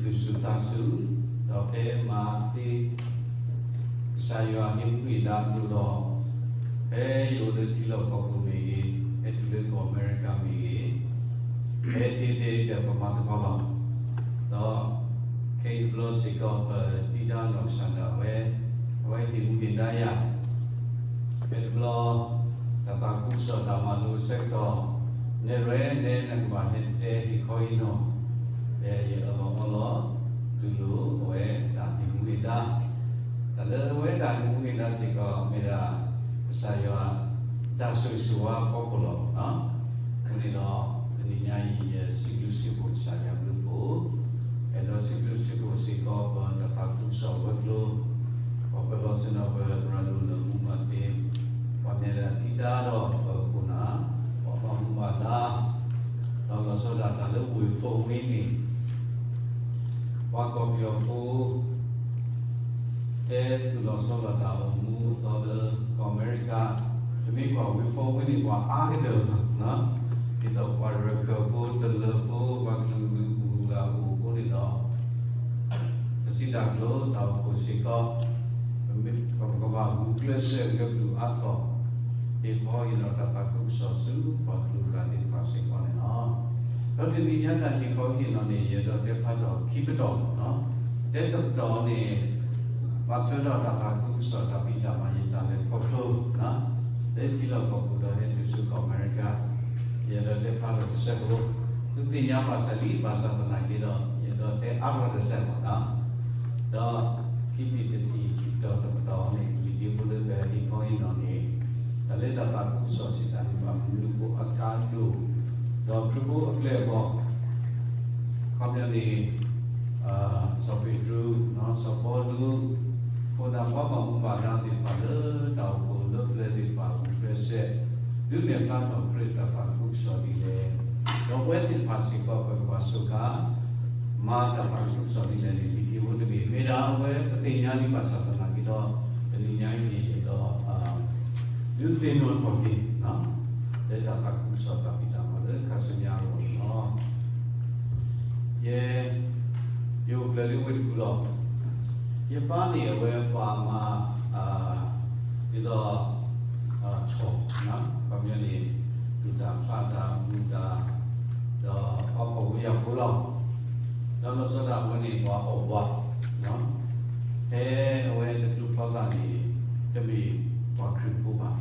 သူၣ်စူၤသးစူၤ, ဒီးဖဲမၤသ့ ကစၢ်ယွၤဟ့ၣ်မူဟ့ၣ်ဒါအသိးဒီး, ဖဲယအိၣ်လၢထံလီၢ်ကီၢ်ပူၤမ့ၢ်ဂ့ၤ, ဖဲတုၤလၢကီၢ်အမဲရကၤမ့ၢ်ဂ့ၤ, ဖဲသ့သ့ဒီးပမၤသကိးလီၤ. ဒီးခဲအံၤတဘျီစ့ၢ်ကီး ပတံၤဒါနီၢ်ကစၢ်ဒၣ်ဝဲ, အဝဲဟ့ၣ်မူဟ့ၣ်ဒါယၤ ဖဲတဘျီ တၢ်သးခုကစီၣ်တၢ်မၤလိဆၢကတီၢ်, နဲၣ်ရွဲနဲၣ်နကဘၣ်ဟဲတဲဟ့ၣ်ခီဟ့ၣ်နီၤ, ဖဲယအၢၣ်လီၤအီလီၤ တူၢ်လိာ်အဝဲတၢ်ဟ့ၣ်မူဟ့ၣ်ဒါ, တၢ်လၢအဝဲတၢ်ဟ့ၣ်မူဟ့ၣ်ဒါစ့ၢ်ကီး မ့ၢ်ဒၣ် ကစၢ်ယွၤ တၢ်ဆိၣ်ဂ့ၤဆိၣ်ဝါအဖီခိၣ်လီၤ. အဃိန့ၣ်ဒီး တနံၤညါအံၤ ယစံးဘျုးစံးဖှိၣ်ကစၢ်ယွၤဘျုးဖှိၣ်, အဲၣ်ဒိးစံးဘျုးစံးဖှိၣ်စ့ၢ်ကီး ပတၢ်သးခုကစီၣ်ဝဲၤကျိၤ, ပှၤပၢၤလီၢ်ဆ့ၣ်နီၤ ပရၤလိာ်လၢမူဘၣ်တ့, ပှၤနဲၣ်ဒၣ်တံၤဒါဒီးပခိၣ်နၢ်, ပှၤဘၣ်မူဘၣ်ဒါ, ဒီးလီၤဆီဒၣ်တၢ်လၢဝ့ၢ်ဖိဝ့ၢ်န့ၣ် ပှၤကီၢ်ပယီၤဖိ တဲသူၣ်လီၤဆီလီၤတၢ်အိၣ်မူအသီလၢကီၢ်အမဲရကၤ, ပမ့ၢ်ကွၢ်ဝ့ၢ်ဖိဝ့ၢ်န့ၣ် ပှၤအါကတၢၢ်လီၤ. ဒ်သိးပှၤရခၢၣ်ဖိ တလၢၢ်ဖိ ပှၤကလုာ်ဂုၤဂၤအိၣ်အဃိန့ၣ်ဒီး ပစံးတၢ်ကျိၤတၢ်အိၣ်ဖှိၣ်စ့ၢ်ကီး, ပမ့ၢ်ပကဘၣ်ဂုာ်ကျဲးစၢးဂဲၤပျုၢ်အါထီၣ်, ဟ့ၣ်ခီဟ့ၣ်နီၤတၢ်သးခုကစီၣ်ဆူပှၤကလုာ်ဂၤသ့ၣ်တဖၣ်စ့ၢ်ကီးန့ၣ်လီၤ. ဒီးတနံၤညါတၢ်ဟ့ၣ်ခီဟ့ၣ်နီၤန့ၣ် ယအဲၣ်ဒိးတဲဖျါထီၣ်ခံပတီၢ်, တဲတပတီၢ်န့ၣ် ပာ်ထွဲထီၣ်တၢ်သးခုကစီၣ်တၢ်ဖံးတၢ်မၤ ယတၢ်လဲၤခီဖျိ လၢထံလီၢ်ကီၢ်ပူၤဒီးဟဲတုၤဆူကီၢ်အမဲရကၤ, ယအဲၣ်ဒိးတဲဖျါထီၣ်တစဲးဖိ, သုသ့ၣ်ညါဘၣ်ဆၣ်လံ ဘၣ်ဆၣ်သနာ်က့ဒီး ယအဲၣ်ဒိးတဲအါထီၣ်တစဲးဖိလီၤ. ဒီးခံထံၣ်တထံၣ် ခံပတီၢ်တပတီၢ်န့ၣ် လံာ်ဒ့ဖိလၢပဟ့ၣ်ခီဟ့ၣ်နီၤန့ၣ် တၢ်လၢတၢ်သးခုကစီၣ်စံးတၢ်န့ၣ် ဘၣ်မနုၤအဃိအကါဒိၣ်, ဒီးခရံာ်ဖိအပျဲၢ်အဘီၣ် ခီပညီန့ၣ် စီၤပ့းတရူး, စီၤပီလူး, ခိၣ်နၢ်ပှၤဘၣ်မူဘၣ်ဒါသ့ၣ်တဖၣ်လၢတၢ်အိၣ်ဖှိၣ်လၢပျၢၤသ့ၣ်တဖၣ် ဂုာ်ကျဲးစၢး ဒုးနဲၣ်ဖျါထီၣ်ခရံာ်တၢ်သးခုကစီၣ်ဒ်လဲၣ်, ဒီးပဝဲသ့ၣ်တဖၣ်စ့ၢ်ကီး ပကဘၣ်စူးကါ မၤတၢ်သးခုကစီၣ်ဒ်လဲၣ်န့ၣ် လံာ်ဒ့ဖိတဘ့ၣ် မ့ၢ်ဒၣ်အဝဲပသ့ၣ်ညါလံဘၣ်ဆၣ်သနာ်က့ဒီး တနံၤညါအံၤန့ၣ် ယအဲၣ်ဒိး ဒုးသ့ၣ်နီၣ်ထီၣ်က့ၤ လၢတၢ်သးခုကစီၣ်တၢ်ဖံးတၢ်မၤလၢခါဆူညါအဂီၢ်န့ၣ်လီၤ. ယဲ ယအိၣ်ဖျဲၣ်လၢဝ့ၢ်တကူၣ်လီၤ. ယပၢ်န့ၣ်အဝဲပှၤမၤ ဒ်သိး ဆီၣ် ခီပညီန့ၣ် သူၣ်တၢ်ဖျးတၢ်မူတၢ် ဒီးပှၤဖှီၣ်ဖိယာ်ဖိလီၤ. ဒီးလီၤဆီဒၣ်ဝဲန့ၣ် ပှၤအီၣ်ဘှး ဖဲအဝဲတချုးဖျီသးန့ၣ် တမ့ၢ်ပှၤခရံာ်ဖိဘၣ်,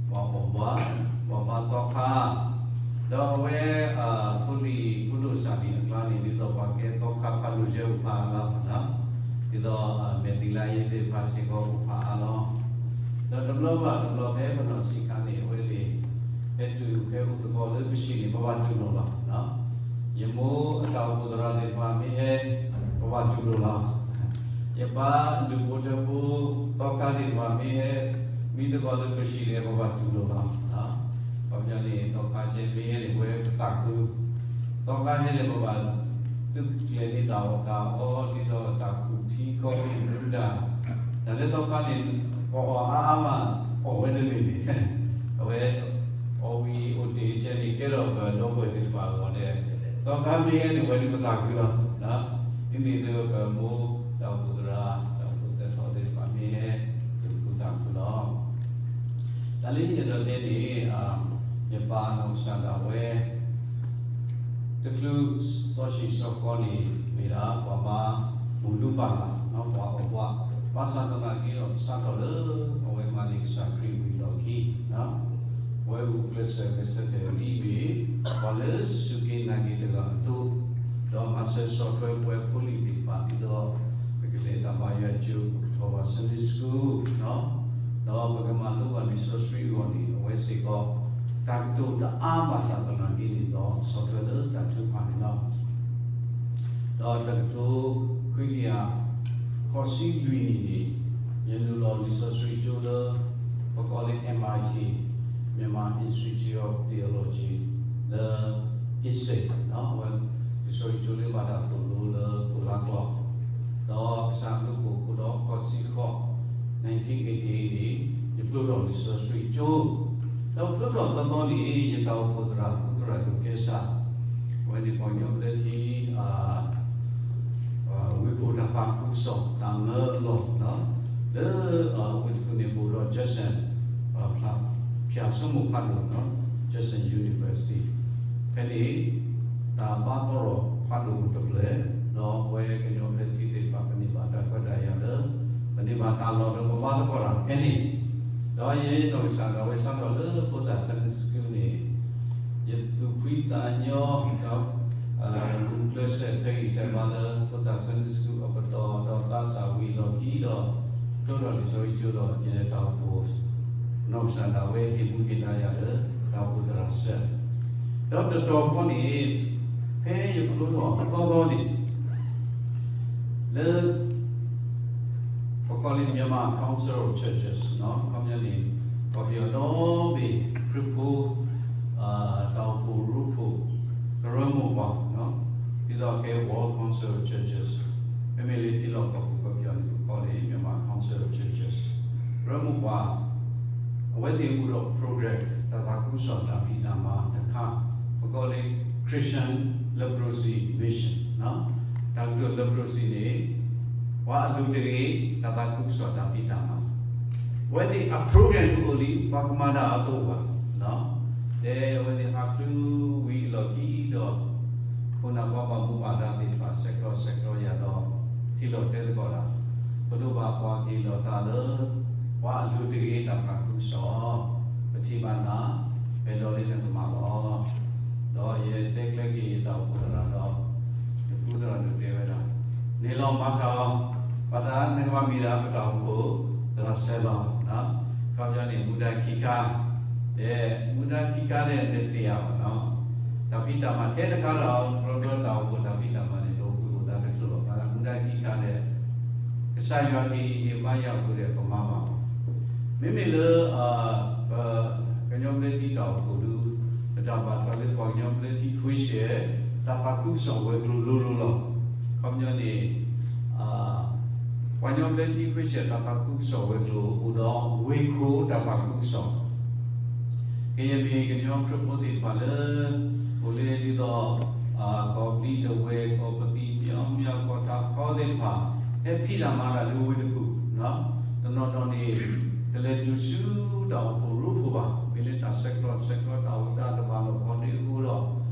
ပှၤအီၣ်ဘှး, ပှၤဘါသီခါ, ဒီးအဝဲ ဖိလံၤဖိဒိၣ်စၢ်န့ၣ်အကျါန့ၣ် ဒ်သိးပှၤကဲသီခါဖးဒိၣ်ကဲအိၣ်ဖးအါလီၤ, ဒ်သိး မဲာ်သံလါယ့သ့ၣ်တဖၣ်စ့ၢ်ကီးအိၣ်ဖးအါလီၤ. ဒီးတဘျီဘၣ်တဘျီဖဲပနီၢ်ဆံးခါန့ၣ် အဝဲသ့ၣ် ဟဲတုၤဟဲအိၣ်သကိးလၢပစံၣ်န့ၣ် ပဘၣ်တူၢ်လိာ်လီၤ. ယမိၢ်အတၢ်အိၣ်ဖှိၣ်သရၣ်သ့ၣ်တဖၣ်မ့ၢ်ဟဲ ပဘၣ်တူၢ်လိာ်လီၤ. ယပၢ်ဒူၣ်ဖိထၢဖိ သီခါသ့ၣ်တဖၣ်မ့ၢ်ဟဲ မံသကိးလၢပစံၣ်န့ၣ် ပဘၣ်တူၢ်လိာ်လီၤ. ခီပညီန့ၣ် သီခါဆဲမ့ၢ်ဟဲန့ၣ် ပဝဲပသးခု, သီခါဟဲန့ၣ် ပဘၣ်သုးကျဲၤန့ၢ်တၢ်အီၣ်တၢ်အီ ဒ်သိးတၢ်ခူၣ်ထံကီၢ်မ့ၢ်မနုၤတၢ်, တၢ်လၢသီခါန့ၣ် ပှၤအီၣ်အါအါမး အီၣ်ဝဲတန့ၢ်န့ၣ်, အဝဲ အီၣ်ဝံၤအိၣ်တ့ၢ်ဆဲန့ၣ် ကဲထီၣ်ပဒီပုၢ်ဝဲၢ်သ့ၣ်တဖၣ်အဂီၢ်ဒီး သီခါမ့ၢ်ဟဲန့ၣ် ဝဲဒၣ်ပသးခုလီၤ. ဒ်န့ၣ်အသိးပမိၢ်တၢ်အိၣ်ဖှိၣ်သရၣ် တၢ်အိၣ်ဖှိၣ်သဲထီၣ်သ့ၣ်တဖၣ်မ့ၢ်ဟဲ ပသူၣ်ခုသးခုလီၤ. တၢ်လၢယအဲၣ်ဒိးတဲန့ၣ် ယပၢ်နီၢ်ကစၢ်ဒၣ်ဝဲ တချုးစီၤၡံၣ်စီၤကီန့ၣ် မ့ၢ်ဒၣ်ပှၤဘါမူလူပၢ်လီၤ, ပှၤအီၣ်ဘှး, ဘၣ်ဆၣ်သနာ်က့ဒီး စးထီၣ်လၢအဝဲမၤန့ၢ်ကစၢ်ခရံာ်ဝံၤအလီၢ်ခံ ပဝဲဂုာ်ကျဲးစၢးကဆၢထၢၣ်ဝဲဒ်အံၤမ့ၢ် ပှၤလၢစူၢ်က့ၤနာ်က့ၤတဂၤအသိး, ဒီးမၤစၢၤဆီၣ်ထွဲပဝဲဖိလံၤသ့ၣ်တဖၣ်ဒ်သိး ပကလဲၤတၢ်ဘါယွၤကၠိ ပကထီၣ်ဘၣ် Sunday School ဒီးပကမၤလိဘၣ်လံာ်စီဆှံအဂီၢ်န့ၣ် အဝဲစ့ၢ်ကီး တၢ်ကတိၤတအါဘၣ်ဆၣ်သနာ်က့န့ၣ်ဒီး ဆီၣ်ထွဲလၢတၢ်ထုကဖၣ်န့ၣ်လီၤ. ဒီးတကထိခွံကယၤဃိးဆံလွံၢ်နံၣ်န့ၣ် ယနုာ်လီၤလံာ်စီဆှံကၠိလၢ ပကိးလၢ M I T, Myanmar Institute of Theology လၢ အ့စ့ၣ်, အဝဲလံာ်စီဆှံကၠိလၢဘၣ်တၢ်သိၣ်လိလၢသိၣ်လါကျိာ်, ဒီးကစၢ်အဘျုးအဖှိၣ်ဃိဒီးဃိးဆံဃိး nineteen eighty-eight န့ၣ် ယဖျိထီၣ်လံာ်စီဆှံကၠိ, ဒီးဖျိထီၣ်သီသီန့ၣ် ယတၢ်အိၣ်ဖှိၣ်သရၣ် ဖုသရၣ်ဒိၣ်ကဲစၢ်, အဝဲန့ၣ်ပှၤကညီဘျၢထံ တၢ်သးခုကစီၣ်တၢ်မၢအလီၢ် လၢအဝဲတဖုန့ၣ်အိၣ်ဒီး Judson ဖၠၣ်ဆိကမိၣ်ဖးဒိၣ် Judson University ဖဲန့ၣ် တၢ်ဘါသရိာ်ဖးဒိၣ်တဖျၢၣ် ဒီးပဝဲကညီဘျၢထံသ့ၣ်တဖၣ် ပန့ၢ်ဘၣ်တၢ်ခွဲးတၢ်ယာ်လၢ ပန့ၢ်ဘၣ်တၢ်လီၢ်လၢပဘါသကိးတၢ်ဖဲန့ၣ် ဒီးယနီၢ်ကစၢ်ဒၣ်ဝဲစးထီၣ်လၢဖိသၣ် Sunday School န့ၣ် ယသူၣ်ဖှံသးညီ ဒီး ဂုာ်ကျဲးစၢးထဲဂံၢ်ထဲဘါလၢ ဖိသၣ် Sunday School အပတီၢ် ဒီးသးစၢ်ဝံၤအလီၢ်ခံဒီး ဒိၣ်ထီၣ်လံာ်စီဆှံကၠိဒီး ယတၢ်အိၣ်ဖှိၣ် နီၢ်ကစၢ်ဒၣ်ဝဲဟ့ၣ်မူဟ့ၣ်ဒါယၤလၢ တၢ်အိၣ်ဖှိၣ်သရၣ်စဲး ဒီးတတီၤခီန့ၣ် ဖဲယဖျိထီၣ်သီသီန့ၣ် လၢ ပကိးလၢ Myanmar Council of Churches ခီပညီန့ၣ် ကီၢ်ပယီၤဒီဘ့ၣ်ခရံာ်ဖိ တၢ်အိၣ်ဖှိၣ်ရိဖှိၣ် ကရၢမိၢ်ပှၢ် ဒ်သိးကဲ World Council of Churches မ့မ့ၢ်လၢထံလီၢ်ကီၢ်ပူၤကီၢ်ပယီၤန့ၣ် ပကိးလၢ Myanmar Council of Churches ကရၢမိၢ်ပှၢ် အဝဲသ့ၣ်အိၣ်ဒီး program တၢ်သးခုကစီၣ်တၢ်ဖံးတၢ်မၤတခါ ပကိးလၢ Christian Leprosy Mission တၢ်ကတိၤ leprosy န့ၣ် ပှၤအဒိၣ်တဂ့ၤ တၢ်သးခုကစီၣ်တၢ်ဖံးတၢ်မၤ အဝဲသ့ၣ်အ program ကအိၣ်လံ ပှၤကမၤတၢ်အတအိၣ်ဘၣ် တဲအဝဲသ့ၣ်ဟးချုးဝံၤအလီၢ်ခံဒီး ခိၣ်နၢ်ပှၤဘၣ်မူဘၣ်ဒါသ့ၣ်တဖၣ် ဆဲးကျိးဆဲးကျိးယၤဒီး ထံၣ်လိာ်တဲသကိးတၢ် ပလိၣ်ဘၣ်ပှၤက့ၤလီၤတၢ်လၢ ပှၤအဒိၣ်တဂ့ၤတၢ်သးခုကစီၣ် ပထံၣ်ဘၣ်နၤ ပအဲၣ်ဒိးလၢနကမၤလီၤ ဒီးယတဲကျဲက့ၤယတၢ်အိၣ်ဖှိၣ်သရၣ်ဒီး ယဖုသရၣ်ဒိၣ်တဲဝဲဒၣ် န့ၣ်လီၤမၤတၢ်လီၤ ဘၣ်ဆၣ်နကဘၣ်မ့ၢ်ဒၣ်ပတၢ်အိၣ်ဖှိၣ်သရၣ်စဲးလီၤ ခီပညီန့ၣ် မူဒါခံခါ တဲ မူဒါခံခါန့ၣ် နတ့ၢ်ယၤဘၣ်နီၤ တၢ်ဖံးတၢ်မၤထဲတခါဒီး ကျီကျီတၢ်အိၣ်ဖှိၣ်တၢ်ဖံးတၢ်မၤန့ၣ် တအိၣ်ဖှိၣ်အိၣ်သးတချုးဘၣ် မူဒါခံခါန့ၣ် ကစၢ်ယွၤက့ၤအံၤန့ၣ် ဘါယွၤအဃိဒီး ပမၤဘၣ် မ့မ့ၢ်လၢ ပ ကညီဘျၢထံတၢ်အိၣ်ဖှိၣ်ဒု ပတၢ်ဘၣ်ထွဲလၢပှၤကညီဘျၢထံခွ့ဆဲး တၢ်သးခုကစီၣ်ဝဲၤကျိၤလိၤလိၤလီၤ. ခီပညီန့ၣ် ပှၤကညီဘျၢထံခွ့ဆဲးတၢ်သးခုကစီၣ်ဝဲၤကျိၤ အိၣ်ဒီးဝ့ၢ်ခိၣ်တၢ်သးခုကစီၣ် ကယဲၢ်မ့ၢ်ကညီခရံာ်ဖိသ့ၣ်တဖၣ်လၢ အိၣ်လၢဒ်သိး ကီၢ်ဘျံးဒဝဲၢ် ကီၢ်ပသံၣ်မၠီမၠီ ကီၢ်တၢ်ခီသ့ၣ်တဖၣ် ဟဲဖံးတၢ်မၤတၢ်လၢဝ့ၢ်တကူၣ် တနီၤနီၤန့ၣ် တလဲၤတုၤဆူတၢ်အိၣ်ဖှိၣ်ရိဖှိၣ်ဘၣ် မ့ၢ်လၢတၢ်ဆဲးကျိးဆဲးကျိးတၢ်အိၣ်သးတဘၣ်လိာ်ဖိးဒ့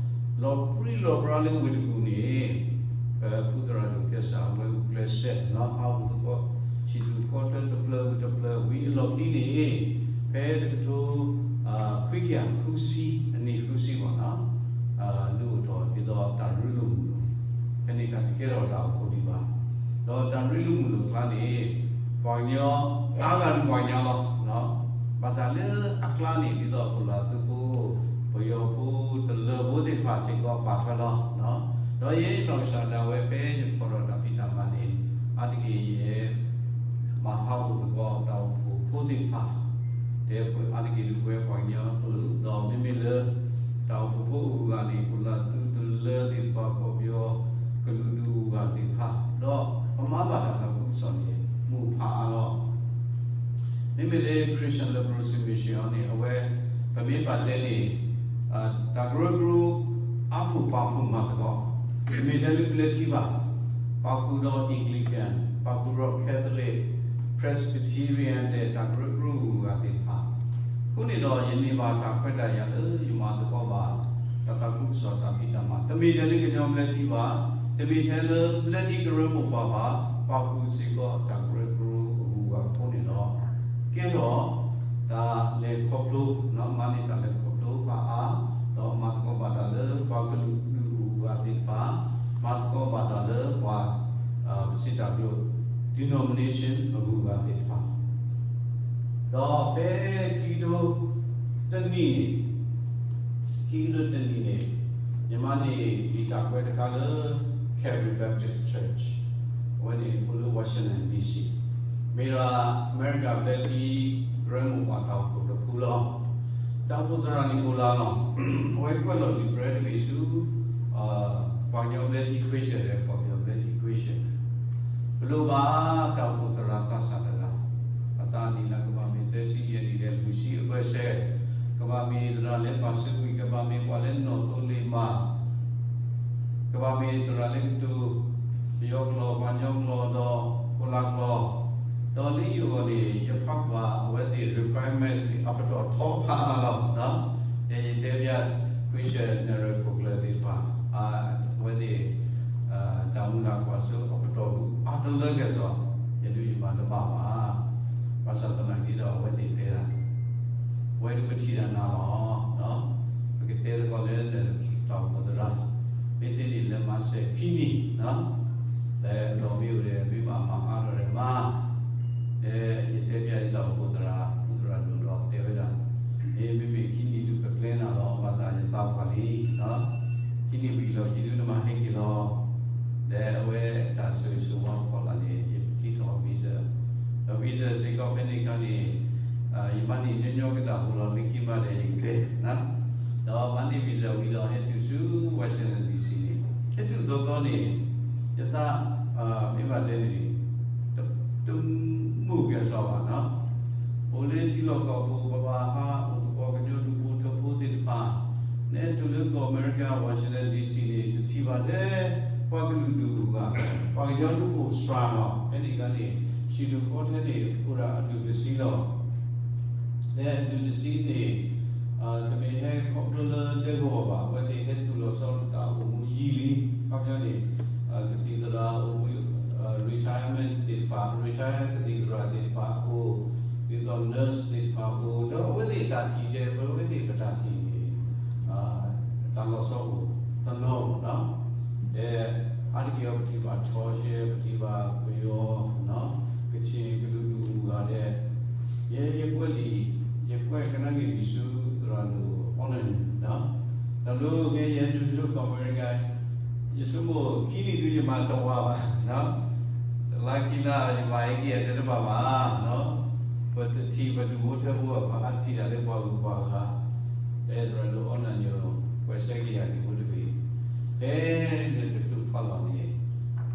အဃိဒီး လီၤပြံလီၤပြါလၢဝ့ၢ်တကူၣ်န့ၣ် ပဖုသရၣ်ဒိၣ်ကဲစၢ်ဝဲဂုာ်ကျဲးစၢး ဟးဂူာ်သကိး ဟံၣ်တဖျၢၣ်တဖျၢၣ် ဝံၤတဖျၢၣ် ဝံၤအလီၢ်ခံန့ၣ် ဖဲတကထိခွံကယၤဃုဆံ အနံၣ်ဃုဆံဘၣ်နီၤ လုၢ်အိၣ်ထီၣ်ဒ်သိးတၢ်ရ့လိာ်မုာ်လိာ် ဖဲန့ၣ်တၢ်တကဲထီၣ်တၢ်အိၣ်ဖှိၣ်ဒံးဘၣ် ဒီးတၢ်ရ့လိာ်မုာ်လိာ်အကျါန့ၣ် ပှၤကညီ အါဂၤဒီးပှၤကညီလီၤ ဘၣ်ဆၣ်လၢအကျါန့ၣ် ဒ်သိးပလၢ်သုးဖိ ပယီၤဖိ တလၢၢ်ဖိသ့ၣ်တဖၣ်စ့ၢ်ကီးပာ်ထွဲလီၤ ဒီးယနီၢ်ကစၢ်ဒၣ်ဝဲဖဲယဖီၣ်ဒီးတၢ်ဖံးတၢ်မၤန့ၣ် အါတက့ၢ်ယဲ မၤဟးဂူာ်သကိးတၢ်အိၣ်ဖှိၣ်ဖိသ့ၣ်တဖၣ် တဲအါတက့ၢ်ဒုးဝဲပှၤကညီကလုာ် ဒီးမ့မ့ၢ်လၢ တၢ်အိၣ်ဖှိၣ်ဖိအဂုၤအဂၤန့ၣ် ပလၢ်သုးတလၢၢ်သ့ၣ်တဖၣ် ကီၢ်ပယီၤကလုာ်ဒူၣ်အဂုၤအဂၤသ့ၣ်တဖၣ် ဒီးပမၤဘၣ်တၢ်သးခုကစီၣ်န့ၣ် မုာ်ဖးအါလီၤ မ့မ့ၢ်လၢ Christian Leprosy Mission အံၤန့ၣ် အဝဲ ပမ့ၢ်ဘၣ်တဲန့ၣ် တၢ်ကရၢကရိ အါဖှိၣ်ပာ်ဖှိၣ်မၤသကိး တမ့ၢ်ထဲလၢပျဲထံဘၣ် ပာ်ဃုာ်ဒီး Anglican ပာ်ဃုာ်ဒီး Catholic Presbyterian ဒီးတၢ်ကရၢကရိအဂုၤအဂၤသ့ၣ်တဖၣ် အဃိန့ၣ်ဒီး ယန့ၢ်ဘၣ်တၢ်ခွဲးတၢ်ယာ်လၢယမၤသကိးဘၣ် တၢ်သးခုကစီၣ်တၢ်ဖံးတၢ်မၤ တမ့ၢ်ထဲလၢကညီဘျၢထံဘၣ် တမ့ၢ်ထဲလၢဘျၢထံကရၢမိၢ်ပှၢ်ဘၣ် ပာ်ဃုာ်စ့ၢ်ကီးတၢ်ကရၢကရိအဂုၤအဂၤအဃိန့ၣ်ဒီး ကဲထီၣ် တၢ်လဲၤခီဖျိ မၤန့ၢ်တၢ်လဲၤခီဖျိဖးအါ ဒီးမၤသကိးဘၣ်တၢ်လၢပှၤကလုာ်ဒူၣ်အဂုၤအဂၤသ့ၣ်တဖၣ် မၤသကိးဘၣ်တၢ်လၢပှၤ ပစံးတၢ်ကတိၤ denomination အဂုၤအဂၤသ့ၣ်တဖၣ် ဒီးဖဲခံကထိတနံၣ်န့ၣ် ခံကထိတနံၣ်န့ၣ် ယမၤန့ၢ်လံာ်တၢ်ကွဲးတခါလၢ Calvary Baptist Church အဝဲန့ၣ်အိၣ်လၢ Washington D C မ့ၢ်ဒၣ်အမဲရကၤဘျၢထံကရၢမိၢ်ပှၢ်တၢ်အိၣ်ဖှိၣ်တဖုလီၤ. တၢ်အိၣ်ဖှိၣ်သရၣ်န့ၣ်အိၣ်လၢလီၤ. အဝဲကွဲးလီၤလံာ်ပြၢတဘ့ၣ်ဆူ ပှၤကညီဘျၢထံခွ့ဆဲးဒီး ကီၢ်ပယီၤဘျၢထံခွ့ဆဲး ပလိၣ်ဘၣ်တၢ်အိၣ်ဖှိၣ်သရၣ်သးစၢ်တဂၤ အသးနံၣ်လၢကဘၣ်မ့ၢ်သၢဆံယဲၢ်နံၣ်ဒီးလွံၢ်ဆံအဘၢၣ်စၢၤ, ကဘၣ်မ့ၢ်သရၣ်လၢပာ်စုဘၣ်, ကဘၣ်မ့ၢ်ပှၤလၢနီၣ်သိလ့ၣ်ဘၣ်, ကဘၣ်မ့ၢ်သရၣ်လၢကတိၤ ပယီၤကျိာ်ပှၤကညီကျိာ်ဒီး ဒီးထီဖးအါလီၤ, ယတဲပျး Christian နရၢခိၣ်ကျၢၢ်သ့ၣ်တဖၣ် အဝဲသ့ၣ် တၢ်မုၢ်လၢ်ကွၢ်စိအပတီၢ်ဒုးအါတလၢကစီၣ် ယဒုးယမၤတဘၣ်ဘၣ်. ဘၣ်ဆၣ်သနာ်က့ဒီး အဝဲသ့ၣ်တဲဒၣ် ပဝဲဒၣ်ပထံၣ်တၢ်နၤလီၤ. ပကတဲသကိးလၢနတၢ်အိၣ်ဖှိၣ်သရၣ် မ့ၢ်သ့န့ၣ် လၢမၤစၢၤခံနံၣ် လၢအလီၢ်မ့ၢ်အိၣ်ဒီး မ့ၢ်ဘၣ်မၤအါထီၣ်ဒီးမၤ ဒီးယတဲပျးယတၢ်အိၣ်ဖှိၣ်သရၣ် ဖုသရၣ်ဒိၣ်ဒီးတဲဝဲဒၣ်, မ့မ့ၢ်ခံနံၣ်ဒုးပကျဲနၤလီၤ ဘၣ်ဆၣ်ယသးပှၢ်လံ, ခံနံၣ်ဝံၤလီၤ ယဒုးနမၤဟဲက့ၤလီၤ. ဒီးအဝဲတၢ်ဆိၣ်ဂ့ၤဆိၣ်ဝါဖီလာ်န့ၣ် ယက့ၤထီၣ် visa, ဒီး visa စ့ၢ်ကီးဖဲန့ၣ်အခါန့ၣ် ယမၤန့ၢ်ညီညီကဒၣ်ဟူလီၤ လၢခံမးဒီးယကတဲ ဒီးမၤန့ၢ် visa ဝံၤဒီးဟဲတုၤဆူ Washington D C န့ၣ် ဟဲတုၤသီသီန့ၣ် ယသး မ့ၢ်ဘၣ်တဲန့ၣ် တမုာ်ကဲၣ်ဆိးဘၣ်နီၤ, အိၣ်လၢထံလီၢ်ကီၢ်ပူၤ ပှၤဘၣ်ဟးအိၣ်သကိးကညီဒူဖိထၢဖိသ့ၣ်တဖၣ်, နဲတုၤလၢကီၢ်အမဲရကၤ Washington D C န့ၣ် တထံၣ်ဘၣ်ထဲ ပှၤကလုာ်ဒူၣ်အဂၤ, ပှၤကညီဒူဖိစှၤလီၤ. ဖဲန့ၣ်အခါန့ၣ် ဟံၣ်ဒူၣ်ဃီထဲန့ၣ် အိၣ်ဒၣ်အဒူၣ်တဆံလီၤ. ဒီးအဒူၣ်တဆံန့ၣ် တမ့ၢ်ဟဲခီဖျိလၢဒဲကဝီၤဘၣ်, အဝဲသ့ၣ်ဟဲသူၣ်လီၤဆီလီၤတၢ်အိၣ်မူယံာ်လံ, အခီပညီန့ၣ် ကသံၣ်သရၣ်အိၣ်မူ retirement သ့ၣ်တဖၣ် retire ကသံၣ်သရၣ်သ့ၣ်တဖၣ်အိၣ်, ဒ်သိး nurse သ့ၣ်တဖၣ်အိၣ်, ဒီးအဝဲသ့ၣ်တၢ်ထံၣ်ဒီး အဝဲသ့ၣ်ပတၢ်ထံၣ်န့ၣ် တၢ်လီၤဆီအိၣ်တနီၤနီၤ, ဒီးအါတက့ၢ်အီၤပထံၣ်ဘၣ်ဆီဆှဲ ပထံၣ်ဘၣ်ပယီၤ, ကချ့ၣ်ကလုာ်ဒူၣ်အဂၤဒီး ယဲယကွဲးလံာ် ယကွဲးကနၣ်က့ၤလံာ်ဆူသရၣ်ဒိၣ်အီနၢၣ်န့ၣ်, တၢ်ဘျုးက့ၤယဲတုၤဆူကီၢ်အမဲရကၤ, ယဆိကမိၣ်ခံနံၣ်ဒုးယမၤတဝာ်ဘၣ်, တလါခံလါယမၤဟဲက့ၤအတဲတဘၣ်ဘၣ်, ပတထံၣ်ပဒူၣ်ဖိထၢဖိဘၣ် ပှၤအါထံၣ်တၢ်လၢပှၤဂုၤပှၤဂၤ, ဖဲသရၣ်ဒိၣ်အီနၢၣ်န့ၣ် ကွဲးစဲက့ၤယၤဒ်ဖိတဂ့ၤ, ဖဲန့ၣ်တကလုာ်ဖးလီၤန့ၣ်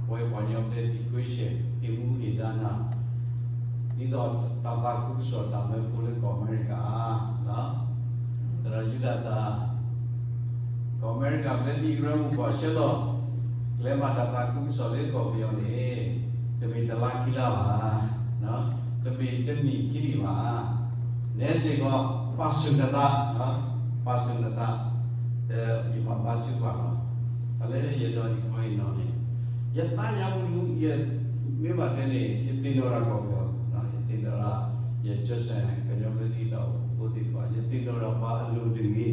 ပဝဲပှၤကညီဘျၢထံခရံာ်စၢၣ် ဟ့ၣ်မူဟ့ၣ်ဒါနၤ ဒ်သိးတၢ်သးခုကစီၣ်တၢ်မၢဖိလၢကီၢ်အမဲရကၤ, သရၣ်ယူဒၤသၢ် ကီၢ်အမဲရကၤဘျၢထံကရၢမိၢ်ပှၢ်ဆှၢလီၤ ကလဲၤမၤတၢ်သးခုကစီၣ်လၢကီၢ်ပယီၤန့ၣ် တမ့ၢ်တလါခံလါဘၣ်, တမ့ၢ်တနံၣ်ခံနံၣ်ဘၣ်, နဲစ့ၢ်ကီး ပာ်ဆူၣ်နသး, ပာ်ဆူၣ်နသး, ယမၤဘါထုကဖၣ်လီၤ, တၢ်လၢယအဲၣ်ဒိးဟ့ၣ်ခီဟ့ၣ်နီၤန့ၣ် ယသးညါမူဒူ ယ မ့ၢ်ဘၣ်တဲန့ၣ် ယသ့ၣ်နီၣ်ဒၣ်ကီၢ်ပယီၤ, ယသ့ၣ်နီၣ်ဒၣ် ယ Judson ကညီဘျၢထံတၢ်အိၣ်ဖှိၣ်ဖိသ့ၣ်တဖၣ်, ယသ့ၣ်နီၣ်ဒၣ်ပှၤအလိၤတဂ့ၤ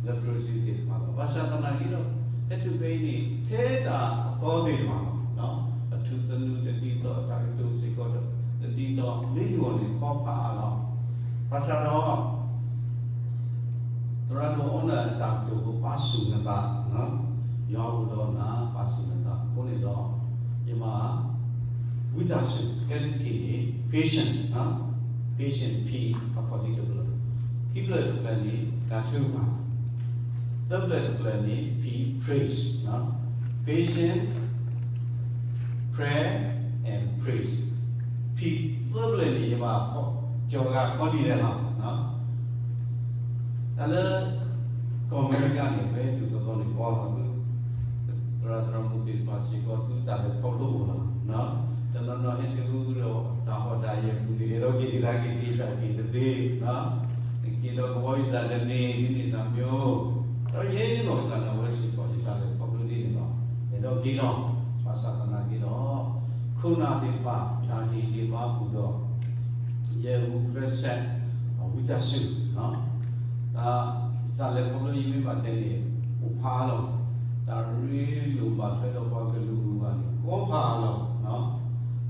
လၢ Christian သ့ၣ်တဖၣ်လီၤ. ဘၣ်ဆၣ်သနာ်က့ဒီး ဟဲတုၤဖဲအံၤန့ၣ် ထဲတၢ်အသီသ့ၣ်တဖၣ်လီၤ, အထူသနူတဒ်သိး တၢ်ကတိၤစ့ၢ်ကီးတဒ်သိး လၢယဂီၢ်န့ၣ် ကီဖးအါလီၤ. ဘၣ်ဆၣ်ဒီး သရၣ်ဒိၣ်အီနၢၣ်တၢ်ကတိၤဖိ ပာ်ဆူၣ်နသး, ယွၤအိၣ်ဒီးနၤ ပာ်ဆူၣ်နသးအဃိန့ၣ်ဒီး ယမၤ ဝံသးစူၤ ကဲတထံၣ်န့ၣ် patient, patient ဖံးအခီၣ်ထံးတဖျၢၣ်, ခံဖျၢၣ်တဖျၢၣ်န့ၣ် တၢ်ထုကဖၣ်, သၢဖျၢၣ်တဖျၢၣ်န့ၣ် ဖံး praise, patient, prayer and praise, ဖံးသၢဖျၢၣ်န့ၣ် ယမၤ ကၠီၤဂၤခီနံၤဒဲးလီၤ. တၢ်လၢ ကီၢ်အမဲရကၤန့ၣ် ဖဲတုၤသီသီန့ၣ် ပှၤလီၤသု သရၣ်သရၣ်မုၣ်သ့ၣ်တဖၣ်စ့ၢ်ကီး သုတၢ်လဲၤခီဖျိအိၣ်လီၤ. တနီၤနီၤဟဲတုၤဒီး တၢ်ဟီၣ်တၢ်ယဲၢ်ပူၤန့ၣ် အဲၣ်ဒိးက့ၤကဒါက့ၤက့ၤစၢ်က့ၤတသ့, က့ၤဒီးကဝီၤယသးတန့ၢ် ဒ်န့ၣ်စၢ်မၠိ, ဒီးယဲနီၢ်ကစၢ်ဒၣ်ဝဲစ့ၢ်ကီး ယတၢ်လဲၤခီဖျိဒ်န့ၣ်လီၤ. အဲၣ်ဒိးက့ၤလီၤ. ဘၣ်ဆၣ်သနာ်က့ဒီး ခိၣ်နၢ်သ့ၣ်တဖၣ် တၢ်ဟ့ၣ်ဂံၢ်ဘါပူၤဒီး ယဲၢ်အူဖျဲးဆဲး ဝံသးစူၤ, တၢ် တၢ်လဲၤခီဖျိအံၤမ့ၢ်ဘၣ်တဲန့ၣ် အိၣ်ဖးလီၤ. တၢ်ရ့လိာ်ဘၣ်ထွဲဒီးပှၤကလုာ်အဂၤန့ၣ် ကီဖးလီၤ.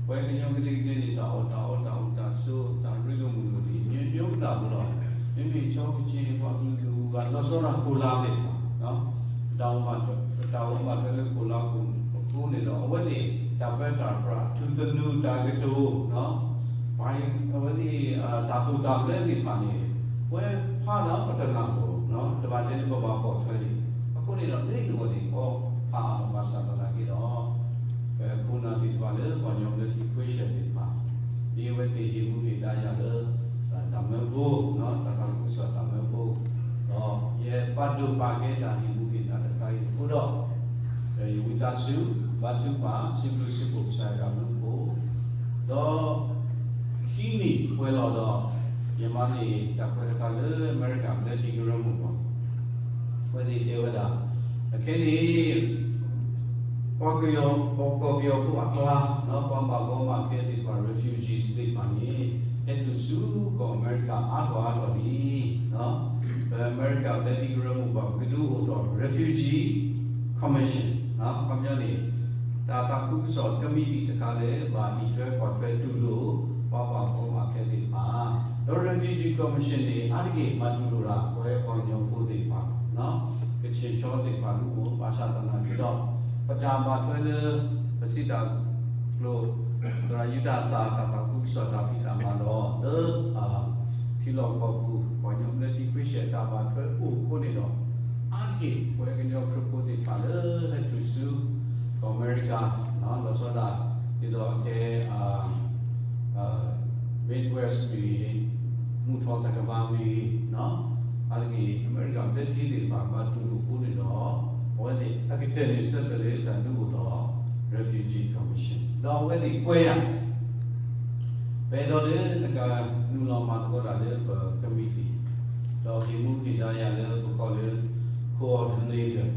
ပဝဲကညီကဒဲကဒဲန့ၣ် တၢ်အီၣ်တၢ်အီ တၢ်အိၣ်တၢ်ဆိး တၢ်ရ့လိာ်မုာ်လိာ်န့ၣ် ညီညီကဒၣ်ပူၤလီၤ. မ့မ့ၢ်ဆီကဆ့ပှၤကလုာ်အဂၤ လီၤဆီဒၣ်တၢ်ကိၢ်လၢ်သ့ၣ်တဖၣ် တၢ်အိၣ်ဘၣ်ထွဲ တၢ်အိၣ်ဘၣ်ထွဲလၢကိၢ်လၢ်အဃိန့ၣ်ဒီး အဝဲသ့ၣ်တၢ်ပၢတၢ်ပြး ထူသနူတၢ်ကတိၤ ပှၤအဝဲသ့ၣ် တၢ်သိၣ်တၢ်ဘျၢသ့ၣ်တဖၣ်န့ၣ် ပဝဲဖးဒီးပတနၢ်ပၢၢ် တဘၣ်တဲလၢပဘၣ်ပိာ်ထွဲန့ၣ် အဃိန့ၣ်ဒီး လၢယဂီၢ်န့ၣ် ကီဖးအါလီၤ. ဘၣ်ဆၣ်သနာ်က့ဒီး ပခိၣ်နၢ်သ့ၣ်တဖၣ်လၢပှၤကညီဘျၢထံခရံာ်စၢၣ်သ့ၣ်တဖၣ် ဒ်အဝဲသ့ၣ်ဟ့ၣ်မူဟ့ၣ်ဒါယၤလၢ တၢ်မၢဖိ တၢ်သးခုကစီၣ်တၢ်မၢဖိ ဒီးယပာ်ဒိၣ်ပာ်ကဲတၢ်ဟ့ၣ်မူဟ့ၣ်ဒါတခါအံၤအဃိဒီး ယဝံသးစူၤ ဘါထုကဖၣ် စံးဘျုးစံးဖှိၣ်ကစၢ်ယွၤအဘျုးအဖှိၣ် ဒီး ခံနံၣ်ပှဲၤလီၤဒီး ယမါန့ၣ် တၢ်ခွဲးတခါလၢအမဲရကၤ ဘျၢထံကရၢမိၢ်ပှၢ်, အဝဲသ့ၣ်တဲဝဲဒၣ်, အခဲန့ၣ် ပှၤကယီၤ, ပှၤကီၢ်ပယီၤဖိအကျါ, ပှၤဘၣ်ကီဘၣ်ခဲသ့ၣ်တဖၣ် refugees သ့ၣ်တဖၣ်န့ၣ် ဟဲတုၤဆူကီၢ်အမဲရကၤအါထီၣ်အါထီၣ်လံ. ပမဲရကၤ ဘျၢထံကရၢမိၢ်ပှၢ် ပကဒုးအိၣ်ထီၣ် refugee commission, ခီပညီန့ၣ် တၢ်သးခုကစီၣ် committee တခါလၢ ဘၣ်အံးထွဲကွၢ်ထွဲတူၢ်လိာ် ပှၤဘၣ်ကီဘၣ်ခဲသ့ၣ်တဖၣ်, ဒီး refugee commission န့ၣ် အါတက့ၢ်ဘၣ်တူၢ်လိာ်ဒၣ် ပဝဲပှၤကညီဖိသ့ၣ်တဖၣ်, ကချ့ၣ်ဆီသ့ၣ်တဖၣ်ဒုးအိၣ် ဘၣ်ဆၣ်သနာ်က့ဒီး ပတၢ်ဘၣ်ထွဲလၢ ပစံးတၢ်ကျိၤ သရၣ်ယူဒၤအသး တၢ်သးခုကစီၣ်တၢ်ဖံးတၢ်မၤဒီး လၢ ထံလီၢ်ကီၢ်ပူၤ ပှၤကညီဘျၢထံခရံာ်ၡၢၣ် တၢ်ဘၣ်ထွဲအိၣ်အဃိန့ၣ်ဒီး အါတက့ၢ် ပဝဲကညီခရံာ်ဖိသ့ၣ်တဖၣ်လၢ ဟဲတုၤဆူ ကီၢ်အမဲရကၤ လီၤဆီဒၣ် ဒ်သိးကဲ Midwest မ့ၢ်ဂ့ၤ, မုၢ်ထီၣ်တၢ်ကဘၣ်မ့ၢ်ဂ့ၤ, အါတက့ၢ် အမဲရကၤဘျၢထံသ့ၣ်တဖၣ် ဘၣ်တူၢ်လိာ်အဃိန့ၣ်ဒီး အဝဲသ့ၣ်အကတၢၢ်န့ၣ် ဆၢထၢၣ်လၢတၢ်ဒုးအိၣ်ထီၣ် refugee commission ဒီးအဝဲသ့ၣ်ကွဲးယၤ ပအဲၣ်ဒိးလၢနကနုာ်လီၤမၤသကိးတၢ်လၢပ committee ဒီးဟ့ၣ်မူဟ့ၣ်ဒါယၤလၢပကိးလၢ coordinator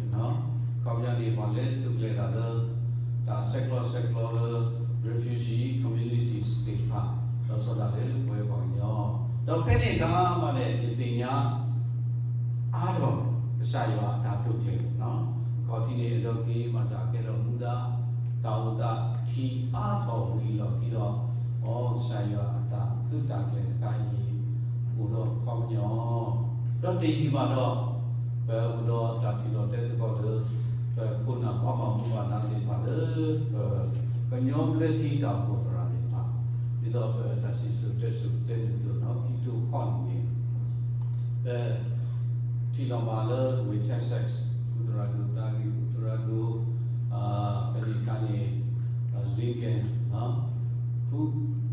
ခီပညီန့ၣ် ပှၤလၢသုးကျဲၤတၢ်လၢ တၢ်ဆဲးကျိးဆဲးကျိးလၢ refugee communities သ့ၣ်တဖၣ် လီၤဆီဒၣ်လၢပဝဲပှၤကညီ ဒီးဖဲန့ၣ်အခါမးန့ၣ် ယသ့ၣ်ညါ အါထီၣ်ကစၢ်ယွၤအတၢ်တိာ်ကျဲၤ, ခီၣ်ထံးန့ၣ် အဲၣ်ဒိးက့ၤမၤတၢ်ကဲထီၣ်မူဒါ တၢ်အိၣ်သးထံအါထီၣ်ဝံၤအလီၢ်ခံဒီး အိ ကစၢ်ယွၤအတၢ်သုးတၢ်ကျဲၤတခါအံၤ အိၣ်ဒီးအခီပညီ ဒီးတယံာ်ဘၣ်ဒီး ပအိၣ်ဒီးတၢ်ထံၣ်လီၤတဲသကိးလၢ ပခိၣ်နၢ်ပှၤဘၣ်မူဘၣ်ဒါသ့ၣ်တဖၣ်လၢ ပကညီဘျၢထံတၢ်အိၣ်ဖှိၣ်သရၣ်သ့ၣ်တဖၣ် ဒ်သိးပတၢ်စံၣ်စိၤတဲစိၤတဲနုာ်လိာ် ဒီးခံကထိခီန့ၣ်န့ၣ် ပထံၣ်လီၤမးလၢ ဝ့ၢ် Texas ဖုသရၣ်ဒိၣ်သးဂ့ၤ ဖုသရၣ်ဒိၣ် ဖဲန့ၣ်အခါန့ၣ် Lincoln ဖု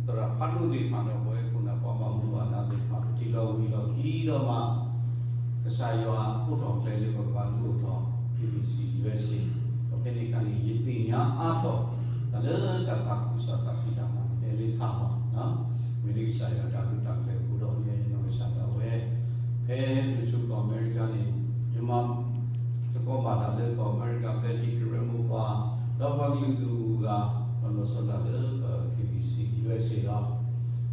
သရၣ်ဖးဒိၣ်သ့ၣ်တဖၣ်ဒီး ပဝဲခိၣ်နၢ်ပှၤဘၣ်မူဘၣ်ဒါသ့ၣ်တဖၣ် ပထံၣ်လီၤဝံၤလီၢ်ခံဒီးမး ကစၢ်ယွၤအိးထီၣ်ကျဲလၢပကဘၣ်ဒုးအိၣ်ထီၣ် KBC USA ဒီးဖဲန့ၣ်အခါန့ၣ် ယသ့ၣ်ညါအါထီၣ် တၢ်လၢတၢ်သးခုကစီၣ်တၢ်ဖံးတၢ်မၤန့ၣ် ဟဲလၢထးမး မ့ၢ်လၢကစၢ်ယွၤတၢ်ဒုးတၢ်ကျဲၤအဃိဒီး ယဲယနီၢ်ကစၢ်ဒၣ်ဝဲ ဖဲတုၤဆူကီၢ်အမဲရကၤန့ၣ် ယမၤသကိးဘၣ်တၢ်လၢကီၢ်အမဲရကၤ ဘျၢထံကရၢမိၢ်ပှၢ် ဒီးပှၤကလုာ်သူၣ်ဂုၤဂၤ ဒီးလီၤဆီဒၣ်လၢ KBC USA လီၤ.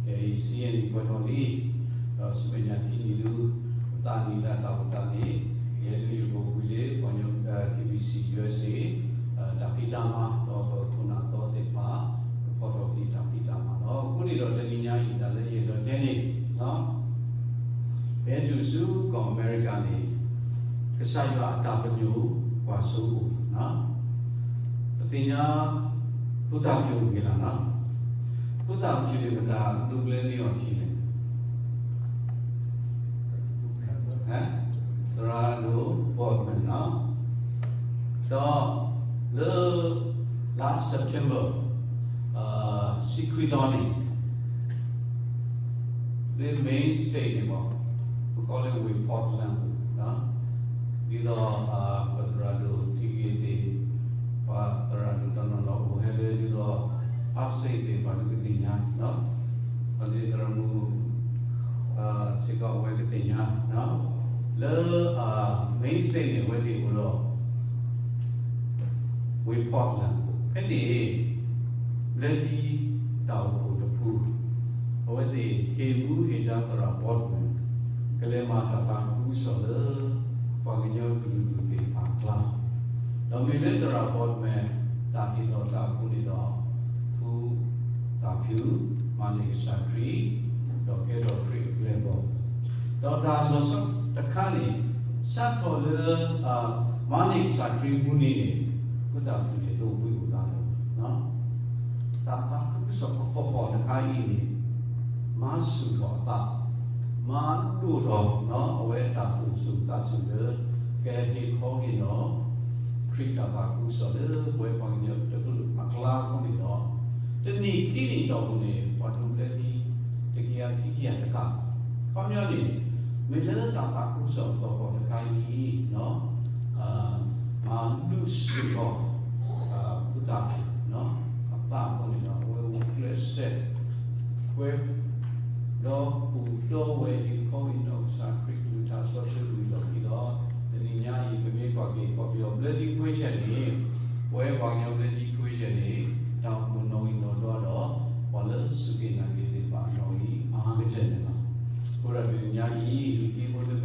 ခဲအံၤ စံယဲၢ်နံၣ်ပှဲၤထီၣ်လံ ဒီးဆူမဲာ်ညါခံနံၣ်ဒု ပသးနံၣ်လၢတၢ်အိၣ်သးန့ၣ် ယဲဒၣ်ယကဝံၤလၢပှၤကညီ KBC USA တၢ်ဖံးတၢ်မၤ ဒီးပခိၣ်နၢ်သီသ့ၣ်တဖၣ် ကဖီၣ်ထီၣ်က့ၤတၢ်ဖံးတၢ်မၤလီၤ. အဃိန့ၣ်ဒီးတနံၤညါအံၤ တၢ်လၢယအဲၣ်ဒိးတဲန့ၣ် ဖဲတုၤဆူကီၢ်အမဲရကၤန့ၣ် ကစၢ်ယွၤအတၢ်ပညိၣ်ကွၢ်စိအိၣ်, ပသ့ၣ်ညါ ဖိသၣ်ဖၠူၣ်မ့ၢ်ဂ့ၤလီၤနီၤ, ဖိသၣ်ဖၠူၣ်န့ၣ် ပတၢ်ဒိးဘျၢန့ၢ်အီၤထံန့ၣ် သရၣ်ဒိၣ် Boardman နီၤ, ဒီးလၢ last September ဆံခွံသီန့ၣ် လၢ Maine State န့ၣ်မး ပကိးလၢဝ့ၢ် Portland ပူၤ, ဒ်သိး ပသရၣ်ဒိၣ်ထံက့ၤသ့ၣ် ပှၤသရၣ်ဒိၣ်တနီၤနီၤအိၣ်ဟဲလၢ ဒ်သိး upstate သ့ၣ်တဖၣ်ဒုးကသ့ၣ်ညါ, ပှၤသရၣ်မုၣ် စ့ၢ်ကီးအဝဲကသ့ၣ်ညါ လၢ Maine State န့ၣ် အဝဲသ့ၣ်အိၣ်ဒီး ဝ့ၢ် Portland ဖဲန့ၣ် ဘျၢထံတၢ်အိၣ်ဖှိၣ်တဖု အဝဲသ့ၣ်ဟ့ၣ်မူဟ့ၣ်ဒါသရၣ် Boardman ကလဲၤမၤတၢ်သးခုကစီၣ်လၢ ပှၤကညီကလုာ်ဒူၣ်သ့ၣ်တဖၣ်အကျါ, ဒီးမ့ၢ်လၢသရၣ် Boardman တၢ်ဟ့ၣ်လီၤသးအဃိန့ၣ်ဒီး ဖုသၣ်ဖၠူၣ် မၤန့ၢ်ကစၢ်ခရံာ် ဒီးကဲထီၣ်ခရံာ်အပျဲၢ်အဘီၣ်, ဒီးတၢ်လီၤဆီတခါန့ၣ် စးထီၣ်လၢ မၤန့ၢ်ကစၢ်ခရံာ်မုၢ်နံၤန့ၣ် ဖုသၣ်ဖၠူၣ်န့ၣ် ဒိးဘှံးအိၣ်သးလီၤ. တၢ်သးခုကစီၣ်ကဖီၣ်ဖီၣ်တခါအံၤန့ၣ် မၤဆူၣ်ထီၣ်အသး, မၤဒိၣ်ထီၣ် အဝဲတၢ်သူၣ်ဆူၣ်သးဆူၣ်လၢ ကဟ့ၣ်ခီဟ့ၣ်နီၤ ခရံာ်တၢ်သးခုကစီၣ်လၢပဝဲပှၤကညီတကလုာ်အကျါအဃိန့ၣ်ဒီး တနံၣ်ခံနံၣ်တီၢ်ပူၤန့ၣ် ပှၤဒိးဘျၢထံ တကယၤခံကယၤတကး, ခီပညီန့ၣ် မ့ၢ်လၢတၢ်သးခုကစီၣ်ကဖီၣ်ဖီၣ်တခါအံၤ မၤဒိၣ်ဆူၣ်ထီၣ် ဖုသၣ်ဖၠူၣ် အသးအဃိန့ၣ်ဒီး အဝဲအိၣ်ကျဲးစဲး ကွဲ ဒီးကူၣ်တီဝဲဟ့ၣ်ခီဟ့ၣ်နီၤကစၢ်ခရံာ်ကလုၢ်ကထါစီဆှံဝံၤဒီးခံဒီး, တနံၤညါအံၤ ပမ့ၢ်ကွၢ်က့ၤ ခီပညီ blood equation န့ၣ်, ပဝဲပှၤကညီ blood equation န့ၣ်, တၢ်အိၣ်ဖှိၣ်နီၣ်ဂံၢ်နီၣ်ဒွးဒီး ပှၤလၢစူၢ်က့ၤနာ်က့ၤသ့ၣ်တဖၣ်နီၣ်ဂံၢ်အါကတၢၢ်န့ၣ်လီၤ. အဃိဒီးတနံၤညါအံၤ ယဟံးဖိတဘ့ၣ်လၢ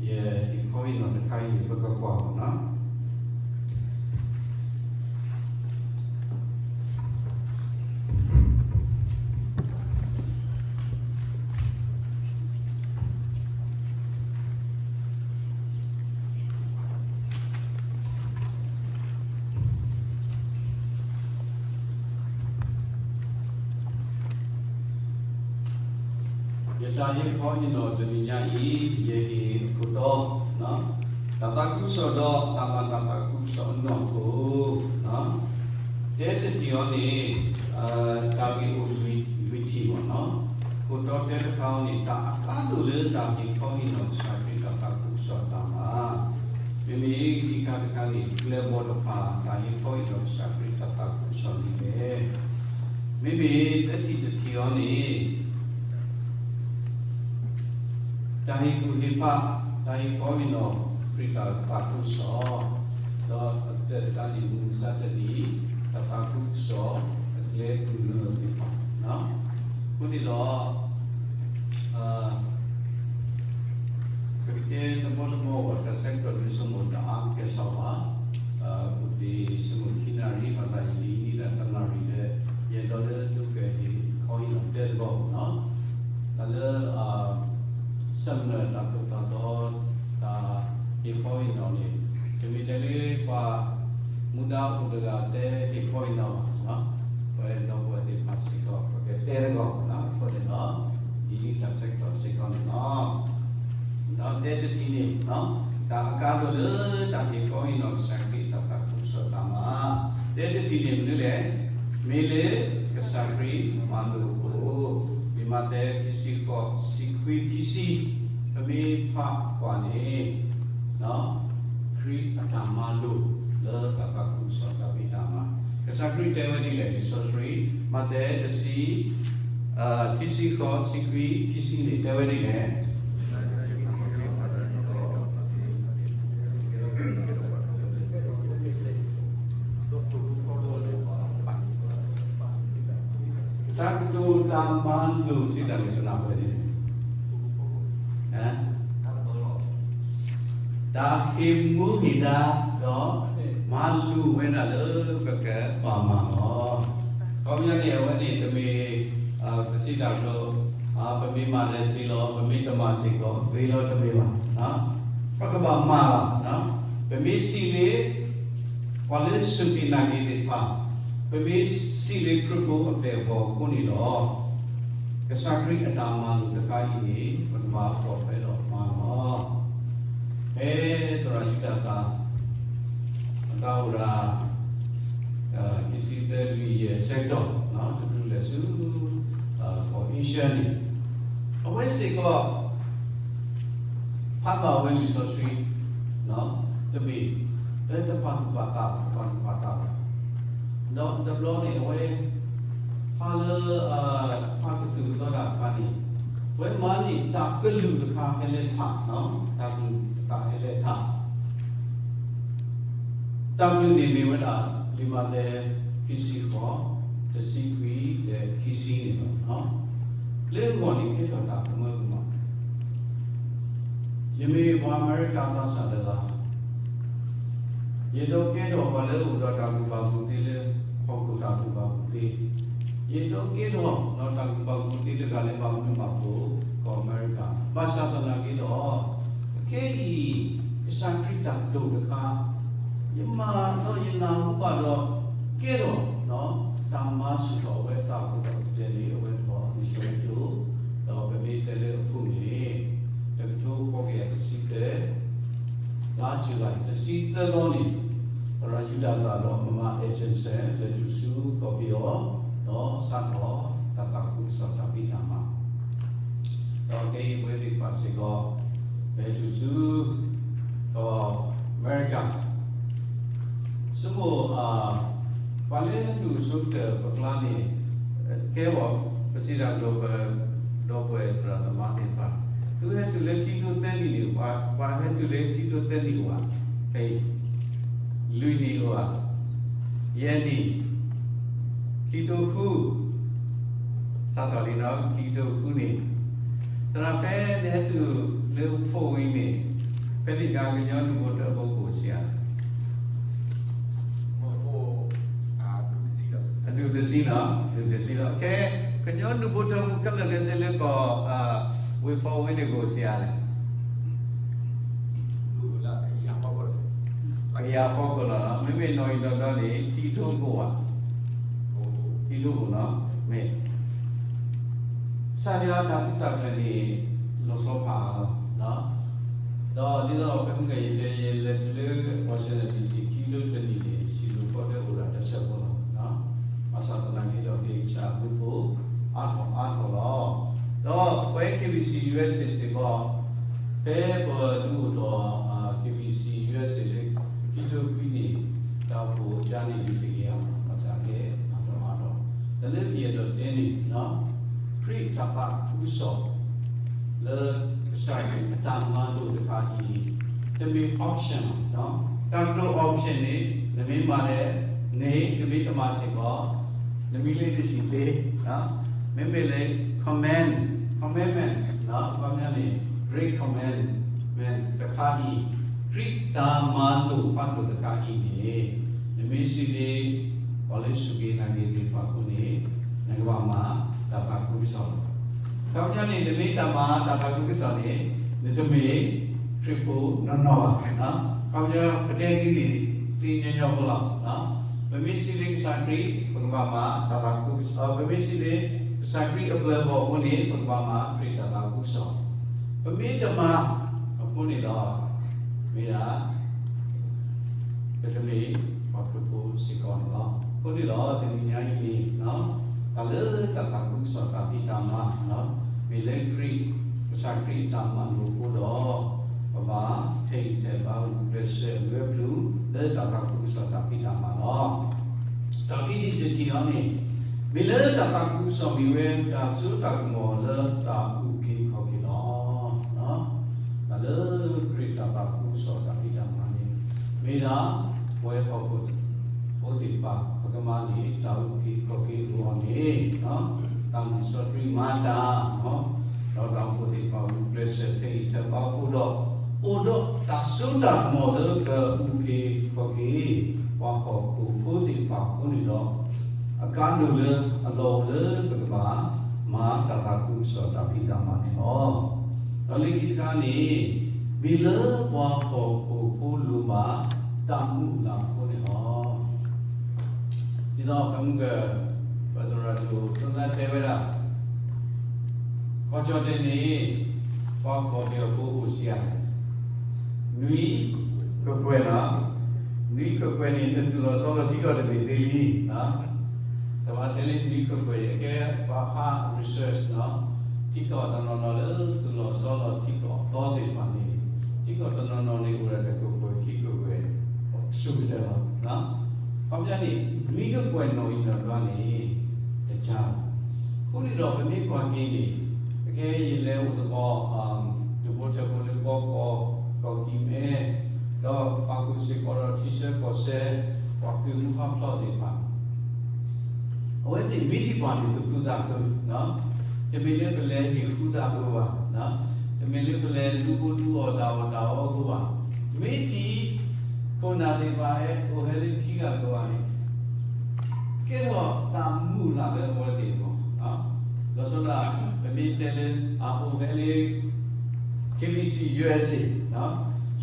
ယဟ့ၣ်ခီဟ့ၣ်နီၤတခါအံၤန့ၣ် ပကကွၢ်အီၤနီၤ. ယတၢ်ဟ့ၣ်ခီဟ့ၣ်နီၤတနံၤညါအံၤ, ယဟ့ၣ်အခိၣ်တီ, တၢ်သးခုကစီၣ်ဒီးတၢ်မၤတၢ်သးခုကစီၣ်အနီၢ်ခိ, တဲတထံၣ်အီၤန့ၣ်, တၢ်ဂ့ၢ်အိၣ်လွံၢ်ထံၣ်မ့ၢ်နီၤ. ခိၣ်တီတဲတခါအီၤန့ၣ် တၢ်အကါဒိၣ်လၢတၢ်ဟ့ၣ်ခီဟ့ၣ်နီၤကစၢ်ခရံာ်တၢ်သးခုကစီၣ်အတၢ်မၤ, မ့မ့ၢ်ခံခါတခါန့ၣ် ကျဲဘီၣ်တဖၣ် တၢ်ဟ့ၣ်ခီဟ့ၣ်နီၤကစၢ်ခရံာ်တၢ်သးခုကစီၣ်ဒ်လဲၣ်. မ့မ့ၢ်သၢထံၣ်တထံၣ်အီၤန့ၣ် တၢ်ဟ့ၣ်ကူၣ်ဟ့ၣ်ဖး, တၢ်ဟ့ၣ်ခီဟ့ၣ်နီၤခရံာ်တၢ်သးခုကစီၣ်, ဒီးအကတၢၢ်တခါန့ၣ် မုၢ်မဆါတနံၤ တၢ်သးခုကစီၣ်အကျဲပူၤလၢသ့ၣ်တဖၣ်, အဃိန့ၣ်ဒီး ပကတဲတမီတမီဘၣ် တၢ်ဆၢကတီၢ်ဒုးဆိကမိၣ်တအါကဲထီၣ်ဘၣ်, ပူၤကွံာ်ဆိကမိၣ်ခံနၣ်ရံၣ် ဘၣ်ဆၣ်ယလံၤနံၣ်ဒၣ်တနၣ်ရံၣ်လၢ ယအဲၣ်ဒိးလၢသုကဟ့ၣ်ခီဟ့ၣ်နီၤတဲသကိးနီၤ, တၢ်လၢ seminar တၢ်သိၣ်တၢ်သီ တၢ်ဟ့ၣ်ခီဟ့ၣ်နီၤန့ၣ် တမ့ၢ်ထဲလၢပှၤမူဒါအိၣ်တဂၤတဲဟ့ၣ်ခီဟ့ၣ်နီၤဘၣ်, ပဝဲဒီပုၢ်ဝဲၢ်သ့ၣ်တဖၣ်စ့ၢ်ကီး ပကတဲသကိးနီၤ, အဃိန့ၣ်ဒီး ဒ်တၢ်ဆၢကတီၢ်စ့ၢ်ကီးန့ၣ်လီၤ. ဒီးတဲတထံၣ်န့ၣ်, တၢ်အကါဒိၣ်လၢတၢ်ဟ့ၣ်ခီဟ့ၣ်နီၤကစၢ်ခရံာ်တၢ်သးခုကစီၣ်တၢ်မၤ, တဲတထံၣ်န့ၣ်မနုၤလဲၣ်, မ့ၢ်လၢကစၢ်ခရံာ်မၤလိာ်အဃိ, လံာ်မးသဲခံဆံဃိး ဆံခွံ ခံဆံ, ပမ့ၢ်ဖးကွၢ်န့ၣ် ခရံာ်အတၢ်မၤလိာ်လၢတၢ်သးခုကစီၣ်တၢ်ဖံးတၢ်မၤ, ကစၢ်ခရံာ်တဲဝဲဒ်လဲၣ် လံာ်စီဆှံ, မးသဲတဆံ, ခံဆံဃိး ဆံခွံ ခံဆံန့ၣ် တဲဝဲဒ်လဲၣ်. တၢ်ကတိၤတၢ်မၤလိာ်စံးတၢ်န့ၣ် ပနၢ်ပၢၢ်န့ၣ် တၢ်ဟ့ၣ်မူဟ့ၣ်ဒါ ဒီးမၤလိာ်ဝဲဒၣ်လၢပကဘၣ်မၤလီၤ. ခီပညီန့ၣ် အဝဲန့ၣ်တမ့ၢ် ပစံးတၢ်ကတိၤ, ပမ့ၢ်မၤဒီးသ့လီၤ, ပမ့ၢ်တမၤစ့ၢ်ကီးသ့လီၤ တမ့ၢ်ဘၣ်. ပကဘၣ်မၤလီၤ. ပမ့ၢ်စံးလၢ ပှၤလၢစူၢ်က့ၤနာ်က့ၤသ့ၣ်တဖၣ်, ပမ့ၢ်စံးလၢခရံာ်ဖိအပျဲၢ်အဘီၣ်အဃိန့ၣ်ဒီး, ကစၢ်ခရံာ်အတၢ်မၤလိာ်တခါအံၤန့ၣ် ပကဘၣ်ပိာ်ထွဲဒီးမၤလီၤ. ဖဲသရၣ်ယူဒၤသၢ် အတၢ်အိၣ်ဒၣ် ခံဆံသၢလွံၢ်ယဲၢ်ဆၢကတီၢ် တချုးလဲၤဆူ ကီၢ်အ့ရှၢၣ်န့ၣ်, အဝဲစ့ၢ်ကီး ဖးဘၣ်ဝဲလံာ်စီဆှံ တဘ့ၣ် လၢတပာ်သူၣ်ပာ်သး တပာ်သူၣ်ပာ်သးဘၣ်, ဒီးတဘျီန့ၣ် အဝဲ ဖးလၢ ဖးကသူၣ်ကသီတၢ်တခါန့ၣ်, အဝဲမၤန့ၢ်တၢ်ကလုၢ်တခါဟဲလၢထး, တၢ်ကလုၢ်တခါဟဲလၢထး တၢ်ကလုၢ်န့ၣ်မ့ၢ်ဝဲဒၣ် လံာ်မးသဲ ခံဆံဃိး တဆံခွံ ဒီးခံဆံန့ၣ်လီၤ. လၢအဂီၢ်န့ၣ် ကဲထီၣ်တၢ်ကမၢကမၣ်, ယမ့ၢ်ပှၤအမဲရကၤသးစၢ်တဂၤ, ယဒိးကဲထီၣ်ပှၤလၢအအိၣ်ဒီးတၢ်ကူၣ်ဘၣ်ကူၣ်သ့လၢ ဟီၣ်ခိၣ်တၢ်ကူၣ်ဘၣ်ကူၣ်သ့, ယဒိးကဲထီၣ်ဒီးတၢ်ကူၣ်ဘၣ်ကူၣ်သ့တဂၤလၢဘၣ်မနုၤဘၣ်ဖှိၣ် ကီၢ်အမဲရကၤ, ဘၣ်ဆၣ်သနာ်က့ဒီး ခဲအံၤ ကစၢ်ခရံာ်တၢ်ကတိၤတခါ ယမၤဒီးယနၢ်ဟူဘၣ်ဒီး ကဲထီၣ် တၢ်မၤဆူၣ်ထီၣ်အဝဲသးအဃိဒီး ပတဲန့ၣ် အဝဲထီၣ်လံာ်စီဆှံကတိၤ, ဒီးပမ့ၢ်တဲလၢအဖုၣ်န့ၣ် တကထိဃိးကယၤတဆံသၢ လါယူၤလံ တဆံသၢသီန့ၣ် သရၣ်ယူဒၤသၢ်ဒီးမမၤ agent လဲၤတုၤဆူကီၢ်ပယီၤ ဒီးစးထီၣ်တၢ်သးခုကစီၣ်တၢ်ဖံးတၢ်မၤ ဒီးခဲအံၤပဝဲသ့ၣ်တဖၣ်စ့ၢ်ကီး ပဟဲတုၤဆူ ကီၢ်အမဲရကၤ ဆိကမိၣ် ပှၤလၢဒိၣ်စိကတၢၢ်ပကျါန့ၣ် ကဲထီၣ် ပစံးတၢ်ကတိၤပ ဒီပုၢ်ဝဲၢ်သရၣ်သမါသ့ၣ်တဖၣ်, သုဟဲတုၤလၢခံကထိသၢနံၣ်န့ၣ်, ပှၤဟဲတုၤလၢခံကထိသၢနံၣ်အိၣ်ဧါ, ဖဲအံၤ, လွံၢ်နံၣ်အိၣ်ဧါ, ယဲၢ်နံၣ်, ခံကထိဃု, စးထီၣ်လံနီၤ, ခံကထိဃုန့ၣ်, သရၣ်ဖဲနဟဲတုၤလၢ Fort Wayne န့ၣ်, ဖဲန့ၣ်အခါကညီဒူၣ်ဖိထၢဖိကအိၣ်ဆံးဧါ အဒူၣ်တဆံလီၤ, အဒူၣ်တဆံလီၤ. ကဲ, ကညီဒူၣ်ဖိထၢဖိခဲလၢာ်ခဲဆ့လၢကီၢ် Fort Wayne န့ၣ်ကအိၣ်ဆံးဧါလဲၣ်. ကယၤဖီခိၣ်လီၤ, မ့မ့ၢ်နီၢ်အံၤဒီးဒီန့ၣ် ခံကထိအိၣ်ဧါ, ခံကထိအိၣ်လီၤ, မ့ၢ် ကစၢ်ယွၤတၢ်သူၣ်တၢ်ကျဲၤန့ၣ် လီၤဆီဖးအါလီၤ. ဒီးဒ်သိးဒီးဖဲမုၢ်ဂီၤယတဲ ယလဲၤတုၤလၢ Washington D C ခံကထိတနံၣ်န့ၣ် စံၣ်စိၤဖီဒဲအိၣ်ဒၣ်တဆၢဖိလီၤ. ဘၣ်ဆၣ်သနာ်က့ဒီး က့ၤဆၣ်မူဖိ အါထီၣ်အါထီၣ်လီၤ. ဒီးပဝဲ K B C U S A စ့ၢ်ကီး ဖဲပဒုးအိၣ်ထီၣ် K B C U S A လၢ ခံကထိခွံန့ၣ် တၢ်အိၣ်ဖှိၣ်ကါန့ၣ် ဒုးသ့ၣ်ညါ ဘၣ်ဆၣ်ကဲအါထီၣ်အါထီၣ်, တၢ်လၢပယဲၢ်ဒိးတဲန့ၣ် ခရံာ်တၢ်သးခုကစီၣ် လၢကစၢ်ခရံာ်အတၢ်မၤလိာ်တခါအံၤန့ၣ် တမ့ၢ် option လီၤ. တၢ်ကတိၤ option န့ၣ် နမ့ၢ်မၤလဲၣ်န့ၣ် နမ့ၢ်တမၤစ့ၢ်ကီး နမံၤလၢတဆံးသ့, မ့မ့ၢ်လၢ command, commandments ခီပညီန့ၣ် Great Commandment တခါအံၤ, ခရံာ်တၢ်မၤလိာ်ဖးဒိၣ်တခါအံၤန့ၣ် နမ့ၢ်စံးလၢ ပှၤလၢစူၢ်က့ၤနာ်က့ၤသ့ၣ်တဖၣ်အဃိန့ၣ် နကဘၣ်မၤတၢ်သးခုကစီၣ်လီၤ. အခီပညီန့ၣ် နမ့ၢ်တမၤတၢ်သးခုကစီၣ်န့ၣ် နတမ့ၢ်ခရံာ်ဖိနီၢ်နီၢ်ဘၣ်. အခီပညီ ပတဲဒ်န့ၣ် သ့ညီညီဖိလီၤ. ပမ့ၢ်စံးလၢကစၢ်ခရံာ် ပကဘၣ်မၤတၢ်သးခုကစီၣ်, ပမ့ၢ်စံးလၢကစၢ်ခရံာ်အပျဲၢ်အဘီၣ်အဃိန့ၣ် ပကဘၣ်မၤခရံာ်တၢ်သးခုကစီၣ်, ပမ့ၢ်တမၤအဃိန့ၣ်ဒီး မ့ၢ်ဒၣ် ပတမ့ၢ်ပှၤခရံာ်ဖိစ့ၢ်ကီးန့ၣ်လီၤ. အဃိန့ၣ်ဒီး တနံၤညါအံၤန့ၣ် တၢ်လၢတၢ်သးခုကစီၣ်တၢ်ဖံးတၢ်မၤ မ့ၢ်လၢခရံာ်, ကစၢ်ခရံာ်တၢ်မၤလိာ်အဃိဒီး ပဘၣ်ထဲအံၤထဲဘၣ်ဂုာ်ကျဲးစၢးဂၢၢ်ကျၢၤ လၢတၢ်သးခုကစီၣ်တၢ်ဖံးတၢ်မၤလီၤ. တၢ်ခံထံၣ်တထံၣ်န့ၣ် မ့ၢ်လၢတၢ်သးခုကစီၣ်မ့ၢ်ဝဲ တၢ်စိတၢ်ကမီၤလၢတၢ်အုၣ်က့ၤခီၣ်က့ၤလီၤ. တၢ်လၢခရံာ်တၢ်သးခုကစီၣ်တၢ်ဖံးတၢ်မၤန့ၣ် မ့ၢ်ဒၣ် ပဝဲဟီၣ်ခိၣ်ဖိသ့ၣ်တဖၣ် ပကမၤန့ၢ်တၢ်အုၣ်က့ၤခီၣ်က့ၤအဂီၢ်န့ၣ် သးမုၢ်စီဆှံမၤတၢ် ဒီးတၢ်အိၣ်ဖှိၣ်သ့ၣ်တဖၣ်ဂုာ်ကျဲးစၢးထဲအံၤထဲဘၣ်အဃိဒီး အိၣ်ဒီးတၢ်စိတၢ်ကမီၤလၢကအုၣ်က့ၤခီၣ်က့ၤ ပှၤဟီၣ်ခိၣ်ဖိသ့ၣ်တဖၣ်အဃိန့ၣ်ဒီး အကါဒိၣ်လၢအလီၢ်အိၣ်လၢပကဘၣ် မၤတၢ်သးခုကစီၣ်တၢ်ဖံးတၢ်မၤန့ၣ်လီၤ. ဒီးလၢခံတခါန့ၣ် မ့ၢ်လၢပှၤဟီၣ်ခိၣ်ဖိလိၣ်ဘၣ်တၢ်မုၢ်လၢ်အဃိန့ၣ်လီၤ. ဒ်သိးပမုၢ်က ပသရၣ်ဒိၣ်ဒိသၢတဲဝဲဒၣ် ကီၢ်ကၠီၣ်တဲာ်န့ၣ် ပှၤကီၢ်ပယီၤဖိအိၣ်ဆံးဧါ, နွံကကွဲၢ်လီၤ. နွံကကွဲၢ်န့ၣ် နသူၣ်လီၤဆီလီၤထံကီၢ်တဘ့ၣ်သ့လံ. တဘၣ်တဲလၢနွံကကွဲၢ်န့ၣ် အကဲပှၤဟး research လီၤ. ထံကီၢ်တနီၤနီၤလၢသူၣ်လီၤဆီလီၤထံကီၢ်အသီသ့ၣ်တဖၣ်န့ၣ် ထံကီၢ်တနီၤနီၤန့ၣ် အိၣ်ဒီးတကကွဲၢ်ခံကကွဲၢ် ဆူၣ်ကတၢၢ်လီၤ. အခီပညီန့ၣ် နွံကကွဲၢ်နီၣ်အံၤနီၣ်ဒွးန့ၣ် တကါလီၤ. အဃိန့ၣ်ဒီးပမ့ၢ်ကွၢ်က့ၤန့ၣ် အကဲယလဲၤအိၣ်သကိး ဒူၣ်ဖိထၢဖိလၢကီၢ်ကီၢ် ကီၢ်ကံၢ်မဲ ဒီးပာ်ဃုာ်စ့ၢ်ကီးဒီးထံဆၢကီၢ်ဆၢ ပှၤဃ့ၢ်မှံဟးဖျိးသ့ၣ်တဖၣ် အဝဲသ့ၣ်မ့ၢ်ထံၣ်ပှၤန့ၣ် သူၣ်ခုသးခု, တမ့ၢ်လၢပလဲၤဟ့ၣ်ကူသးအီၤဘၣ်, တမ့ၢ်လၢပလဲၤဒုးအီၣ်ဒုးအီတၢ်အီၣ်တၢ်အီအဂီၢ်ဘၣ်, မ့ၢ်ထံၣ်ခိၣ်နၢ်သ့ၣ်တဖၣ်ဟဲအိၣ်ဟဲလၢထံဂၤကီၢ်ဂၤန့ၣ် ကဲထီၣ်တၢ်မုၢ်လၢ်လၢအဝဲသ့ၣ်အဂီၢ်, လီၤဆီဒၣ် ပမ့ၢ်တဲလၢအအိၣ်ဟဲလၢ K B C U S A,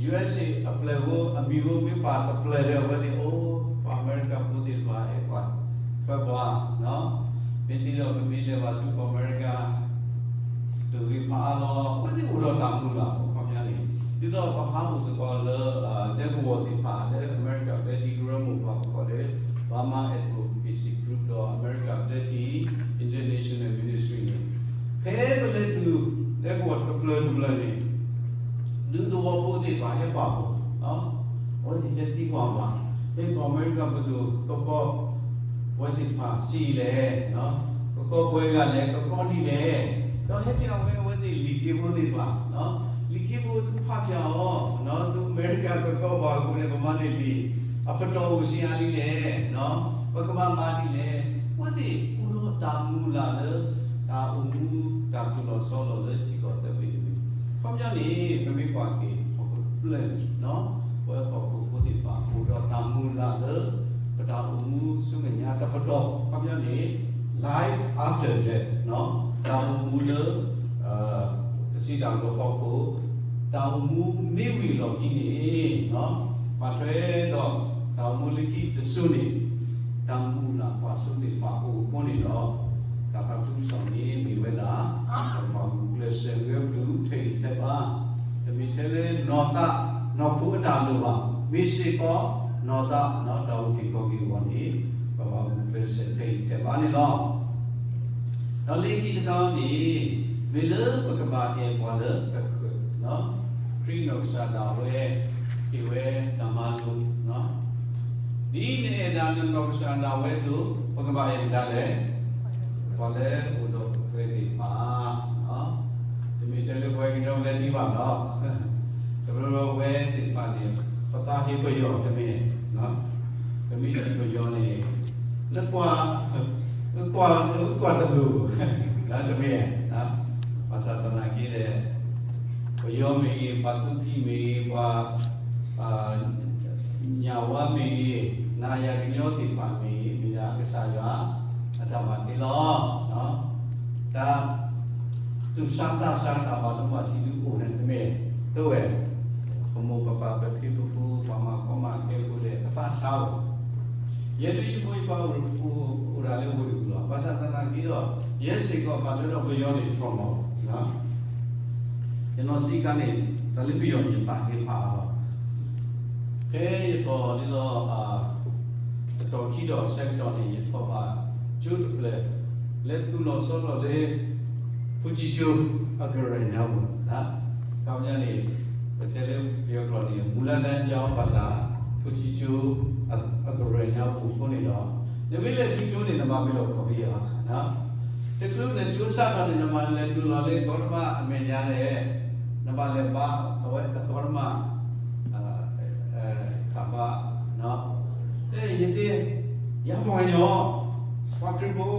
U S A အပျဲၢ်ဖိအမံၤဖိမ့ၢ်ပာ်တပျဲၢ်ဒီး အဝဲသ့ၣ်အိၣ် ပှၤအမဲရကၤဖိသ့ၣ်တဖၣ်ဟဲကွၢ်ထွဲပှၤ, မ့ၢ်သ့ဒီးပမ့ၢ်လဲၤဘၣ်ဆူကီၢ်အမဲရကၤ တဂ့ၤဖးအါလီၤ, အဝဲသ့ၣ်အိၣ်ဒီးတၢ်မုၢ်လၢ်အခီပညီန့ၣ်, ဒ်သိးပဟးအိၣ်သကိးလၢ ဒဲကဝီၤသ့ၣ်တဖၣ်လၢအမဲရကၤ ဒဲထံကရၢမိၢ်ပှၢ်ကီၢ်လၢ Burma Advocacy Group ဒီးအမဲရကၤ ဒဲထံ International Ministry န့ၣ်, ဖဲပလဲၤတုၤ ဒဲကဝီၤတပျၢၤတပျၢၤန့ၣ် ဒူသဝီဖိသ့ၣ်တဖၣ်ဟဲပာ်ဖှိၣ်, အဝဲသ့ၣ်ဟဲသံကွၢ်ပှၤ, ဟဲကီၢ်အမဲရကၤပဒိၣ် ကကီၢ်ပဝဲသ့ၣ်တဖၣ်ဆံးလဲၣ်, ကကီၢ်ပှဲၤဂၤလဲၣ်, ကကီၢ်ဒ်လဲၣ်, ဒီးဟဲပၠးဝဲအဝဲသ့ၣ်လံာ်က့ဖိသ့ၣ်တဖၣ်, လံာ်က့ဖိသုဖးပၠးအီၤ, သုအမဲရကၤကကီၢ်ပှၤအဃိန့ၣ် ပမၤန့ၢ်လံာ်, အပတီၢ်အိၣ်ဆံးအါလံလဲၣ်, ပကဘၣ်မၤဒ်လဲၣ်, အဝဲသ့ၣ်အိၣ်ဒီးတၢ်မုၢ်လၢ်လၢ တၢ်အိၣ်မူတၢ်သူၣ်လီၤဆီလီၤလၢထံကီၢ်သၢဘ့ၣ်တဘ့ၣ်, ခီပညီန့ၣ် ပမ့ၢ်ကွၢ်က့ၤ ပကပျၢ်န့ၣ် ပဝဲဟီၣ်ခိၣ်ဖိသ့ၣ်တဖၣ် အိၣ်ဒီးတၢ်မုၢ်လၢ်လၢ ပတၢ်အိၣ်မူဆူမဲာ်ညါတပတီၢ်, ခီပညီန့ၣ် life after death, တၢ်အိၣ်မူလၢ ကစံးတၢ်လီၤဟီၣ်ခိၣ်, တၢ်အိၣ်မူမ့ၢ်ဝံၤအလီၢ်ခံန့ၣ် ဘၣ်ထွဲဒီးတၢ်အိၣ်မူလၢခံတစိၤန့ၣ် တၢ်မုၢ်လၢ်ကွၢ်စိသ့ၣ်တဖၣ်အိၣ်အဃိန့ၣ်ဒီး တၢ်သးခုကစီၣ်န့ၣ်မ့ၢ်ဝဲဒၣ် ပကဘၣ်ဂုာ်ကျဲးစၢးဂဲၤပျုၢ်ထဲအံၤထဲဘၣ်, တမ့ၢ်ထဲလၢနီၢ်သး နီၢ်ဖိအတၢ်လိၣ်ဘၣ်, မ့ၢ်စ့ၢ်ကီး နီၢ်သး တၢ်အုၣ်က့ၤခီၣ်က့ၤအဂီၢ်န့ၣ် ပဘၣ်ဂုာ်ကျဲးစၢးထဲအံၤထဲဘၣ်န့ၣ်လီၤ. ဒီးလၢခံတခါန့ၣ် မ့ၢ်လၢပကဘၣ်အဲၣ်ပှၤလၢပဃၢၤ ခရံာ်နီၢ်ကစၢ်ဒၣ်ဝဲ ဟ့ၣ်ဝဲတၢ်မၤလိာ်, ဒ်နအဲၣ်ဒၣ်နနီၢ်ကစၢ်ဒၣ်ဝဲအသိး ပကဘၣ်အဲၣ်မတၤလဲၣ်, ပှၤလၢအိၣ်ဒီးပဃၢၤသ့ၣ်တဖၣ်, တမ့ၢ်ထဲလၢပှၤကညီလၢထံဘၣ်နီၤ, တဘျီဘျီဝဲသ့ၣ်တဖၣ်န့ၣ် ပသးဟ့ပယီၤတမ့ၢ်, ပမ့ၢ်ဟ့ပယီၤန့ၣ် နကွၢ် ကွၢ် ကွၢ်တလိၤ တမ့ၢ်, ဘၣ်ဆၣ်သနာ်က့ဒီး ပယီၤမ့ၢ်ဂ့ၤ, ပှၤသူဖံးမ့ၢ်ဂ့ၤ, ပှၤ ညၣ်ဝါမ့ၢ်ဂ့ၤ, နၤယၤကညီသ့ၣ်တဖၣ်မ့ၢ်ဂ့ၤ, မ့ၢ်ဒၣ်ကစၢ်ယွၤအတၢ်မၤသ့လီၤ. တၢ်သူၣ်ဆါသးဆါ တၢ်ဘၣ်ဒိဘၣ်ထံးဒုးအိၣ်န့ၣ်တမ့ၢ်, တဝဲ ပမိၢ်ပပၢ်ပဖံပဖု ပှၤမၤကီမၤခဲအဃိဒီး ပသးဆါလီၤ. ယဲဒၣ်ယမိၢ်ယပၢ်အိၣ် အိၣ်ဒၣ်လၢဝ့ၢ်တကူၣ်လီၤ. ဘၣ်ဆၣ်သနာ်က့ဒီး ယဲစ့ၢ်ကီးဘၣ်ထွဲဒီးပယီၤန့ၣ် trauma ယနီၢ်ဆံးခါန့ၣ် တၢ်လၢပယီၤန့ၣ် ယသးဟ့ဖးအါလီၤ. ဖဲယထီၣ်ဒ်သိး တတီၢ်ခံတီၢ်ဆၢကတီၢ်န့ၣ် ယထီၣ်ဘၣ်ကၠိတဖျၢၣ် လၢသူၣ်လီၤဆီလီၤလၢ ဖူကၠံကၠိ အကရၢၢ်ညါပူၤ, ခီပညီန့ၣ် ပတဲလၢပယီၤကျိာ်န့ၣ် မူလတန်းကျောင်း ဘၣ်ဆၣ် ဖူကၠံကၠိ အကရၢၢ်ညါပူၤအဃိန့ၣ်ဒီး နမ့ၢ်လဲၤဆူကၠိန့ၣ် နမၤမ့ၢ်လီၤခီၣ်ဖံးယၤ တချုးနကၠိစးထီၣ်န့ၣ် နမၤလဲၤနုာ်လီၤလၢကီၢ်တမၣ်အမဲာ်ညါန့ၣ် နဘၣ်လဲၤဘါအဝဲအကီၢ်တမၣ် တၢ်ဘါ, ယတဲ ယၤပှၤကညီ ပှၤခရံာ်ဖိ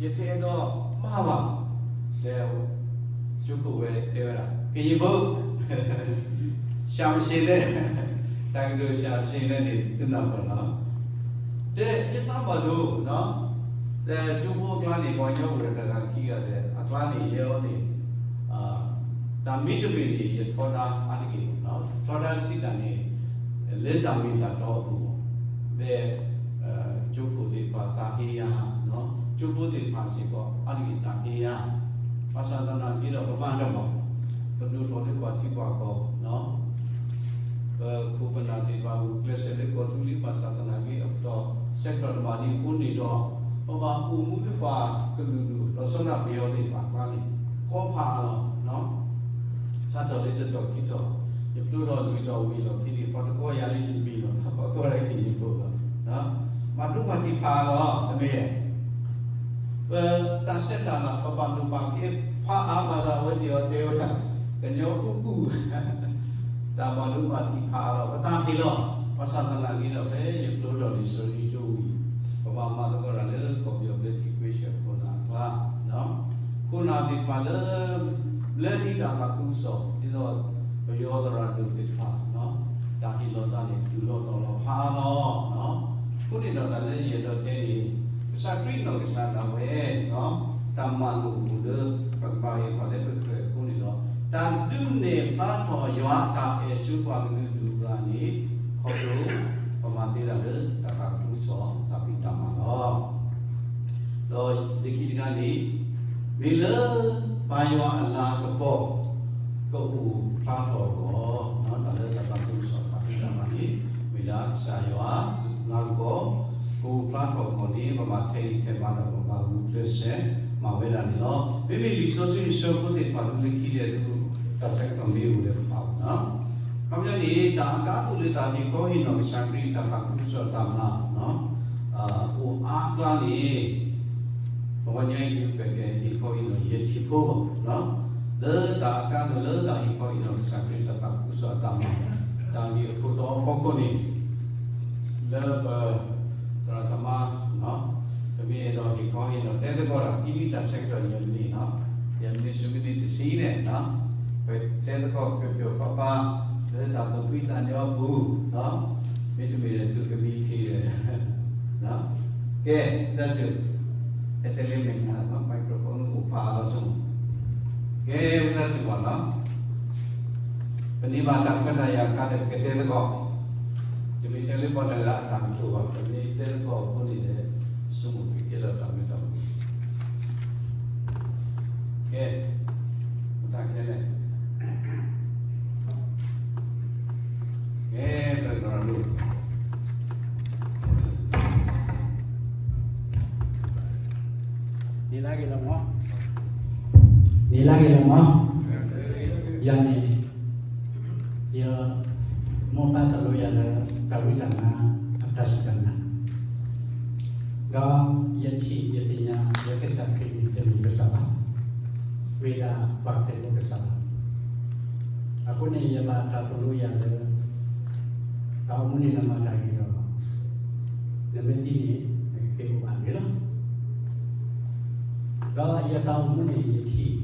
ယတအဲၣ်ဒိးမၤဘၣ်, တဲ ကၠိခိၣ်ဝဲတဲဝဲဒၣ် ကရင်ဖိ ရှမ်းမရှေးလဲၣ်, တၢ်ကတိၤ ရှမ်းမရှေးလဲၣ်န့ၣ် သုနၢ်ပၢၢ်လီၤ. တဲ ယသးဘၣ်ဒိ တဲ ကၠိဖိအကျါန့ၣ် ပှၤကညီအိၣ်ဒီးတဂၤခံဂၤဒီး အကျါန့ၣ် ယဲအီၤန့ၣ် တၢ်မ့ၢ်တမ့ၢ်န့ၣ် ယထီဒါအါတက့ၢ်, ထီဒါတစံးတၢ်န့ၣ် လၢတၢ်မ့ၢ်တၢ်တီအပူၤ ဖဲ ကၠိခိၣ်သ့ၣ်တဖၣ်သးဟ့ယၤ, ကၠိဖိသ့ၣ်တဖၣ်စ့ၢ်ကီး အါတက့ၢ်သးဟ့ယၤ, ဘၣ်ဆၣ်သနာ်က့ဒီး ပမၤတၢ်မၤ ပဒိၣ်ထီၣ်လၢပှၤထံပှၤကီၢ် ပခိၣ်ပနၢ်သ့ၣ်တဖၣ် ဂုာ်ကျဲးစၢးလၢကီၢ်သူလ့ၤ ဘၣ်ဆၣ်သနာ်က့ အပတီၢ်ဆၢကတီၢ်တဘၣ်ဒံးအဃိန့ၣ်ဒီး ပဘၣ်အိၣ်မူလၢပှၤကလုာ်ဒူၣ် လီၤဆီဒၣ်ပယီၤသ့ၣ်တဖၣ်အကျါန့ၣ် ကီဖးအါလီၤ. စးထီၣ်လၢတတီၢ်ခံတီၢ် ယဖျိထီၣ်လွံၢ်တီၢ်ဝံၤအလီၢ်ခံန့ၣ် ပှၤတကိးယၤလၢယမံၤလီၤ, ပှၤကိးလၢကရင်ဖိလီၤ. ဘၣ်ဒိဘၣ်ထံးဖးအါလီၤ တမ့ၢ် ပတၢ်ဆဲးတၢ်လၤ ပဘၣ်ဒိဘၣ်ထံးဖးအါမးလၢအဝဲသ့ၣ်အီၤတဲဝဲဒၣ် ကညီအူအူ တၢ်ဘၣ်ဒိဘၣ်ထံးဖးအါလီၤ ပသးဟ့လီၤ. ဘၣ်ဆၣ်သနာ်က့ဒီး ဖဲယဖျိထီၣ်လံာ်စီဆှံကၠိဝံၤ ပဘၣ်မၤသကိးတၢ်လၢကီၢ်ပယီၤဘျၢထံခဝ့ၡၢၣ်ခိၣ်နၢ်အကျါ ခိၣ်နၢ်သ့ၣ်တဖၣ်လၢ ဘျၢထံတၢ်သးခုကစီၣ် ဒ်သိးပယီၤသရၣ်ဒိၣ်သ့ၣ်တဖၣ် တၢ်ဟ့ၣ်လီၤသးန့ၣ် တုၤလီၤတီၤလီၤဖးအါလီၤ. အဃိန့ၣ်ဒီးတၢ်လၢယအဲၣ်ဒိးတဲန့ၣ် ကစၢ်ခရံာ်နီၢ်ကစၢ်ဒၣ်ဝဲ တၢ်မၤလိာ်အပူၤလၢ ပကဘၣ်ဟ့ၣ်ခီၣ်လၢပဃၢၤအဃိန့ၣ်ဒီး တၢ်ဒုးနဲၣ်ဖျါထီၣ်ယွၤအတၢ်အဲၣ်ဆူပှၤကလုာ်ဒူၣ်အဂၤန့ၣ် ခီဖျိ ပမၤသ့တၢ်လၢတၢ်သးခုကစီၣ်တၢ်ဖံးတၢ်မၤလီၤ. ဒီးလၢခံတခါန့ၣ် မ့ၢ်လၢပၢ်ယွၤအလၤကပီၤ ကအိၣ်ဖျါထီၣ်အဂီၢ် တၢ်လၢတၢ်သးခုကစီၣ်တၢ်ဖံးတၢ်မၤန့ၣ် မ့ၢ်ဒၣ်ကစၢ်ယွၤအလၤကပီၤ ကအိၣ်ဖျါထီၣ်အဂီၢ်န့ၣ် ပဘၣ်ထဲးဂံၢ်ထဲးဘါဒီး ပဘၣ်ဂုာ်ကျဲးစၢးမၤဝဲဒၣ်န့ၣ်လီၤ. မ့မ့ၢ်လံာ်စီဆှံအဆၢဖိသ့ၣ်တဖၣ် ဒ်လၢခံဒဲးဒုး တၢ်ဆၢကတီၢ်မ့ၢ်အိၣ်လၢပဖးအီၤ ခီပညီန့ၣ် တၢ်အကါဒိၣ်လၢတၢ်ဟ့ၣ်ခီဟ့ၣ်နီၤကစၢ်ခရံာ် တၢ်သးခုကစီၣ်တၢ်မၤ အိၣ်အါအကျါန့ၣ် အဝဲညါအံၤ ပကဟ့ၣ်ခီဟ့ၣ်နီၤ ယထံၣ်ဖိ လၢတၢ်အကါဒိၣ် လၢတၢ်ဟ့ၣ်ခီဟ့ၣ်နီၤ ကစၢ်ခရံာ်တၢ်သးခုကစီၣ်အတၢ်မၤ တၢ်ဂ့ၢ်အခိၣ်တီအဖီခိၣ်န့ၣ် လၢပ သရၣ်သမါ ပမ့ၢ်အဲၣ်ဒိးဟ့ၣ်ခီဟ့ၣ်နီၤ တဲသကိးတၢ် ခံမံၤတၢ်ဆၢကတီၢ် ယမ့ၢ်န့ၣ် ယမ့ၢ်န့ၣ် ဆူမ့ၢ်န့ၣ်တဆံန့ၣ် ပတဲသကိးပျီပျီပၤပၤ လၢတၢ်သူၣ်ဖှံသးညီအပူၤ မ့တမ့ၢ်ဒီး သုကမံခ့ ကဲ ဝံသးစူၤ အဲတဲလၢမဲာ်ညါ microphone အိၣ်ဖးလီၤဆိ ကဲ ဝံသးစူၤ ပန့ၢ်ဘၣ်တၢ်ခွဲးတၢ်ယာ်အခါဒီး ပကတဲသကိး တမ့ၢ်တဲလၢပှၤတဂၤအတၢ်ကတိၤဘၣ် ပမ့ၢ်တဲသကိးအဃိန့ၣ်ဒီး ဆိကမိၣ်က့ၤကဲထီၣ်တၢ်မ့ၢ်တၢ်မုာ် ကဲ မတၤခဲလဲၣ် ကဲ ပသရၣ်ဒိၣ် န့ၢ်လၢဂ့ၤလီၤမး, န့ၢ်လၢဂ့ၤလီၤမး, ယၤန့ၣ် ယမိၢ်ပၢ်သိၣ်လိယၤလၢ တၢ်ဝံတၢ်နါ အတၢ်စူၢ်တၢ်နာ်, ဒီးယထံၣ်ယသ့ၣ်ညါလၢကစၢ်ခရံာ်န့ၣ် တမ့ၢ်ကစၢ်ဘၣ်, မ့ၢ်ဒၣ်ပှၤခရံာ်ဖိကစၢ်ဘၣ်. အဃိန့ၣ် ယဘၣ်တၢ်သိၣ်လိယၤလၢ တၢ်အိၣ်မူန့ၣ်နမၤတၢ်ဂ့ၤဒီး နမ့ၢ်သံန့ၣ် နကက့ၤအိၣ်ဘၣ်ဂ့ၤလီၤ. ဒီးယတၢ်အိၣ်မူန့ၣ် ယထံၣ်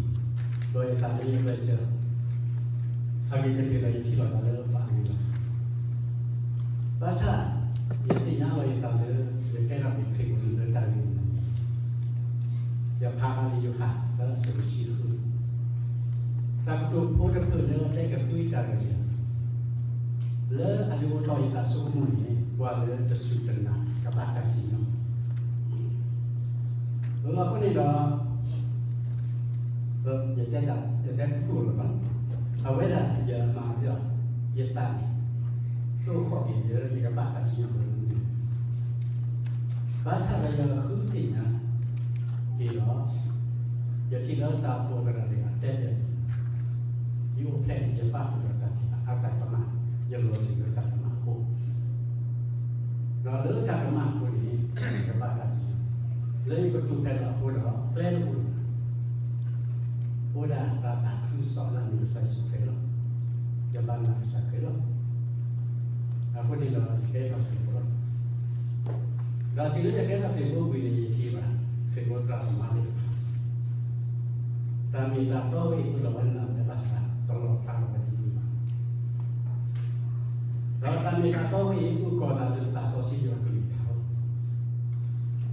လီၤယသးလၢယကျဲးစၢး အဂ့ၤကတၢၢ်ဒီးယထံၣ်လီၤသးလၢပှၤအဂ့ၤလီၤ. ဘၣ်ဆၣ် ယသ့ၣ်ညါလီၤယသးလၢ ယကဲထီၣ်က့ၤခရံာ်ဖိလၢတၢ်ဂ့ၤန့ၣ် ယဖးဘၣ်လၢယိၤဟၣ် သၢ အဆၢဖိတဆံဃု, တၢ်ကတိၤဖိတဖျၢၣ်လၢအတဲကသုတၢ်ဂ့ၤ လၢအဒုးအိၣ်ထီၣ်ယသးဆိကမိၣ်န့ၣ် ပှၤလၢတစူၢ်တနာ်ကဘၣ်တၢ်စံၣ်ညီၣ် အဃိန့ၣ်ဒီး ယတဲတၢ် ယတဲတၢ်လီၤ, အဝဲဒၣ်ယမၤသ့လီၤ, ယသးန့ၣ် တအိၣ်ခိးက့ၤလၢ ယကဘၣ်တၢ်စံၣ်ညီၣ်လၢမနုၤ, ဘၣ်ဆၣ်ဒီးယဃုသ့ၣ်ညါက့ၤလီၤ, ယထံၣ်လၢတၢ်ပိာ်သရၣ်တဂၤတဲဖဲ ယအိၣ်ဖျဲၣ်န့ၣ် ယပၣ်ဃုာ်ဒီးတၢ်ကမၣ်, ယလီၤစၢၤလၢတၢ်ကမၣ်အဃိ, ဒီးလၢတၢ်ကမၣ်အဃိန့ၣ် ယကဘၣ်တၢ်စံၣ်ညီၣ်, လၢယကတိၤဖဲလၢအဃိဒီး ကျဲတအိၣ်လၢၤဘၣ်, အိၣ်ဒၣ်တၢ်သးခုကစီၣ်လၢအမ့ၢ်ကစၢ်ယ့ၣ်ၡူးခရံာ်လီၤ, ယဘၣ်နာ်ကစၢ်ခရံာ်လီၤ. အဃိန့ၣ်ဒီး ယကဲထီၣ်ခရံာ်ဖိလီၤ. ဒီးတုၤလၢယကဲထီၣ်ခရံာ်ဖိဝံၤန့ၣ် ယထံၣ်ဘၣ် ခရံာ်ဖိသရၣ်သမါသ့ၣ်တဖၣ် တၢ်မ့ၢ်တၢ်တီဝဲအံၤ အိၣ်လီၤဝဲနၤလၢဘၣ်ဆၣ် တလီၤဖျါလီၤဝဲတမံၤဘၣ်. ဒီးတၢ်မ့ၢ်တၢ်တီဝဲအံၤ အိၣ်ကီၤသးလၢသးစီဆှံယွၤကလုၢ်ကထါလီ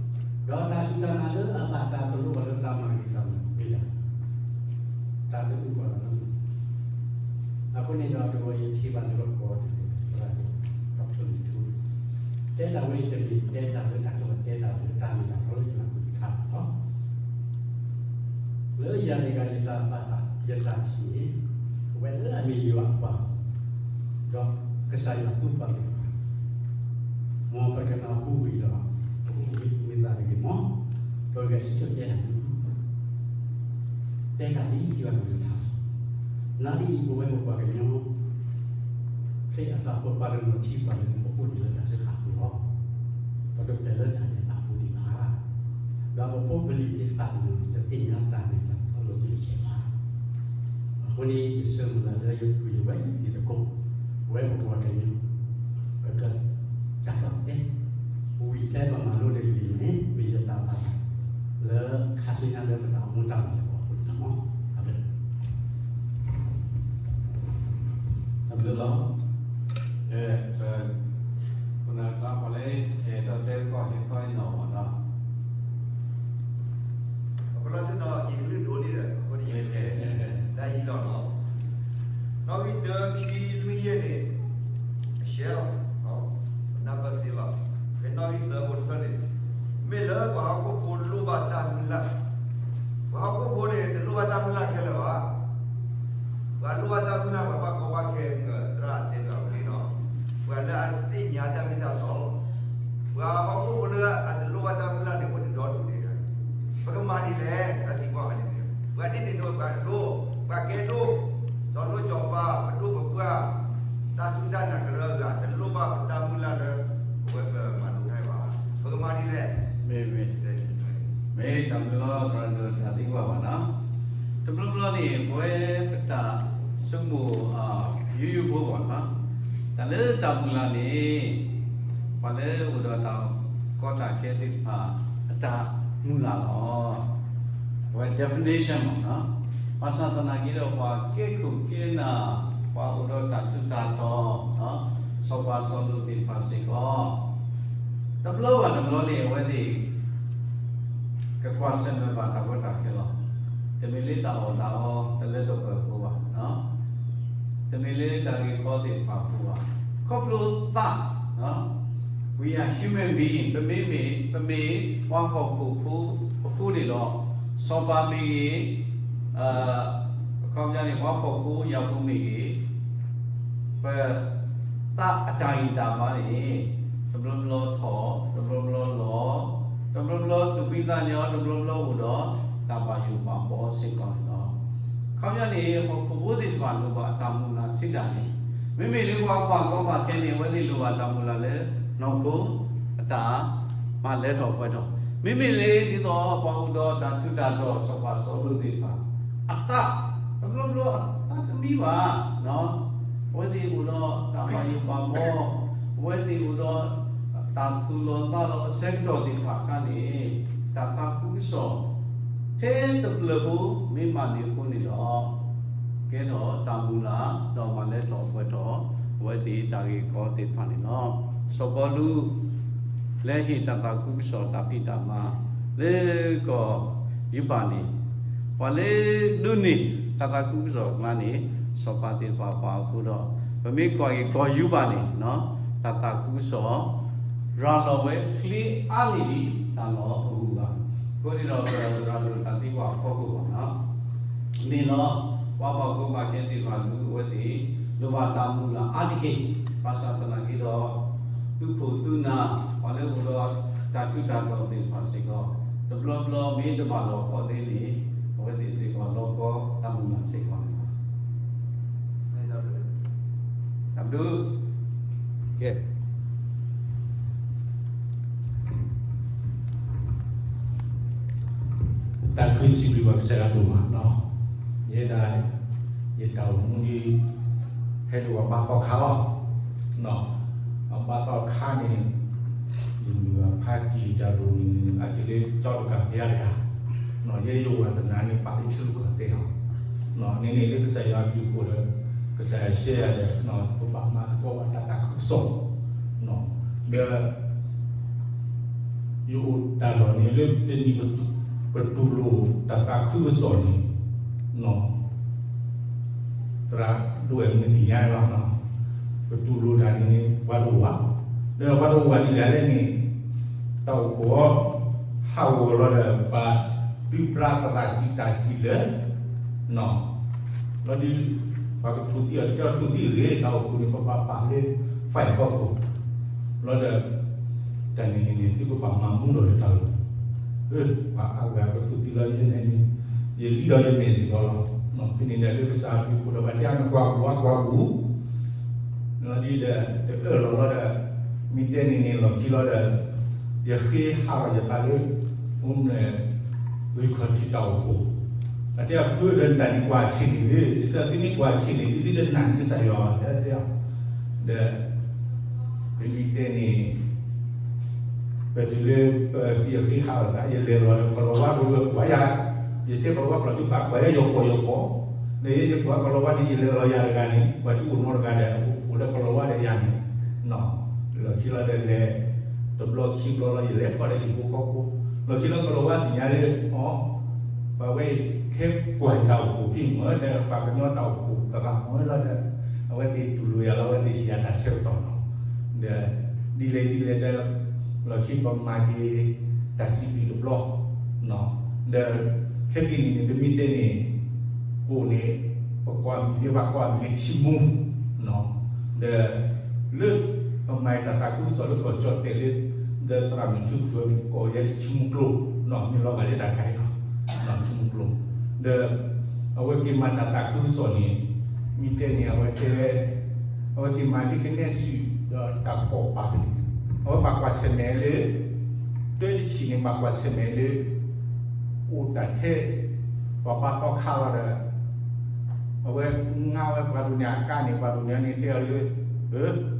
ၤ. ဒီးတၢ်စူၢ်တၢ်နာ်လၢအဘၣ်တၢ်သိၣ်လိအီၤလၢတၢ်မၤဂ့ၤတၢ်မၤဝံၤဒၣ် တၢ်တအိၣ်ကီၤလၢၤလီၤ. အဃိန့ၣ်ဒီး တဝီယထံၣ်ဘၣ်လၢကီၢ်န့ၣ် သရၣ်ဒိၣ် ဒီးကလုၢ်ထူ တဲတၢ်ဝဲအံၤတမ့ၢ်တဲတၢ်လၢတၢ်ကဝဲတဲတၢ်လၢတၢ်မ့ၢ်တၢ်တီလၢယွၤကလုၢ်ကထါလီၤ. လၢယၤတဂၤယတၢ်ဘၣ်သး ယတၢ်ထံၣ်န့ၣ် အဝဲလၢအမ့ၢ်ယွၤအပှၤ ဒီးကစၢ်ယွၤသူပှၤသ့ၣ်တဖၣ် မ်ပကနၢ်ဟူဝံၤဒီး ပကအိၣ်မူမ့ၢ်သးတဂ့ၤမး ပဂဲၤဆၢထၢၣ်တဲတၢ်န့ၣ် တဲတၢ်ဒ်ယွၤကလုၢ်ကထါ, နာ်ဒ်အံၤ ပဝဲပပှၤကညီ ခရံာ်အတၢ်ပၢပှၤကညီထံပှၤလၢ ပအိၣ်ဒံးလၢတၢ်စၢဃာ်အပူၤလီၤ. ပတပျဲလၢတၢ်ဒဲးဘးအပူၤဒံးဘၣ်. ဒီးပဖိပလံၤသ့ၣ်တဖၣ်န့ၣ် တသ့ၣ်ညါတၢ်မ့ၢ်တၢ်တီလီၤတံၢ်လီၤဆဲးဘၣ်. အဃိန့ၣ် ယဆၢမုၢ်လၢ်လၢယပုၢ်ယဝဲၢ်သ့ၣ်တကိး ပဝဲပပှၤကညီ ပကစးထီၣ်တဲ ဝံၤထဲပမၤလိတဂ့ၤန့ၣ် မ့ၢ်ယတၢ်ဘၣ်သး လၢခါဆူညါလၢပတၢ်အိၣ်မူတၢ်မၤသကိးအပူၤန့ၣ်လီၤ. အဘျုးလီၤ. အဲ ပ ခိၣ်နၢ်ကျါဖီလဲၣ် အဲၣ်ဒိးတဲသကိးဟ့ၣ်ခီဟ့ၣ်နီၤအီၤနီၤ. အကလီၤဆ့ဒီး ယကလုၢ်ဒိၣ်န့ၣ်ဒီး အဃိန့ၣ်ယကတဲ တၢ်အံၤလီၤနီၤ. နီၣ်ဂံၢ်တၢ ခံ လွံၢ် ယဲၢ်န့ၣ် အရှဲလီၤ ပနၢ်ပၢၢ်သ့လီၤ. ဖဲနီၣ်ဂံၢ်သၢ အိၣ်တဖျၢၣ်န့ၣ် မ့ၢ်လၢပှၤဟီၣ်ခိၣ်ဖိလိၣ်ဘၣ်တၢ်မုၢ်လၢ်, ပှၤဟီၣ်ခိၣ်ဖိန့ၣ် တလိၣ်ဘၣ်တၢ်မုၢ်လၢ်ခဲလၢာ်ဘၣ်. ပှၤလိၣ်ဘၣ်တၢ်မုၢ်လၢ် ပှၤဘၣ်ကီဘၣ်ခဲ မ့ၢ်သရၣ်တဲဘၣ်ဝဲန့ၣ်နီၤ, ပှၤလၢအသ့ၣ်ညါတၢ်မ့ၢ်တၢ်တီလီၤ. ပှၤဟီၣ်ခိၣ်ဖိလၢအတလိၣ်ဘၣ်တၢ်မုၢ်လၢ်န့ၣ် အိၣ်တဒီဒူၣ်န့ၣ် ပကမၤဒ်လဲၣ် တၢ်သံကွၢ်န့ၣ်, ပှၤဒ်န့ၣ်ဒိး ပှၤဒိး ပှၤကဲဒိၣ် စီၤလိစီၤပၤ ပဒိၣ်ပပှၢ် တၢ်စူၢ်တၢ်နာ်ကရၢအဂၤ တလိၣ်ဘၣ်ပတၢ်မုၢ်လၢ်လၢ ပဝဲပမၤလိခဲဘၣ်. ပကမၤဒ်လဲၣ် မ့ၢ်မ့ၢ် မ့ၢ်တၢ်ဘျုးလီၤ သရၣ်ဒိၣ်တၢ်သံကွၢ်ဘၣ်နီၤ. တဘျီဘျီန့ၣ် ပဝဲပတၢ်ဆိကမိၣ် ယိယိဖိဘၣ်နီၤ, တၢ်လၢတၢ်မုၢ်လၢ်န့ၣ် ပှၤလၢအိၣ်ဒီးတၢ်ကီတၢ်ခဲသ့ၣ်တဖၣ် အတၢ်မုၢ်လၢ်လီၤ. အဝဲ definition မ့ၢ်နီၤ. ဘၣ်ဆၣ်သနာ်က့ဒီး ပှၤကဲခိၣ်ကဲနၢ် ပှၤအိၣ်ဒီးတၢ်ထူးတၢ်တီၤ စီၤပၤစီၤလိာ်သ့ၣ်တဖၣ်စ့ၢ်ကီး တဘျီဘၣ်တဘျီန့ၣ် အဝဲသ့ၣ် ကကွၢ်ဆၢၣ်မဲာ်ဘၣ်တၢ်ကီတၢ်ခဲလီၤ. တမ့ၢ်လၢတၢ်အီၣ်တၢ်အီတလၢတပှဲၤအဃိဘၣ်, တမ့ၢ်လၢတၢ်ဂ့ၢ်ကီသ့ၣ်တဖၣ်အဃိဘၣ်. ခီဖျိသး, we are human being, ပမ့မ့ၢ် ပမ့ၢ်ပှၤဟီၣ်ခိၣ်ဖိအဃိန့ၣ်ဒီး စီၤပၤမ့ၢ်ဂ့ၤ, အခီပညီန့ၣ် ပှၤဟီၣ်ခိၣ်ဖိယာ်ဖိမ့ၢ်ဂ့ၤ, ပ သးအတၢ်ဂံၢ်တၢ်ဘါန့ၣ် တဘျီဘျီထီၣ်, တဘျီဘျီလီၤ, တဘျီဘျီသူၣ်ဖှံသးညီ, တဘျီဘျီအိၣ်ဒီးတၢ်ဘၣ်ယိၣ်ဘၣ်ဘီစ့ၢ်ကီးန့ၣ်လီၤ. အခီပညီန့ၣ် ဟီၣ်ခိၣ်ဖိသ့ၣ်တဖၣ်လိၣ်ဘၣ်အတၢ်မုၢ်လၢ်စံးတၢ်န့ၣ်, မ့မ့ၢ်လၢပှၤဘၣ်ကီဘၣ်ခဲန့ၣ် အဝဲသ့ၣ်လိၣ်ဘၣ်တၢ်မုၢ်လၢ်လၢနီၢ်ခိအတၢ်မၤလဲၤထီၣ်ပှဲၤထီၣ်, မ့မ့ၢ်လၢဒ်သိးပှၤအိၣ်ဒီးတၢ်ထူးတၢ်တီၤစီၤပၤစီၤလိာ်သ့ၣ်တဖၣ် အသး, တဘျီဘျီအသးတမံဘၣ်, အဝဲသ့ၣ်အိၣ်ဒီးတၢ်ဘၣ်ယိၣ်ဘၣ်ဘီ, အဝဲသ့ၣ်အိၣ်ဒီးတၢ်သူၣ်လီၤသးလီၤအဆၢကတီၢ်သ့ၣ်တဖၣ်အခါန့ၣ် တၢ်သးခုကစီၣ် ထဲတဖျၢၣ်ဖိမ့ၢ်မၤန့ၢ်အဃိန့ၣ်လီၤ. ကဲထီၣ်တၢ်မုၢ်လၢ် ဒီးမၤလဲၤထီၣ်ပှဲၤထီၣ် အဝဲသ့ၣ်တၢ်ဂ့ၢ်ကီသ့ၣ်တဖၣ်န့ၣ်လီၤ. စီၤပီလူး လဲၤဟ့ၣ်တၢ်သးခုကစီၣ်တၢ်ဖံးတၢ်မၤ လၢကီၢ်ယူဘၣ်န့ၣ်, ပှၤလၢဒိးန့ၢ်တၢ်သးခုကစီၣ်အကျါန့ၣ် စီၤပၤသ့ၣ်တဖၣ်ပှၤအဃိဒီး ပမ့ၢ်ကွၢ်က့ၤကီၢ်ယူဘၣ်န့ၣ် တၢ်သးခုကစီၣ် ရၤလီၤဝဲချ့အါန့ၢ်ဒံးတၢ်လီၢ်အဂုၤအဂၤ, အဃိန့ၣ်ဒီးပသရၣ်ဒိၣ်တၢ်သံကွၢ်အဖီခိၣ်ဘၣ်နီၤ မ့ၢ်လီၤ, ပှၤဘၣ်ကီဘၣ်ခဲသ့ၣ်တဖၣ်လူၤအဝဲသ့ၣ် လိၣ်ဘၣ်တၢ်မုၢ်လၢ်အါတက့ၢ်, ဘၣ်ဆၣ်သနာ်က့ဒီး သုးခိၣ်သုးနၢ် ပှၤလၢအိၣ်ဒီးတၢ်ထူးတၢ်တီၤသ့ၣ်တဖၣ်စ့ၢ်ကီး တဘျီဘျီမ့ၢ်တဘၣ်လီၤဖီၣ်သ့န့ၣ် အဝဲသ့ၣ်စ့ၢ်ကီးလီၤကီတၢ်မုၢ်လၢ်စ့ၢ်ကီးန့ၣ်လီၤ. တၢ်ဘျုး တၢ်ခုစံးဘျုးဘၣ်ကစၢ်ယွၤဒိၣ်မးနီၤ, ယဲဒၣ် ယတၢ်အိၣ်မူဒ် ဟဲဒိၣ်အဘါသီခါလီၤ, အဘါသီခါန့ၣ် ယမုၢ်ဂၤဖးတံၢ်တၢ်ဒိၣ်န့ၣ် အက့ၤလၢကၠီတကးဘုရားတကး, ယဲယအိၣ်ဝဲတနၤန့ၣ် ပာ်လၢထံရူၢ်ကီၢ်သဲးလီၤ, န့ၣ်န့ၣ်လၢကစၢ်ယွၤအဘျုးအဖှိၣ်ဒီး ကစၢ်ယွၤရှဲယၤဒီး ပဘၣ်မၤသကိးဘၣ်တၢ်သးခုကစီၣ် ဒီး ယအိၣ်တၢ်လီၢ်န့ၣ်လၢတနံၤ ပတူၢ်လိာ်တၢ်သးခုကစီၣ်န့ၣ် သရၣ်ဒိၣ်အဲၣ်မုၢ်သ့ၣ်ညါလီၤ, ပတူၢ်လိာ်တၢ်န့ၣ် ပှၤတအိၣ်ဘၣ်, ဒီးပှၤတအိၣ်ဘၣ်ဒ်လဲၣ်န့ၣ် တၢ်အိၣ်ဖှိၣ် ဟးဂီၤလီၤဒီး ပှၤဒုးပြးသရၣ်စံးတၢ်စံးလၢ လီၤဒုး ပှၤကထူၣ်သံအီၤ တကဲထူၣ်သံဂ့ၤ တၢ်အိၣ်ဖှိၣ်န့ၣ် ပဘၣ်ပာ်လၢ file ဖီခိၣ် လီၤဒီး တၢ်န့ၣ်န့ၣ်န့ၣ် သုကဘၣ်မၤမူလီၤဒီးတၢ်လီၤ, ပှၤအါဂၤကထူၣ်သံလီၤယဲန့ၣ်န့ၣ် ယလံဒီးယမဲာ်စ့ၢ်ကီးလီၤ, ဖဲန့ၣ်ဒီးလၢကစၢ်အဘျုးအဖှိၣ်ဒီး ပှၤတဲအါန့ၣ် ကွၢ်ပူၤ ကွၢ်ပူၤ လီၤဒ်ဒီး တအၢၣ်လီၤလီၤဒီး မ့ၢ်တဲန့ၣ်န့ၣ် လီၢ်ခံလီၤဒီး ယဃ့ဟးလီၤယသးလၢ အိၣ်မ့ၢ် ဂံၢ်ခီၣ်ထံးတၢ်အိၣ်ဖှိၣ်, အတဲအဖုဒီးတၢ်န့ၣ်ကွၢ်ဆံးန့ၣ်လံ, တၢ်သုမ့ၢ်ကွၢ်ဆံးန့ၣ် သုသုတနာ်န့ၣ်ကစၢ်ယွၤဘၣ်, တဲတဲအီၤ, ဒီး ပမ့ၢ်တဲန့ၣ် ပတုၤလၢ ပယဃ့ဟးလီၤသး ယလဲၤလီၤဒီးကီၤလၤဝါကဝဲၤကွၢ်ယၤ, ယတဲကီၤလၤဝါကီၤလၤသုဘၣ်ကွၢ်ယၤယီၤကီၤယီၤကီၤ, ဒီးယဲယကွၢ်ကီၤလၤဝါန့ၣ် ယလဲၤလီၤယၤတဂၤန့ၣ် ပှၤသုအိၣ်နီတဂၤဒီး အိၣ်ဒီးကီၤလၤဝါဒီးယၤန့ၣ်, လီၢ်ခံလီၤဒီးလဲၤ တဘျီခံဘျီလီၤ ယလဲၤခီဒီးဟံၣ်ဖိဃီဖိ, လီၢ်ခံလီၤကီၤလၤဝါသ့ၣ်ညါလၢ အီၤ ပဝဲခဲကွၢ်တၢ်အိၣ်ဖှိၣ်ဖဲမ့ၢ် ဒီးပှၤကညီတၢ်အိၣ်ဖှိၣ်သရၣ်မ့ၢ်လီၤဒီး အဝဲသ့ၣ်တူၢ်လိာ်ယၤလီၤ အဝဲသ့ၣ်စံးယၤတၢ်ဆၢကတီၢ်နီၤ, ဒီး ဒ်လဲၣ်ဒ်လဲၣ်ဒီး လီၢ်ခံပမၤက့ၤ တၢ်စံးဘျုးတဘျီ ဒီး ခဲကနံၣ်န့ၣ် ပမ့ၢ်တဲန့ၣ် အိၣ်န့ၣ် ပကိးအမံၤလၢ ပှၤကိးအမံၤလၢထံမူ ဒီး လၢပမၤတၢ်သးခုကစီၣ်လၢကီၢ်ကၠီၣ်တဲာ်လၢ ဒီးသရၣ်မုၣ်ထူခၢၣ်န့ၣ် ကိးယၤလၢထံမူကျိ မ့ၢ်လီၤဂာ်လၢတၢ်ခါအံၤနီၤ ထံမူကျိ, ဒီး အဝဲက့ၤမၤတၢ်သးခုကစီၣ်န့ၣ် မ့ၢ်တဲန့ၣ် အဝဲတဲ အဝဲက့ၤမၤဒ်ကနဲၣ်စုဒီးတၢ်ကီၢ်ပာ်န့ၣ် အဝဲပာ်ကွၢ်ဆၢၣ်မဲာ်လၢ တၢတထံၣ်န့ၣ် ပာ်ကွၢ်ဆၢၣ်မဲာ်လၢ အိၣ်တၢ်ထဲ ပှၤဘါသီခါလီၤဒီး အဝဲငါဝဲပှၤဒိၣ်န့ၣ်အကါန့ၣ် ပှၤဒိၣ်န့ၣ်န့ၣ်တဲအီၤလၢ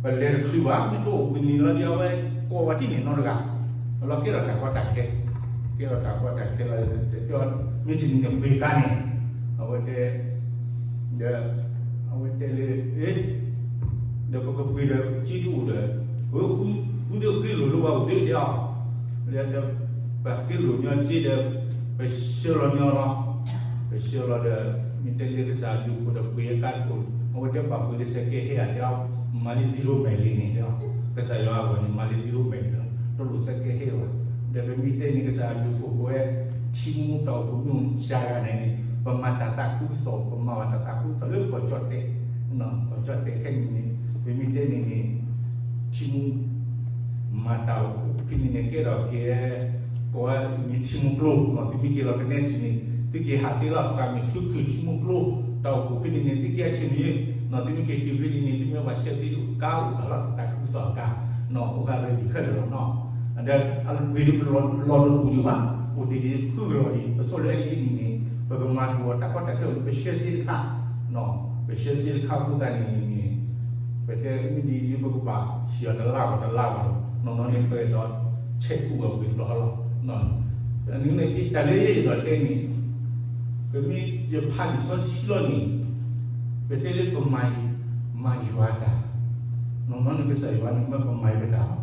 ပလဲၤတချုးဘၣ် မ့ၢ်တအိၣ်ဘှံးနံၤလီၤဒီး အဝဲကိးဝဲဒ်န့ၣ်နီတဂၤ လီၤကဲထီၣ်တၢ်ကီတၢ်ခဲ ကဲထီၣ်တၢ်ကီတၢ်ခဲလီၤ တဲ မ့ၢ်စံးန့ၣ်ပှ့ၤကါန့ၣ် အဝဲတဲ ဒီး အဝဲတဲလၢ ဒီးပကပှ့ၤဒီးစ့တအိၣ်ဒီး ပဃုသ့ၣ်ဃ့လိာ်လၢပှၤအိၣ်သ့ၣ်တဲအီၤ လၢ ပဃ့လိာ်ညီစ့ဒီး ပဆှၢလီၤညီလီၤ ပဆှၢလီၤဒီး မ့ၢ်တဲလၢကစၢ်အဘျုးအဖှိၣ်ဒီးပှ့ၤကါတအိၣ် အဝဲတဲပာ်ပှ့ၤလၢစဲးကဲဟ့ၣ်အတဲအီၤ မၤလၢ zero balance န့ၣ်တဲအီၤ ကစၢ်ယွၤအဂီၢ်န့ၣ် မၤလၢ zero balance တလိၣ်စဲးကဲဟ့ၣ်လီၤ ဒီးပမ့ၢ်တဲန့ၣ် ကစၢ်အဘျုးအဖှိၣ်ပဝဲ ထံမူတၢ်အိၣ်ဖှိၣ်မ့ၢ်အိၣ်စှၤဂၤန့ၣ်န့ၣ် ပမၤတၢ်သးခုကစီၣ် ပမၤဘၣ်တၢ်သးခုကစီၣ်လၢကီၢ်ကၠီၣ်တဲာ် ကီၢ်ကၠီၣ်တဲာ်ခဲအံၤန့ၣ် ပမ့ၢ်တဲန့ၣ်န့ၣ် ထံမူ မၤတၢ်အိၣ်ဖှိၣ်ဖဲန့ၣ်န့ၣ် ကဲထီၣ်က့ၤ ကိးဝဲမ့ၢ်ထံမူကျိ နီၢ်သုမ့ၢ်က့ၤလီၤကနဲစံးန့ၣ် သုက့ၤဟးသ့လီၤ သရၣ်မုၣ်ထူခုၣ်ထံမူကျိ တၢ်အိၣ်ဖှိၣ်ဖဲန့ၣ်န့ၣ် သုက့ၤအဆ့ၣ်န့ၣ် နီၢ်သုမ့ၢ်က့ၤတုၤဖဲန့ၣ်န့ၣ် သုမ့ၢ်ဘၣ်ဆှၢသ့ ကါအိၣ်ဃာ်လီၤ တၢ်သးခုကစီၣ်အကါ နီၢ်အိၣ်ဃာ် ready ခဲလၢာ်လီၤနီၢ် ဒီးအဂ့ၢ်ဒ်ပလီၢ်တပူၤဒံးဘၣ် အိၣ်တ့ၢ်ဒံးဃုကလီၤဒံး ပဆိလၢအအံၤတနံၣ်န့ၣ် ပကမၤဒိၣ်အီၤတၢ်ကီတၢ်ခဲအိၣ်လၢပဆှၢစ့တခါ ပဆှၢစ့တခါအဃိသတးန့ၣ်န့ၣ် ပတဲမ့ၢ်ဒ်ဒ်ပကဘၣ်ဟံးအီၤတလါဘၣ်တလါဘၣ်လီၤ နီၢ်နီၢ်န့ၣ်ပအဲၣ်ဒိး ဆဲးကူၣ်အီၤပှ့ၤဘျီလီၤ နမ့ၢ်တၢ်လၢယအဲၣ်ဒိးတဲန့ၣ် ပမ့ၢ်ယဖးလံာ်စီဆှံလီၤန့ၣ် ပတဲလၢပမၤ မၤယွၤတၢ် နီၢ်နီၢ်န့ၣ်ကစၢ်ယွၤန့ၣ်မ့ၢ်ပမၤယွၤတၢ်လီၤ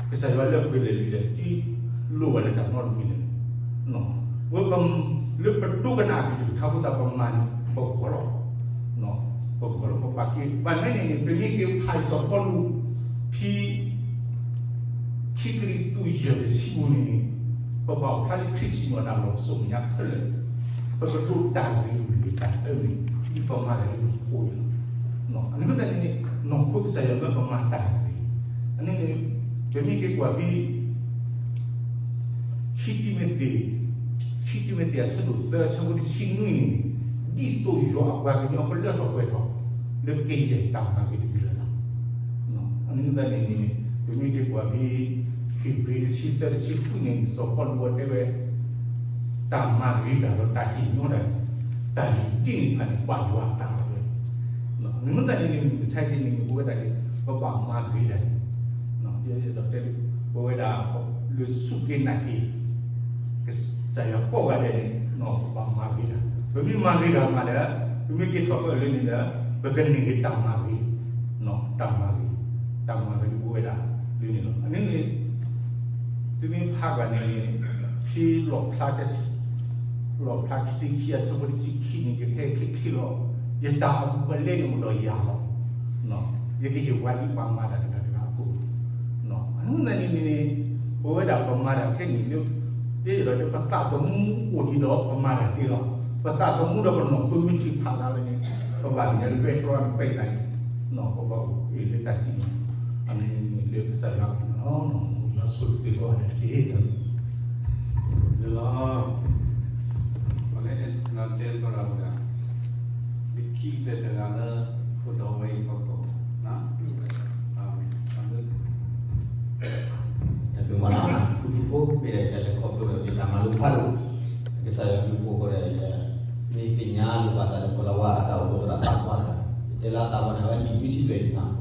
ကစၢ်ယွၤလၢအပှ့ၤလဲၤလံဒီး တလိၣ်ဝဲလၢတၢ်နီတမံၤလဲၣ် ဝဲပ လၢပဒိကနၣ်အကလုၢ်ကထါအဃိသတး ပမၤန့ၣ် ပဂီၢ်လီၤ ပဂီၢ်လီၤ ပပာ်က့ၤ ဘၣ်မနုၤန့ၣ်န့ၣ် ပမ့ၢ်က့ၤဖးလံာ်စီၤပီလူး ဖဲ ခံကရံၣ်သူး ယဲၢ် တဆံပူၤန့ၣ်န့ၣ် ပဘၣ်အိၣ်ဖျါလၢခရံာ်စံၣ်ညီၣ်တၢ်လီၢ်ပစိာ်မဲာ်ညါခဲလၢာ် ပကဒိးတၢ်ဂ့ၤမ့ၢ်ဂ့ၤတၢ်အၢမ့ၢ်ဂ့ၤ ဒ်ပမၤတၢ်လၢပဖိအံၤလီၤ အန့ၣ်သတးန့ၣ်န့ၣ် နီၢ်ခိကစၢ်ယွၤမ့ၢ်ပမၤတၢ်ဂ့ၤ အန့ၣ်န့ၣ် ပမ့ၢ်က့ၤကွၢ်ဖဲ ခံတံၤမသ့း ခံတံၤမသ့းအဆၢဒိၣ်သၢအဆၢဖိတဆံနွံန့ၣ် ဒ်သိးယွၤအပှၤကညီကလၢထီၣ်ပှဲၤထီၣ် လၢကယဲၢ်တၢ်မၤဂ့ၤတမံၤလၢ်လၢ် အန့ၣ်သတးန့ၣ်န့ၣ် ပမ့ၢ်က့ၤကွၢ်ဖဲ ဟ့းဘြံၤတဆံသၢတဆံဃုန့ၣ် စီၤပီလူးအတဲဝဲ တၢ်မၤဂ့ၤတၢ်ဒီးတၢ်ဟ့ၣ်ညီတၢ်န့ၣ် တၢ်ဂ့ၤဒ်န့ၣ်တဖၣ်န့ၣ် ဘၣ်ယွၤအသးလီၤဝဲ မ့ၢ်သတးန့ၣ်န့ၣ် မ့ၢ်ကဆါက့ၤန့ၣ်န့ၣ် ပဝဲဒၣ်န့ၣ် ပဘၣ်မၤဂ့ၤတၢ်န့ၣ် ဒီးတဲ ပဝဲဒၣ် လၢစူၢ်က့ၤနာ်က့ၤ ကစၢ်ယွၤကိးဂၤဒဲးန့ၣ် ပဘၣ်မၤဂ့ၤတၢ် ပမ့ၢ်မၤဂ့ၤတၢ်မးဒီး ပမ့ၢ်က့ၤထီၣ်ဖဲအလၢန့ၣ်ဒီး ပကန့ၢ်က့ၤတၢ်မၤဂ့ၤ တၢ်မၤဂ့ၤ တၢ်မၤဂ့ၤလၢပဝဲဒၣ်လၢန့ၣ်လီၤ အန့ၣ်န့ၣ် သုမ့ၢ်ဖးဘၣ်န့ၣ်န့ၣ် ဖဲလီၣ်ဖျါတ လီၣ်ဖျါခံဆံခံအဆၢဖိတဆံခံန့ၣ် ကဟဲချ့ချ့လီၤ ယတၢ်အဘူးအလဲန့ၣ်အိၣ်ဒီးယၤလီၤ ယကဟ့ၣ်ပှၤဒ်ပှၤမၤတၢ်တဂၤတဂၤအသိး အဃိသတးန့ၣ်န့ၣ် ပဝဲဒၣ်ပမၤတၢ်ခဲအံၤလၢ ယအဲၣ်ဒိးတဲ ပသးသမူအိၣ်ဒံးဒီးပမၤတၢ်သ့လီၤ ပသးသမူဒီးပနီၢ်ခိမ့ၢ်ထံၣ်ဖးဒၣ်ဝဲန့ၣ် ပဘၣ်သ့ၣ်ညါလၢပဲတြီန့ၣ်ပဲာ်သးန့ၣ် ပဘၣ်အိၣ်အ့ၣ်လၢတၢ်စံၣ်ညီၣ် အန့ၣ်လၢကစၢ်ယွၤအပူၤလီၤ ယွၤဆိၣ်ဂ့ၤသုကိးဂၤဒဲးတက့ၢ် လၢလီၤ ပှၤလၢအဲၣ်နတဲသကိးတၢ်ဝဲဒၣ် ပခံကတၢၢ်တဂၤလၢ ခိၣ်တီဝဲအံၤဖီခိၣ် တၢ်ဘျုးမးလၢ ဖုဖုဖိ မ့ၢ်ဒီးတၢ်လဲၤခီဖျိဒီးမ့ၢ်တၢ်မၤလိဖးဒိၣ် ကစၢ်ယွၤဘျုးဖှိၣ်ဃိဒီး မ့ၢ်သ့ၣ်ညါလိာ်ဘၣ်တၢ်လၢကိၤလၤဝါအတၢ်အိၣ်ဖှိၣ်သရၣ်သးပှၢ်တဂၤ ယတဲလၢသးပှၢ်န့ၣ် အဝဲနံၣ်နွံဆံဘျဲၣ်အံၤမး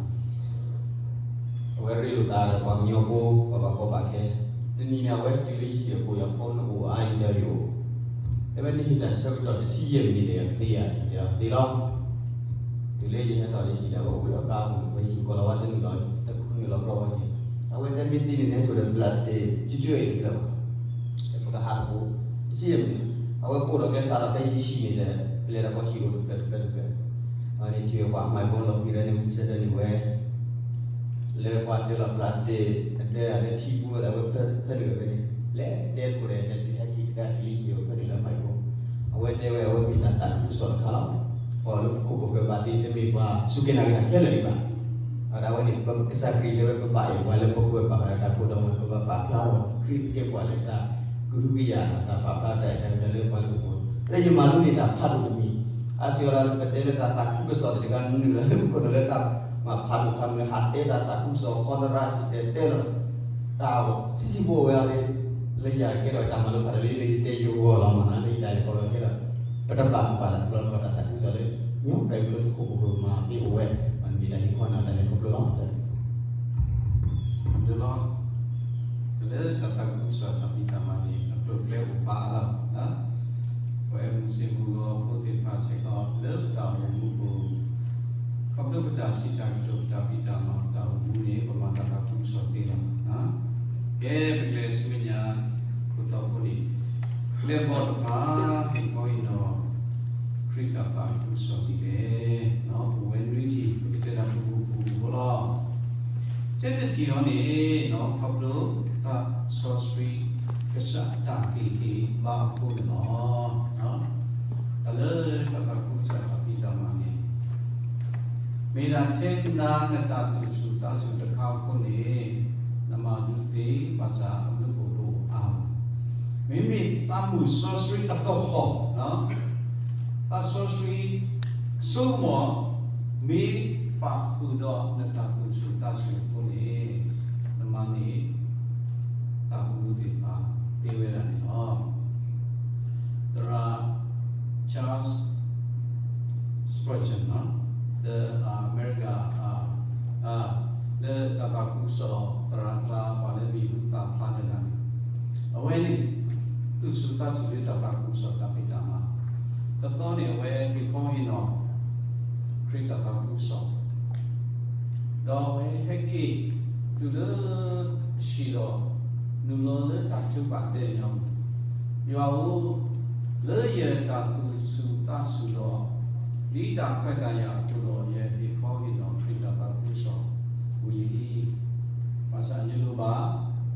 အဝဲရ့လိာ်သးဒီးပှၤကညီဖိ ပှၤဘၣ်ကီဘၣ်ခဲ တနံၤန့ၣ် အဝဲတုၤလၢယဟံၣ်အဃိ ယဖိနအိၣ်အါ ယတဲယအိၣ် တဲဝဲနဟ့ၣ်တၢ်ဆၢကတီၢ်တဆံယဲၢ်မံးနံးဒီးယသ့ဧါ ယတဲအီၤသ့လီၤ တုၤလၢယဟဲထီၣ်လၢဟံၣ်ဒီး အဝဲအိၣ်လၢအကါပူၤန့ၣ် ဝဲဟံၣ်ကိၤလၤဝါတနုာ်လီၤ တနုာ်လီၤကြီဝဲန့ၣ် အဝဲတဲမ့ၢ်သ့န့ၣ် နဲဆိဒီး plastic ကၠွ့ကၠွ့အံၤတကဲလၢၤဘၣ် ပကဟးတပူၤ တဆံယဲၢ်မံးနံး အဝဲပိာ်ထီၣ်ကျဲစးထီၣ်ဖဲယဟံၣ်န့ၣ်ဒီး ပလဲၤဒီးပှၤဟံၣ်အိၣ်တဖျၢၣ်တဖျၢၣ်တဖျၢၣ် အဝဲန့ၣ်ထံၣ်ပှၤမၤဘိလီၤဃံၤဝဲန့ၣ် ဝံၤဆၢထၢၣ်န့ၣ်ဝဲ လၢပှၤတ့လီၤ plastic အတဲအလၢထံပူၤဝဲဒၣ်ဝဲဖဲဖဲန့ၣ်ဝဲဖဲန့ၣ် လဲၤတဲသကိးဒီးတဲတုၤဟဲက့ၤကဒါတုၤလၢဟံၣ်ဝဲဖဲန့ၣ်လၢမၤဘိ အဝဲတဲဝဲအဝဲမ့ၢ်တၢ်သးခုကစီၣ်တခါလီၤ. ပှၤလၢပခိၣ်ပဃၢၤဘၣ်သ့တမ့ၢ်ပှၤစူၢ်က့ၤနာ်က့ၤတၢ်ခဲလၢာ်ဒံးဘၣ်. အဝဲဒၣ်ဝဲန့ၣ် ပကစၢ်ခရံာ်တဲဝဲပဘၣ်အံၤ ပှၤလၢပဃၢၤပာ်ဃာ်တၢ်ဖိဒီးမ့ၢ်ပဘၣ်ပာ်ဖျါထီၣ် ခရံာ်ကဲပှၤလၢတၢ်ကဟုကယာ် တၢ်ပာ်ဖျါတၢ်အဲၣ်တၢ်ကွံလၢပှၤလၢပဃၢၤ လၢယမၤလိန့ၢ်တၢ်ဖးဒိၣ်တမံၤ အါစုအါဘျီလၢပတဲလၢတၢ်သးခုကစီၣ်တဂၤနုာ်လီၤလၢပခိၣ်နူာ်လၢတၢ်မၤဖးဒိၣ်ဖးဒိၣ်လၢဟးတဲတၢ်သးခုကစီၣ်ဃီသရၣ်စံၣ်တဲၤတဲလီၤ တၢ်ဆံးဆံးဖိဝဲအါလၢ လၢယၤကဲထီၣ်တၢ်မၤလိဖးဒိၣ်လၢယတဲယိၤအဂီၢ်လီၤမးနီၤ, လၢယတၢ်လဲၤခီဖျိကဲထီၣ် ပတဘၣ်ပာ်လီၤတဘျီဃီတၢ်သးခုကစီၣ်လၢ ညီတၢ်ဂ့ၢ်လၢပခိၣ်ပဃၢၤမၤသ့အိၣ်ဝဲ, မ့ၢ်တၢ်ဟ့ၣ်ခီနီၤတၢ်လဲၤခီဖျိလီၤ. လၢတၢ်သးခုကစီၣ်တၢ်ဖံးတၢ်မၤန့ၣ် အကျိၤအကျဲအိၣ်ပာ်အါလီၤ. ပဝဲမုၢ်ဆ့ၣ်မုၢ်ဂီၤဖိသ့ၣ်တဖၣ်စ့ၢ်ကီး လၢပတၢ်အိၣ်မူပူၤ ခီဖျိပတၢ်စံးတၢ်ကတိၤ ပတၢ်ဖံးတၢ်မၤ ပတၢ်အိၣ်မူန့ၣ် ပမၤတၢ်သးခုကစီၣ်သ့လီၤ. ကဲပကလဲၤဆူမဲာ်ညါ ခိၣ်တီဖိန့ၣ် ပျဲၢ်ဘီၣ်တဖၣ် ဟ့ၣ်ခီဟ့ၣ်နီၤ ခရံာ်တၢ်သးခုကစီၣ်ဒ်လဲၣ်. ပဝဲနွံထံၣ် ပကတဲတၢ်ပူၤပူၤဖိလီၤ. တၢတထံၣ်အံၤန့ၣ် ခီဖျိတၢ်စီဆှံ ကစၢ်အတၢ်ဟ့ၣ်ဂံၢ်ဘါအဃိန့ၣ်လီၤ. တၢ်လၢတၢ်သးခုကစီၣ်တၢ်ဖံးတၢ်မၤန့ၣ် မ့ၢ်ဒၣ်ထဲနၤနတၢ်သူၣ်ဆူၣ်သးဆူၣ်တခါအဃိန့ၣ် နမၤဒုးသ့ဘၣ်ဆၣ်အဘျုးဖှိၣ်တအိၣ်အါဘၣ်. မ့မ့ၢ်သးမုၢ်စီဆှံအသဟီၣ် သးစီဆှံ ဆိကမိၣ် မ့ၢ်ပာ်ဃုာ်ဒီးနတၢ်သူၣ်ဆူၣ်သးဆူၣ်အဃိန့ၣ် နမၤန့ၢ် တၢ်သးခုသ့ၣ်တဖၣ်သ့ဝဲဒၣ်န့ၣ်လီၤ. သရၣ် Charles Spurgeon လၢအမဲရကၤ လၢတၢ်သးခုကစီၣ်သရၣ်အကျါ ပှၤလၢမံၤဟူသၣ်ဖျါတဂၤန့ၣ် အဝဲန့ၣ် သူၣ်ဆူၣ်သးဆူၣ်လၢတၢ်သးခုကစီၣ်တၢ်ဖံးတၢ်မၤ, တသီန့ၣ် အဝဲဟ့ၣ်ခီဟ့ၣ်နီၤ ခရံာ်တၢ်သးခုကစီၣ် ဒီးအဝဲဟဲက့ၤတုၤလၢအဆံးဒီး နုာ်လီၤလၢတၢ်ထုကဖၣ်ဒဲးညါပူၤ, ယွၤဧၢ, လၢယတၢ်သူၣ်ဆူၣ်သးဆူၣ်ဒီး ဒ်တၢ်ခွဲးတၢ်ယာ်အသိးဒီး ယဟ့ၣ်ခီဟ့ၣ်နီၤခရံာ်တၢ်သးခုကစီၣ်ဝံၤလံ. ဘၣ်ဆၣ်ယလိၣ်ဘၣ်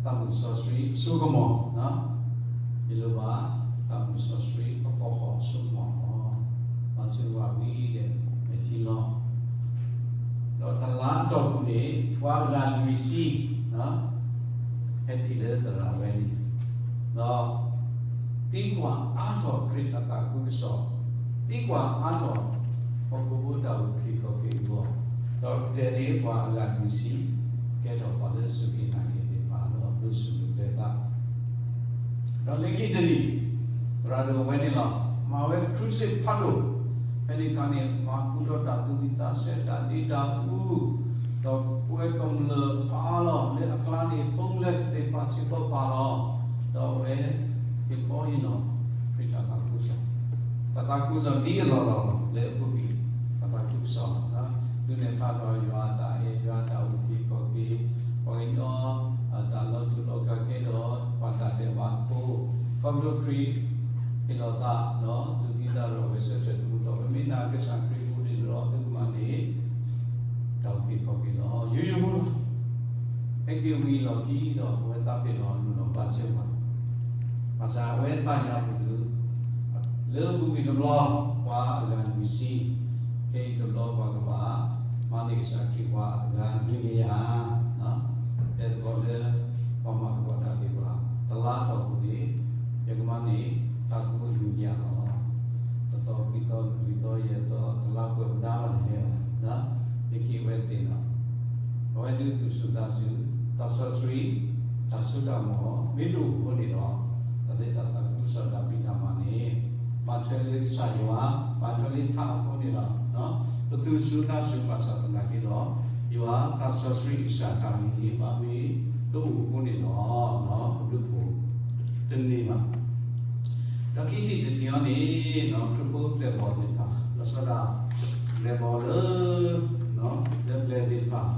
တၢ်မုၢ်စီဆှံအစိကမီၤ, ယလိၣ်ဘၣ်တၢ်မုၢ်စီဆှံအသဟီၣ်အစိကမီၤလီၤ. ပှၤထုကဖၣ်ဝံၤဒီး မဲာ်ထံလီၤ ဒီးတလါအတီၢ်ပူၤန့ၣ် ပှၤအဂၤလွံၢ်ဆံ ဟဲထံၣ်လၢသရၣ်ဝဲန့ၣ်, ဒီးသံကွၢ်အါထီၣ်ခရံာ်တၢ်သးခုကစီၣ်, သံကွၢ်အါထီၣ် ဟီၣ်ခိၣ်ဖိတၢ်အုၣ်က့ၤခီၣ်က့ၤအဂီၢ်, ဒီးကတဲာ်န့ၢ်ပှၤအဂၤလွံၢ်ဆံ ကဲထီၣ်ပှၤလၢအစူၢ်က့ၤနာ်က့ၤသ့ၣ်တဖၣ် ဒီးဒိးစူၢ်က့ၤသး ဒီးလၢခံတနံၤ သရၣ်ဒိၣ်ဝဲန့ၣ်လီၤ မၤဝဲ crusade ဖးဒိၣ်, ဖဲန့ၣ်အခါန့ၣ် မၤဃုာ်ဒီးတၢ်သူၣ်ဝံၣ်သးဆၢ တၢ်ဒ့တၢ်အူ, ဒီးပဝဲကမျၢၢ်ပာ်လီၤ လၢအကျါန့ၣ် homeless သ့ၣ်တဖၣ်စ့ၢ်ကီးပာ်လီၤ, ဒီးအဝဲ ဟ့ၣ်ခီဟ့ၣ်နီၤ ခရံာ်တၢ်သးခုကစီၣ်, တၢ်သးခုကစီၣ်ဒ်အလီၢ်လီၤ လၢအပူၤကွံာ် တၢ်သးခုကစီၣ်လီၤ. တုၤန့ၣ်ဖးဒီးယွၤအတၢ်အဲၣ် ယွၤအတၢ်အုၣ်က့ၤခီၣ်က့ၤ, ပှၤကညီ တၢ်လီၤတူာ်လီၤကာ်ကဲဒီး ပှၤတၢ်ဒဲးဘးဖိ, ခီဖျိခရံာ် ဟ့ၣ်လီၤသးဒီး သူၣ်ကံၢ်သးရဲၣ်ဂဲၤဆၢထၢၣ်တမူထီၣ်, ပမ့ၢ်နာ်ကစၢ်ခရံာ်အဃိန့ၣ်ဒီး သုကမၤန့ၢ် တၢ်အုၣ်က့ၤခီၣ်က့ၤလီၤ. ယိယိဖိလီၤ. ဟဲက့ၤဝံၤလီၢ်ခံဒီး အဝဲသးပ့ၤနီၣ် လူၤလီၤဘၣ်စဲပှၤ, ဘၣ်ဆၣ်အဝဲသးညါပူၤလၢ လၢအပူၤကွံာ်တဘျီ ပှၤအဂၤလွံၢ်ဆံ, ခဲအံၤတဘျီပှၤကဘၣ် မၤန့ၢ်ကစၢ်ခရံာ်ပှၤအဂၤလွံၢ်ကယၤ, တဲသကိးလၢ ပှၤမၤသကိးတၢ်သ့ၣ်တဖၣ် တလါအတီၢ်ပူၤန့ၣ် ယကမၤန့ၢ် တၢ်ကိးလွံၢ်ကယၤလီၤ. တသီ ခံသီ လွံၢ်သီ ယဲၢ်သီ တလါပှဲၤမနုၤဘၣ်န့ၣ် ဟဲဘၣ်, ယကဟ့ၣ်ဝဲသ့ၣ်နီၤ, အဝဲဒုးသူၣ်ဆူၣ်သးဆူၣ် တၢ်စီဆှံ တၢ်စိတၢ်ကမီၤ မ့ၢ်တအိၣ်အဃိန့ၣ်ဒီး တၢ်လၢတၢ်သးခုကစီၣ်တၢ်ဖံးတၢ်မၤန့ၣ် ဘၣ်ထွဲလၢကစၢ်ယွၤ, ဘၣ်ထွဲလၢထးအဃိန့ၣ်ဒီး ပသူၣ်ဆူၣ်သးဆူၣ်ဘၣ်ဆၣ်သနာ်က့ဒီး ယွၤတၢ်စီဆှံကစၢ်တၢ်မံၤန့ၣ် ဘၣ်မ့ၢ်တအိၣ်အဃိန့ၣ်ဒီး အဘျုးအဖှိၣ်တန့ၢ်ဘၣ်. ဒီးခံထံၣ်တထံၣ်အံၤန့ၣ် ခရံာ်ဖိပျဲၢ်ဘီၣ်သ့ၣ်တဖၣ် လီၤဆီဒၣ် ပျဲၢ်ဘီၣ်လၢ လၢပျဲၢ်သ့ၣ်တဖၣ်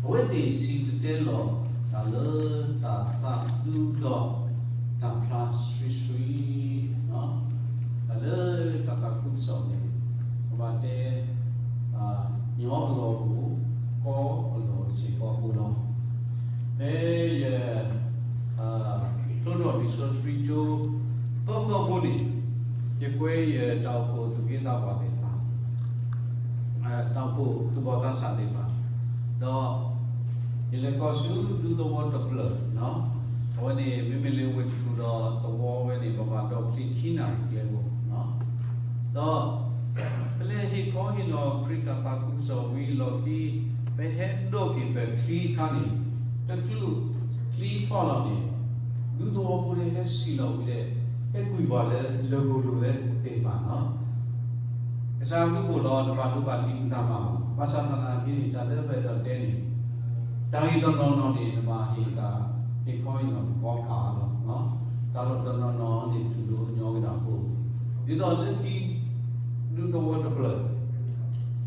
အဝဲသ့ၣ်စံၣ်တဲၤတဲလီၤ တၢ်လၢတၢ်သးဒူဒီး တၢ်ဖျါဆှံဆှံ တၢ်လၢတၢ်သးခုကစီၣ်န့ၣ် ပဘၣ်တဲ ညီအလီၢ်ပူၤ ကီအလီၢ်စ့ၢ်ကီးပူၤလီၤ. ဖဲယ ဖျိထီၣ်လံာ်စီဆှံကၠိ သီသီဖိန့ၣ် ယကွဲယတၢ်အိၣ်ဖှိၣ်သူၣ်က့သးပှၢ်သ့ၣ်တဖၣ် တၢ်အိၣ်ဖှိၣ်သူၣ်ဘီၣ်သးစၢ်သ့ၣ်တဖၣ် ဒီး ယလဲၤခီဆူဒူသဝီတဖျၢၣ် အဝဲန့ၣ် မ့မ့ၢ်လၢဝ့ၢ်တကူၣ်ဒီးသဝီဝဲန့ၣ် ပဘၣ်ဒိးချံခံနၣ်ရံၣ်ကျဲဖိ ဒီး ပလဲၤဟ့ၣ်ခီဟ့ၣ်နီၤခရံာ်တၢ်သးခုကစီၣ်ဝံၤအလီၢ်ခံ ပဟဲဒိးက့ၤပချံအခါန့ၣ် တချုးချံထီၣ်လီၤန့ၣ် ဒူသဝီဖိန့ၣ်ဟဲစံၣ်လီၤဝံၤဒီး ဟဲကွံာ်ပှၤလၢလၢၢ်ခိၣ်လိၤသ့ၣ်တဖၣ်လီၤ. ကစၢ်အဘျုးအဖှိၣ်ဒီး တဘၣ်ဒိဘၣ်ထံးနးမးဘၣ်. ဘၣ်ဆၣ်သနာ်က့န့ၣ် တၢ်လၢပအဲၣ်ဒိးတဲန့ၣ် တၢ်ဂ့ၢ်တနီၤနီၤန့ၣ် နဘၣ်ဟ့ၣ်တၢ်ဟ့ၣ်ခီဟ့ၣ်နီၤကီဖးလီၤ. တၢ်လီၢ်တနီၤနီၤန့ၣ် တူၢ်လိာ်ညီကဒၣ်ဖိ, ဒ်သိးလၢခံ ဒူသဝီတဖျၢၣ်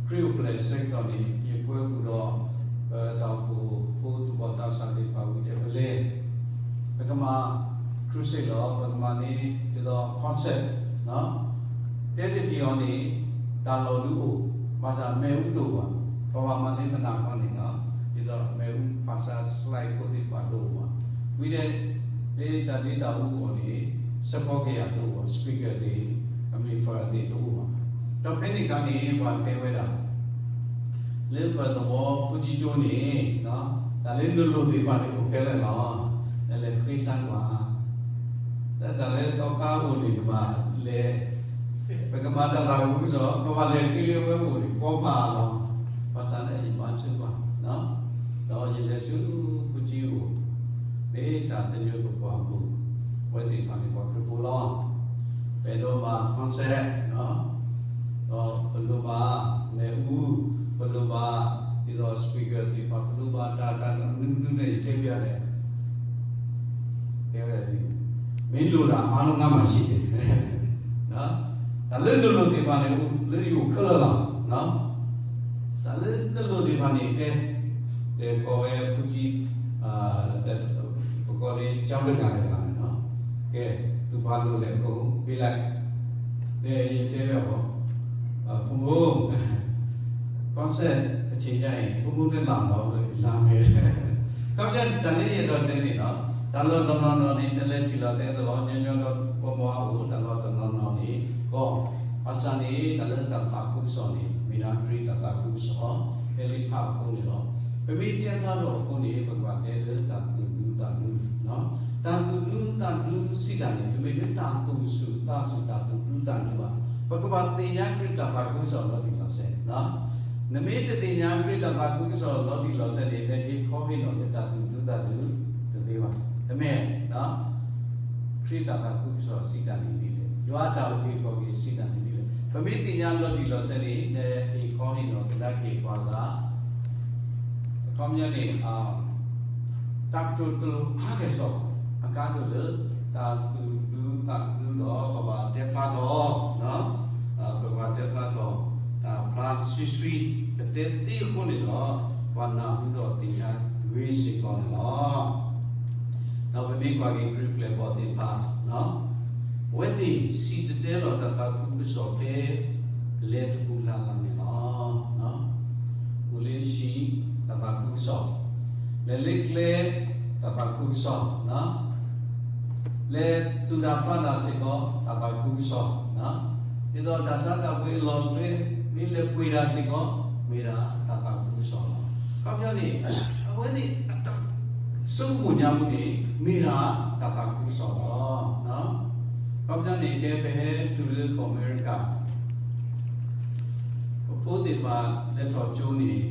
ခရံာ်အိၣ်ဖျဲၣ်ဆၢကတီၢ်န့ၣ် ယကွဲမုာ်ဒီး ပတၢ်အိၣ်ဖှိၣ်ဖိသူၣ်ဘီၣ်သးစၢ်သ့ၣ်တဖၣ်ဝံၤဒီး ပလဲၤ ပကမၤ crusade လီၤ. ပကမၤန့ၣ် ဒ်သိး concert တဲတထံၣ်အီၤန့ၣ် တၢ်လီၢ်ဒုအိၣ်, ဘၣ်ဆၣ်မ့ၣ်အူတအိၣ်ဘၣ်. ပဘၣ်မၤန့ၢ်ပနၢ်ခီန့ၣ်လီၤ. ဒ်သိးမ့ၣ်အူ ဖးဆါ slide ဖိသ့ၣ်တဖၣ်တအိၣ်ဘၣ်. ဝံၤဒီး လၢတၢ်ဒ့တၢ်အူအီၤန့ၣ် ဆၢဖီကယၤတအိၣ်ဘၣ်, speaker သ့ၣ် amplifier သ့ၣ်တအိၣ်ဘၣ်. ဒီးဖဲန့ၣ်အခါန့ၣ် ပှၤတဲဝဲဒၣ် လၢပသဝီဖိကၠံကၠိန့ၣ် တၢ်လၢနလိၣ်သ့ၣ်တဖၣ်န့ၣ် အိၣ်ခဲလၢာ်လီၤ. နလဲၤဃ့စၢ်ကွၢ်, တၢ်လၢသီခါအိၣ်န့ၣ် နဘၣ်လဲၤ, ပကမၤတၢ်သးခုကစီၣ် ပဘၣ်လဲၤဃ့လၢဝဲအိၣ်န့ၣ် ကီဖးလီၤ. ဘၣ်ဆၣ်န့ၣ်ယမၤဆူၣ်ဘၣ်, ဒီးယလဲၤဆူဖိကၠံအိၣ် မ့ၢ်တၢ်သညိးသပှၢ်ပူၤ, အဝဲသ့ၣ်တဖၣ်န့ၣ် ပှၤခရံာ်ဖိလီၤ. ပအဲၣ်ဒိးမၤ concert ဒီးပလိၣ်ဘၣ်မ့ၣ်အူ, ပလိၣ်ဘၣ် ဒ်သိး speaker သ့ၣ်တဖၣ်, ပလိၣ်ဘၣ်တၢ်တၢ်တၢ်မနုၤမနုၤန့ၣ် ယတဲပျးလဲၣ်, တဲဝဲဒၣ် မ့ၢ်လိၣ်တၢ်အါလီၤ ငါးမၤဆံးန့ၣ်, တၢ်လၢနလိၣ်သ့ၣ်တဖၣ်န့ၣ် လၢယအိၣ်ခဲလၢာ်လီၤ. တၢ်လၢနလိၣ်သ့ၣ်တဖၣ်န့ၣ် တဲ, တဲကိးဝဲဖိကၠံ ပကိးန့ၣ် ကၠီဒိၣ်ဂၤတဂၤန့ၣ်လီၤ. ကဲ, သုပာ်လိာ်လဲၣ်အခိၣ် ဘ့လၢ်, ဒီးယတဲဘၣ်အီၤ, ဖိမုၣ်, concert အချိန်ကျရင် ဖိမုၣ် နလာမလား, လာမယ်. ခီပညီ တၢ်လၢယအဲၣ်ဒိးတဲန့ၣ်လီၤ. တၢ်လီၢ်တနီၤနီၤန့ၣ် နလဲၤထံၣ်လီၤတဲသ့ၣ် ညီညီဒီး ပှၤမၤအအိၣ် တၢ်လီၢ်တနီၤနီၤန့ၣ်ကီ, ဘၣ်ဆၣ်န့ၣ် တၢ်လၢတၢ်သးခုကစီၣ်န့ၣ် မ့ၢ်ဒၣ်ခရံာ်တၢ်သးခုကစီၣ်, ဖဲလံာ်ဖးအဃိန့ၣ်လီၤ. ပမ့ၢ်တဲဖျါထီၣ်အဃိန့ၣ် ပကဘၣ်တဲလၢတၢ်သူၣ်ဒူသးဒူ, တၢ်သူၣ်ဒူသးဒူစံးတၢ်န့ၣ် တမ့ၢ်လၢတၢ်သူၣ်ဆူၣ်သးဆူၣ် တၢ်သူၣ်ဒူသးဒူဘၣ်. ပကဘၣ်သ့ၣ်ညါခရံာ်တၢ်သးခုကစီၣ်လီၤတံၢ်လီၤဆဲး. နမ့ၢ်တသ့ၣ်ညါခရံာ်တၢ်သးခုကစီၣ်လီၤတံၢ်လီၤဆဲးန့ၣ် နဟ့ၣ်ခီဟ့ၣ်နီၤလၢတၢ်သူၣ်ဒူသးဒူတသ့ဘၣ်. တမ့ၢ် ခရံာ်တၢ်သးခုကစီၣ်စံးတၢ်န့ၣ်ဒ်လဲၣ်, ယွၤအတၢ်အုၣ်က့ၤခီၣ်က့ၤစံးတၢ်န့ၣ်ဒ်လဲၣ်. ပမ့ၢ်သ့ၣ်ညါလီၤတံၢ်လီၤဆဲးန့ၣ် နဟ့ၣ်ခီဟ့ၣ်နီၤကဒါက့ၤပှၤဂၤ အခီပညီန့ၣ် တၢ်ကတိၤတလိၤအါကဲၣ်ဆိး အကါဒိၣ်လၢ တၢ်သူၣ်ဒူသးဒူဒီး ပဘၣ်တဲဖျါထီၣ်, ပဘၣ်တဲဖျါထီၣ် တၢ်ဖျါဆှံဆှံ ပတဲသ့အဃိန့ၣ်ဒီး ပှၤနၢ်ဟူဒီးသ့ၣ်ညါဂ့ၤစ့ၢ်ကီးန့ၣ်လီၤ. ဒီးပမ့ၢ်ကွၢ်က့ၤခရံာ်ပျဲၢ်ဘီၣ်သ့ၣ်တဖၣ် အဝဲသ့ၣ်စံၣ်တဲၤတဲလီၤတၢ်သးခုကစီၣ်ဖဲ လဲၤတပူၤလၢ်လၢ်န့ၣ်လီၤ. အိၣ်လၢဟံၣ် တၢ်သးခုကစီၣ်, လဲၤလၢကျဲ တၢ်သးခုကစီၣ်, လဲၤသူၣ်တၢ်ဖျးတၢ်စ့ၢ်ကီး တၢ်သးခုကစီၣ်, ဒ်သိးတၢ်ဆါတၢ်ပှ့ၤအလီၢ်အကျဲ မ့ၢ်လဲၤပှ့ၤတၢ်စ့ၢ်ကီး မ့ၢ်ဒၣ်တၢ်သးခုကစီၣ်လီၤ. အခီပညီန့ၣ် အဝဲသ့ၣ်အတၢ်ဆိကမိၣ်ညါပူၤန့ၣ် မ့ၢ်ဒၣ်တၢ်သးခုကစီၣ်လီၤ. အခီပညီန့ၣ် ကဲပဟဲတုၤလၢကီၢ်အမဲရကၤ ပဖိသ့ၣ်တဖၣ်လဲၤထီၣ်ကၠိန့ၣ်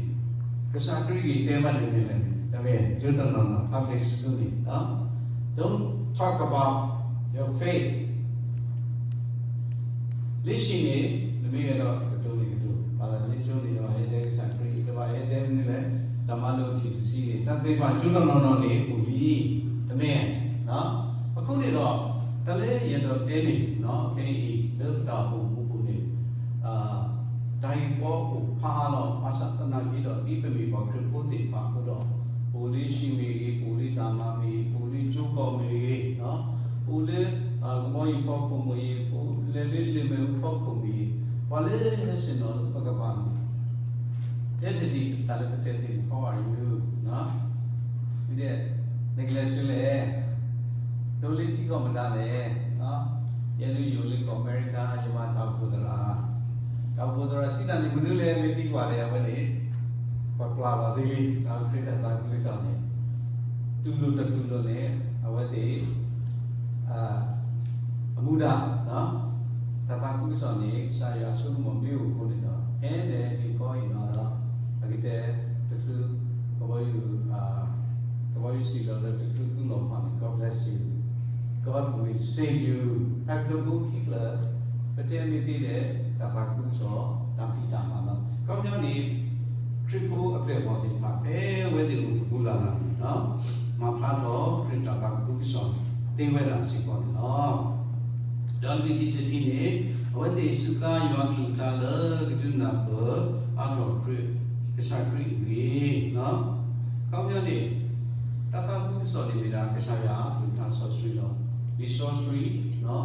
ကစၢ်ခရံာ်ဂ့ၢ်တဲဘၣ်ဒ်လဲၣ်, တမ့ၢ် ကၠိတနီၤနီၤ public school န့ၣ် Don't talk about your faith. လၢဟံၣ်န့ၣ် နမ့ၢ်အဲၣ်ဒိးကတိၤန့ၣ်ကတိၤ, ဘၣ်ဆၣ်လၢကၠိန့ၣ် နဘၣ်ဟဲတဲကစၢ်ခရံာ်, နဘၣ်ဟဲတဲမနုၤလဲၣ်, တၢ်မၤလိာ်ထံၣ်တဆံန့ၣ် တၢ်သ့ၣ်တဖၣ်ကၠိတနီၤနီၤန့ၣ် အိၣ်လံ, တမ့ၢ် အဃိန့ၣ်ဒီး တၢ်လၢယအဲၣ်ဒိးတဲန့ၣ် ခဲအံၤ လၢပတၢ်အိၣ်မူပူၤန့ၣ် တၢ်ဂ့ၢ်ကီအိၣ်ဖးအါလီၤ. ဘၣ်ဆၣ်သနာ်က့ဒီး ဒ်ပမ့ၢ်ပှၤခရံာ်ဖိသ့ၣ်တဖၣ်အဃိဒီး ပအိၣ်လၢဟံၣ်မ့ၢ်ဂ့ၤ, ပအိၣ်လၢတၢ်မၤမ့ၢ်ဂ့ၤ, ပအိၣ်လၢကၠိကီၢ်မ့ၢ်ဂ့ၤ, ပအိၣ်လၢ ကဘီယူၤဖီခိၣ်မ့ၢ်ဂ့ၤ, ပလဲၤလၢလ့ၣ်မ့ၣ်အူဖီခိၣ်မ့ၢ်ဂ့ၤ, ပှၤလၢဟဲဆ့ၣ်နီၤလၢပကပၤန့ၣ် တဲတဒံး တၢ်လၢပတဲသ့ၣ်န့ၣ် ဖီဝါယူၤ ဒ် နကလဲၤဆူလဲၣ်, ဒိးလၢထံကီၢ်မတၤလဲၣ်, ယဲဒၣ်ယအိၣ်လၢကီၢ်အမဲရကၤ ယမၤတၢ်အိၣ်ဖှိၣ်သရၣ်, တၢ်အိၣ်ဖှိၣ်သရၣ်စံးတၢ်န့ၣ် မနုၤလဲၣ် မ့ၢ်သံကွၢ်ဒီး အဝဲန့ၣ် ပှၤပျၢ်လီၤသ့လံ, ခရံာ်တၢ်သးခုကစီၣ်န့ၣ် တူၢ်လိာ်တတူၢ်လိာ်န့ၣ် အဝဲသ့ၣ် အမူဒါ တၢ်သးခုကစီၣ်န့ၣ် ကစၢ်ယွၤဆိကမိၣ်မ့ၢ်အိၣ်အဃိန့ၣ်ဒီး ဟဲလၢဟ့ၣ်ခီဟ့ၣ်နီၤဒီး အကတဲတချုး ကဘီယူၤ ကဘီယူၤစံၣ်လီၤလၢတချုးသူလီၤဖးန့ၣ် God bless you ဒီးတကဝံၣ်စ့ယူၤ တၢ်ကတိၤဖိခံဖျၢၣ် ပတဲမ့ၢ်သ့လဲၣ် တၢ်သးခုကစီၣ် တၢ်ဖံးတၢ်မၤလီၤ. ခီပညီန့ၣ် ခရံာ်ဖိအပျဲၢ်အဘီၣ်သ့ၣ်တဖၣ် ဖဲအဝဲသ့ၣ်အိၣ်တပူၤလၢ်လၢ်န့ၣ် မၤဖျါထီၣ်ခရံာ်တၢ်သးခုကစီၣ်သ့ဝဲဒၣ်စ့ၢ်ကီးန့ၣ်လီၤ. ဒီးလွံၢ်ထံၣ်တထံၣ်န့ၣ် အဝဲသ့ၣ်စူးကါယွၤအကလုၢ်ကထါလၢကဒုးနၢ်ပၢၢ်အါထီၣ်ခရံာ် ကစၢ်ခရံာ်အဂ့ၢ် ခီပညီန့ၣ် တၢ်သးခုကစီၣ်န့ၣ်မ့ၢ်ဒၣ် ကစၢ်ယွၤအကလုၢ်ကထါစီဆှံလီၤ. လံာ်စီဆှံ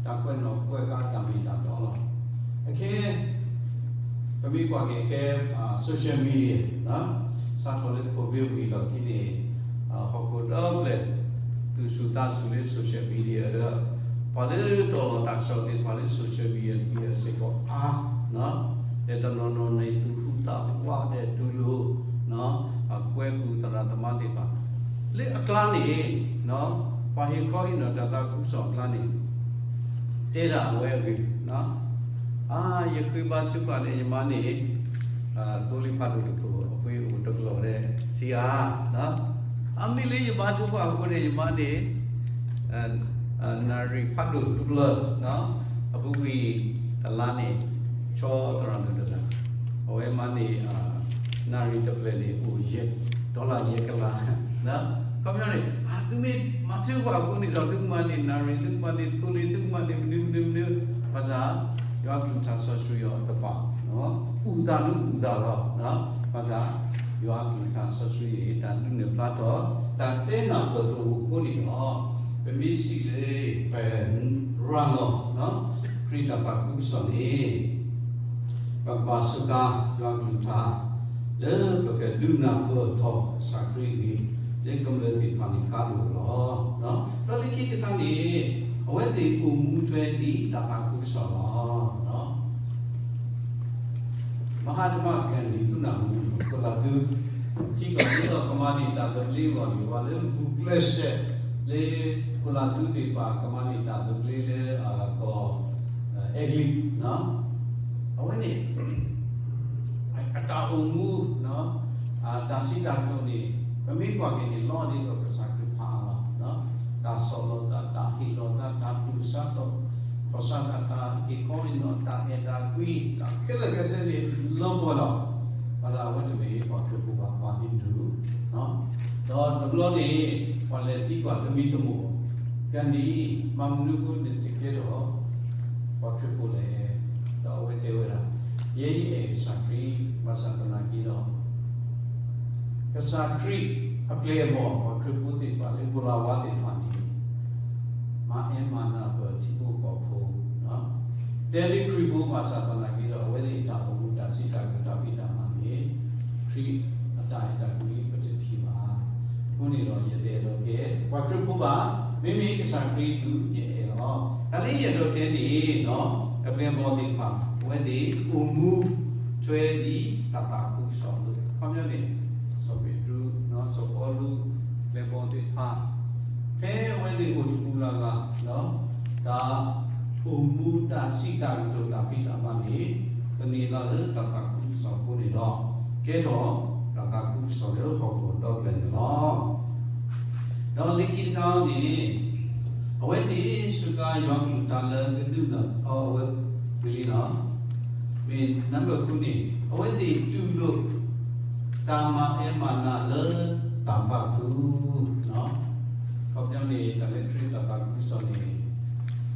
တၢ်ကွဲးနီၣ်ကွဲးကါတၢ်မ့ၢ်တၢ်တီလီၤ. အခဲ ပမ့ၢ်ကွၢ်က့ၤခဲ social media စးထီၣ်လၢ COVID ဝံၤလီၢ်ခံန့ၣ် ဟီၣ်ခိၣ်ဒီဖျၢၣ် သူၣ်စူၤသးစူၤလၢ social media ဒီး ပှၤလၢတီၢ်လီၤတၢ်ကစီၣ်သ့ၣ်တဖၣ်လၢ social media စ့ၢ်ကီးအါ ဒီးတနီၤနီၤန့ၣ် သူၣ်ဟူးသးဝးဒီးတူၢ်လိာ် အကွဲဃုာ်သရၣ်သမါသ့ၣ်တဖၣ် လၢအကျါန့ၣ် ပှၤဟ့ၣ်ခီဟ့ၣ်နီၤတၢ်သးခုကစီၣ်အကျါန့ၣ် တဲဒၣ်အဝဲအဂ့ၢ် အါ ယဃ့ဘါထုကဖၣ်ဒီးယမါန့ၣ် သိလ့ၣ်ဖးဒိၣ်တခိၣ် အပှ့ၤအိၣ်တကျိၤဒီး စံးဧါ အါ မ့ၢ်လၢယဘါထုကဖၣ်အဃိန့ၣ် ယမါန့ၣ် နၣ်ရံၣ်ဖးဒိၣ်တဖျၢၣ် အပူၤကွံာ်တလါန့ၣ် ဆီသရၣ်ဒိၣ်တဂၤ အဝဲမါန့ၣ် နၣ်ရံၣ်တဖျၢၣ်န့ၣ် အိၣ်ယဲၢ် dollar ယဲၢ်ကလး ခီပညီန့ၣ် အါ သုမ့ၢ်မၤထုကဖၣ်အဃိန့ၣ်ဒီး သုကမၤန့ၢ်နၣ်ရံၣ် သုကမၤန့ၢ်သိလ့ၣ် သုကမၤန့ၢ်မနုၤမနုၤမနုၤ ဘၣ်ဆၣ် ယွၤကလုၢ်ကထါစီဆှံအီၤတဖၣ် အူသးနူအူသးလီၤ ဘၣ်ဆၣ် ယွၤကလုၢ်ကထါစီဆှံန့ၣ် တၢ်ဒုးနဲၣ်ဖျါထီၣ် တၢ်တဲနၢ်ပၢၢ်တအိၣ်အဃိန့ၣ်ဒီး ပမ့ၢ်စံးလၢ ပရၤလီၤ ခရံာ်တၢ်သးခုကစီၣ်န့ၣ် ပကဘၣ်စူးကါယွၤကလုၢ်ကထါ လၢပကဒုးနၢ်ပၢၢ်ထီၣ်ကစၢ်ခရံာ်အဂ့ၢ် လၢကမျၢၢ်သ့ၣ်တဖၣ်န့ၣ် ကါဒိၣ်လီၤ. ဒီးလၢခံတခါန့ၣ် အဝဲသ့ၣ်အိၣ်မူထွဲဒ်တၢ်သးခုကစီၣ်လီၤ. မဟါတမၣ် Gandhi သုနၢ်ဟူ ခိၣ်လၢ်သူ ထံကီၢ်ဒ်သိးကမၤန့ၢ်တၢ်သဘျ့အဂီၢ်န့ၣ် ပှၤလၢဂုာ်ကျဲးစၢးလၢ ခိၣ်လၢ်သူသ့ၣ်တဖၣ် ကမၤန့ၢ်တၢ်သဘျ့လၢအကီၢ် အဲကလံး အဝဲန့ၣ် အတၢ်အိၣ်မူ တၢ်စံးတၢ်ကတိၤန့ၣ် ပမ့ၢ်ကွၢ်က့ၤန့ၣ် လီၤဒ်သိးကစၢ်ခရံာ်ဖးအါလီၤ. တၢ်ဆီၣ်လီၤသး တၢ်ဟ့ၣ်လီၤသး တၢ်တူၢ်ဆါထီၣ် ခီၣ်ဆါသး တၢ်ဟ့ၣ်ခီဟ့ၣ်နီၤ တၢ်အဲၣ်တၢ်ကွံ တၢ်ခဲလၢာ်ခဲဆ့န့ၣ် လီၤပှီၢ်လီၤ. ဘၣ်ဆၣ်အဝဲတမ့ၢ်ပှၤခရံာ်ဖိဘၣ် ပှၤဟံးဒူ ဒီးတဘျီန့ၣ် ပှၤလဲၤသံကွၢ်သမံသမိး Gandhi မၤမနုၤအဃိန့ၣ်တကဲထီၣ် ပှၤခရံာ်ဖိလဲၣ်. ဒီးအဝဲတဲဝဲဒၣ် ယဲယအဲၣ်ကစၢ်ခရံာ် ဘၣ်ဆၣ်သနာ်က့ဒီး ကစၢ်ခရံာ်အပျဲၢ်အဘီၣ် ပှၤခရံာ်ဖိသ့ၣ်တဖၣ်လၢ ကိၤလၤဝါသ့ၣ်တဖၣ်န့ၣ် မၤအဲၣ်မၤနးပှၤထံဖိကီၢ်ဖိ တဲလၢခရံာ်ဖိ ဘၣ်ဆၣ်သနာ်က့ဒီး အဝဲသ့ၣ်အတၢ်အိၣ်မူတၢ်စံးတၢ်ကတိၤတၢ်ဖံးတၢ်မၤန့ၣ် ခရံာ်အတၢ်အဲၣ်တၢ်ကွံပတထံၣ်ဘၣ်. အဃိန့ၣ်ဒီး ယတအဲၣ်ဒိးကဲ ပှၤခရံာ်ဖိဘၣ်, မ့မ့ၢ်ကစၢ်ခရံာ်ဒုးယအဲၣ်လီၤ. တၢ်လၢယအဲၣ်ဒိးတဲန့ၣ် အပျဲၢ်အဘီၣ်သ့ၣ်တဖၣ် အဝဲသ့ၣ်အိၣ်မူထွဲဒ်တၢ်သးခုကစီၣ်အသိး ခီပညီန့ၣ် စီၤပ့းတရူး စီၤပီလူး ပျဲၢ်ဘီၣ်သ့ၣ်တဖၣ် ဖဲအဝဲသ့ၣ်အိၣ်တပူၤလၢ်လၢ် တၢ်အိၣ်မူတၢ်စံးတၢ်ကတိၤတၢ်ဖံးတၢ်မၤန့ၣ် သန့ၤသးလၢတၢ်သးခုကစီၣ်အဃိန့ၣ်ဒီး ကဲထီၣ်တၢ်သးခုကစီၣ်လၢဟီၣ်ခိၣ်ဒီဖျၢၣ်န့ၣ်လီၤ. ဒီးလၢခံတခါန့ၣ် အဝဲသ့ၣ်စူးကါယွၤကလုၢ်ကထါလၢကဒုးနၢ်အီၤ အဝဲဝံၤလံလီၤ. မ့ၢ်နံပါတ် ဃုန့ၣ် အဝဲသ့ၣ်တူၢ်လိာ် တၢ်မၤအဲၣ်မၤနးလၢတၢ်သးခု ခီပညီန့ၣ် တၢ်လၢခရံာ်တၢ်သးခုကစီၣ်န့ၣ်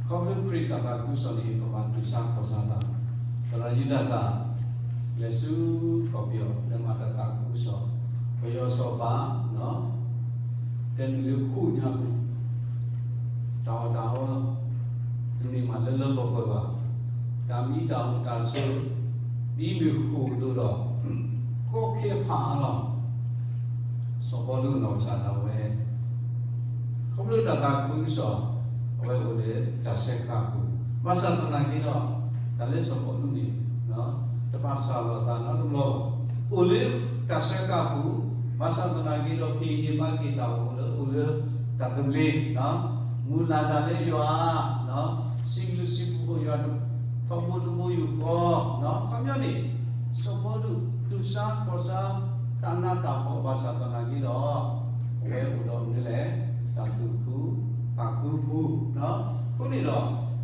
ခီဖျိခရံာ်တၢ်သးခုကစီၣ်န့ၣ် ပဘၣ်တူၢ်ဆါခီၣ်ဆါသး, သရၣ်ယူဒၤသၣ် လဲၤဆူကီၢ်ပယီၤ လဲၤမၤတၢ်သးခုကစီၣ်, ပယီၤစီၤပၤ တဲနုာ်လၢခိၣ်ညါပူၤ တၢ်အီၣ်တၢ်အီ တမ့ၢ်မးလၢလၢပှဲၤပှဲၤဘၣ်, တၢ်မံတၢ်အိၣ်တၢ်ဆိး ဒ်မ့ၢ်ဃိာ်ကသိးဒီး ကီခဲဖးအါလီၤ. စီၤပီလူးနီၢ်ကစၢ်ဒၣ်ဝဲ ခီဖျိတၢ်သးခုကစီၣ် အဝဲအိၣ်လၢတၢ်ဆၢကတီၢ်ပူၤ, ဘၣ်ဆၣ်သနာ်က့ဒီး တၢ်လၢစီၤပီလူးန့ၣ် တဘၣ်စၢ်လီၤသးနီတဘျီဘၣ်. အိၣ်လၢတၢ်ဆၢကတီၢ်ပူၤ, ဘၣ်ဆၣ်သနာ်က့ဒီး ဖံးအံၤမၤက့ၤတၢ်အိၣ်လၢ အိၣ်လၢတၢ်သဘျ့, မုၢ်လၢ်တၢ်လၢယွၤ, စံးဘျုးစံးဖှိၣ်ယွၤ ထီဘိတဘိယူၢ်ဃီ, ခီပညီန့ၣ် စီၤပီလူး တူၢ်ဆါခီၣ်ဆါ တၢ်နးတၢ်ဖှီၣ် ဘၣ်ဆၣ်သနာ်က့ဒီး အဝဲအိၣ်ဒီးမနုၤလဲၣ်, တၢ်သူၣ်ခုသးခုပူၤ အဃိန့ၣ်ဒီး လၢ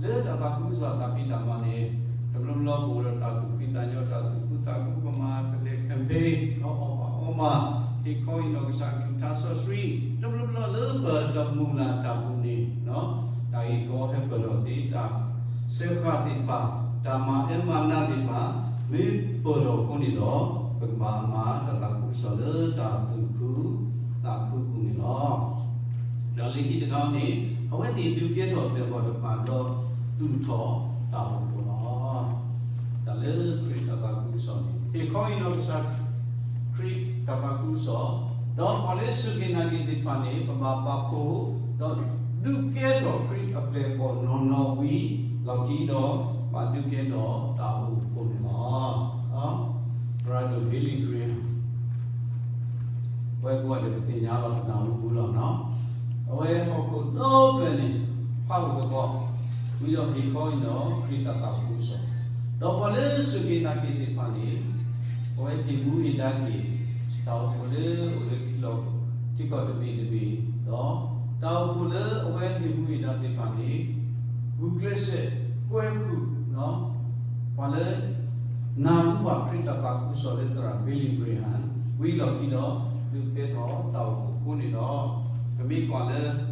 တၢ်သးခုကစီၣ်တၢ်ဖံးတၢ်မၤန့ၣ် တဘျီဘျီပအိၣ်ဒီးတၢ်သူၣ်ဖှံသးညီ တၢ်သူၣ်ခုသးခု ပမၤပလဲၤ campaign ဒီးအီၣ်ဘၣ်အီမၤ ဟ့ၣ်ခီအံၤနီၢ်ကစၢ်ခရံာ်တၢ်စီဆှံ တဘျီဘျီလၢပတမုၢ်လၢ်တၢ်ပူၤန့ၣ် တၢ်ဂ့ၢ်ကီဟဲပၢၢ်ထီၣ်သ့ တၢ်စၢဃာ်သ့ၣ်တဖၣ် တၢ်မၤအၢမၤနးသ့ၣ်တဖၣ် မ့ၢ်ပၢၢ်ထီၣ်အဃိန့ၣ်ဒီး ပကဘၣ်မၤတၢ်သးခုကစီၣ်လၢတၢ်သူၣ်ခုသးခုအပူၤန့ၣ်လီၤ. ဒီးလၢခံတခါန့ၣ် အဝဲသ့ၣ်ဒုးကဲထီၣ်ပျဲၢ်ဘီၣ်တဖၣ်ဒီးသူၣ်ထီၣ်တၢ်အိၣ်ဖှိၣ်လီၤ. တၢ်လၢခရံာ်တၢ်သးခုကစီၣ်န့ၣ် ဟ့ၣ်ခီအံၤနီၢ်ကစၢ်ခရံာ်တၢ်သးခုကစီၣ် ဒီးပှၤလၢစူၢ်က့ၤနာ်က့ၤသ့ၣ်တဖၣ်န့ၣ် ပဘၣ်ပာ်ဖှိၣ် ဒီးဒုးကဲထီၣ်ခရံာ်အပျဲၢ်ဘီၣ်နီၢ်နီၢ်ဝံၤ လီၢ်ခံဒီး ဘၣ်ဒုးကဲထီၣ်တၢ်အိၣ်ဖှိၣ်န့ၣ်လီၤ. သရၣ်ဒိၣ် Billy Graham ပဝဲကိးဂၤဒဲး ပသ့ၣ်ညါလီၤ ပနၢ်ဟူလီၤနီၤ. အဝဲဟီၣ်ခိၣ်ဒီဖျၢၣ်န့ၣ် ဖးအိၣ်သကိး ဝံၤဒီးဟ့ၣ်ခီအံၤနီၢ်ကစၢ်ခရံာ်တၢ်သးခုကစီၣ် ဒီးပှၤလၢစူၢ်က့ၤနာ်က့ၤသ့ၣ်တဖၣ်န့ၣ် အဝဲဟ့ၣ်မူဟ့ၣ်ဒါက့ၤ တၢ်အိၣ်ဖှိၣ်လၢအိၣ်လၢထံလီၢ်ထံကီၢ်တဘ့ၣ်တဘ့ၣ် ဒီးတၢ်အိၣ်ဖှိၣ်လၢအဝဲဟ့ၣ်မူဟ့ၣ်ဒါသ့ၣ်တဖၣ်န့ၣ် ဂုာ်ကျဲးစၢးကွဲဃုာ် ပှၤလၢ နၢ်ဟူဘၣ်ခရံာ်တၢ်သးခုကစီၣ်လၢသရၣ် Billy Graham ဝံၤလီၢ်ခံဒီး ဒုးကဲထီၣ်တၢ်အိၣ်ဖှိၣ်အဃိန့ၣ်ဒီး ပမ့ၢ်ကွၢ်လၢ အ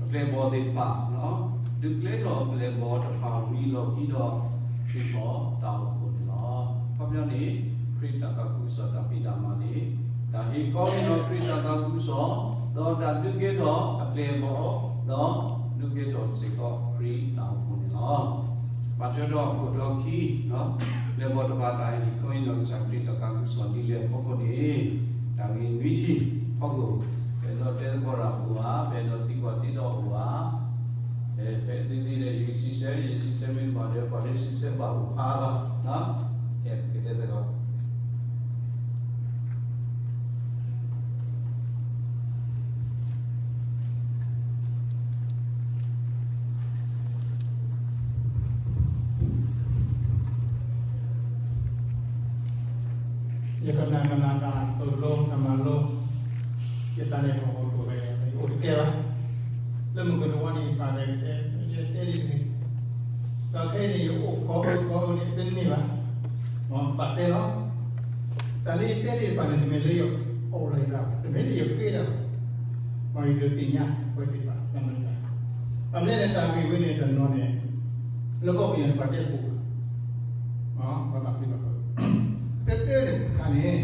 ပျဲၢ်ဘီၣ်သ့ၣ်တဖၣ် ဒုးကဲထီၣ်အပျဲၢ်ဘီၣ်တဖၣ်ဝံၤလီၢ်ခံဒီး ဒုးထီၣ်တၢ်အိၣ်ဖှိၣ်န့ၣ်လီၤ. အခီပညီန့ၣ် ခရံာ်တၢ်သးခုကစီၣ်တၢ်ဖံးတၢ်မၤန့ၣ် တၢ်ဟ့ၣ်ခီအံၤနီၢ်ကစၢ်ခရံာ်တၢ်သးခုကစီၣ် ဒီးတၢ်ဒုးကဲထီၣ်အပျဲၢ်ဘီၣ် ဒီးဒုးကဲထီၣ်စ့ၢ်ကီးခရံာ်တၢ်အိၣ်ဖှိၣ်န့ၣ်လီၤ. ဘၣ်ထွဲဒီးခိၣ်တီခံ ပျဲၢ်ဘီၣ်တဖၣ်တၢ်ဟ့ၣ်ခီအံၤနီၢ်ကစၢ်ခရံာ်တၢ်သးခုကစီၣ်ဒ်လဲၣ်အဖီခိၣ်န့ၣ် တၢ်ဂ့ၢ်နွံထံၣ်ဖီခိၣ် ပအဲၣ်ဒိးတဲသကိးတၢ်အိၣ်ဧါ, ပအဲၣ်ဒိးသံကွၢ်သ့ဒီးအိၣ်ဧါ, ဖဲသ့သ့ဒီး ယကစံးဆၢ ယစံးဆၢမ့ၢ်တဘၣ်ဒီး ပှၤလၢစံးဆၢဘၣ်အိၣ်ဖးလီၤ. ကဲ ပကတဲသကိး ယကနၣ်ကနၣ်တၢ်သိၣ်လိတၢ်မၤလိ ယတၢ်န့ၣ်ဟီၣ်ခိၣ်ဝဲ ယအိၣ်တကဲဘၣ်. လၢမုၢ်ကနၣ်ဝဲန့ၣ် ယပာ်လၢယတဲ ယတဲဒ်တဂ့ၤ. ဒီးခဲအံၤန့ၣ် ယအိၣ်ကီးအိၣ်ကီးန့ၣ် တန့ၢ်ဘၣ်. မ်ပာ်တဲလီၤ. တၢ်လၢယတဲသ့ၣ်တဖၣ်န့ၣ် တမ့ၢ်လၢယအိၣ်လီၤယသးဘၣ်, တမ့ၢ်လၢယဃ့တၢ်ဘၣ်. မ်ယဒုးသ့ၣ်ညါဝဲသ့ၣ်တဖၣ် တၢ်မၤတၢ် အမ့ၢ်လၢန့ၣ် တၢ်ဂ့ၢ်ဝဲန့ၣ်တနီၤန့ၣ် လၢကီၢ်ပယီၤန့ၣ် ပှၤတဲတပူၤဘၣ်. ပှၤဘၣ်သးပှၢ်သးပှၢ် တဲတဲတခါန့ၣ်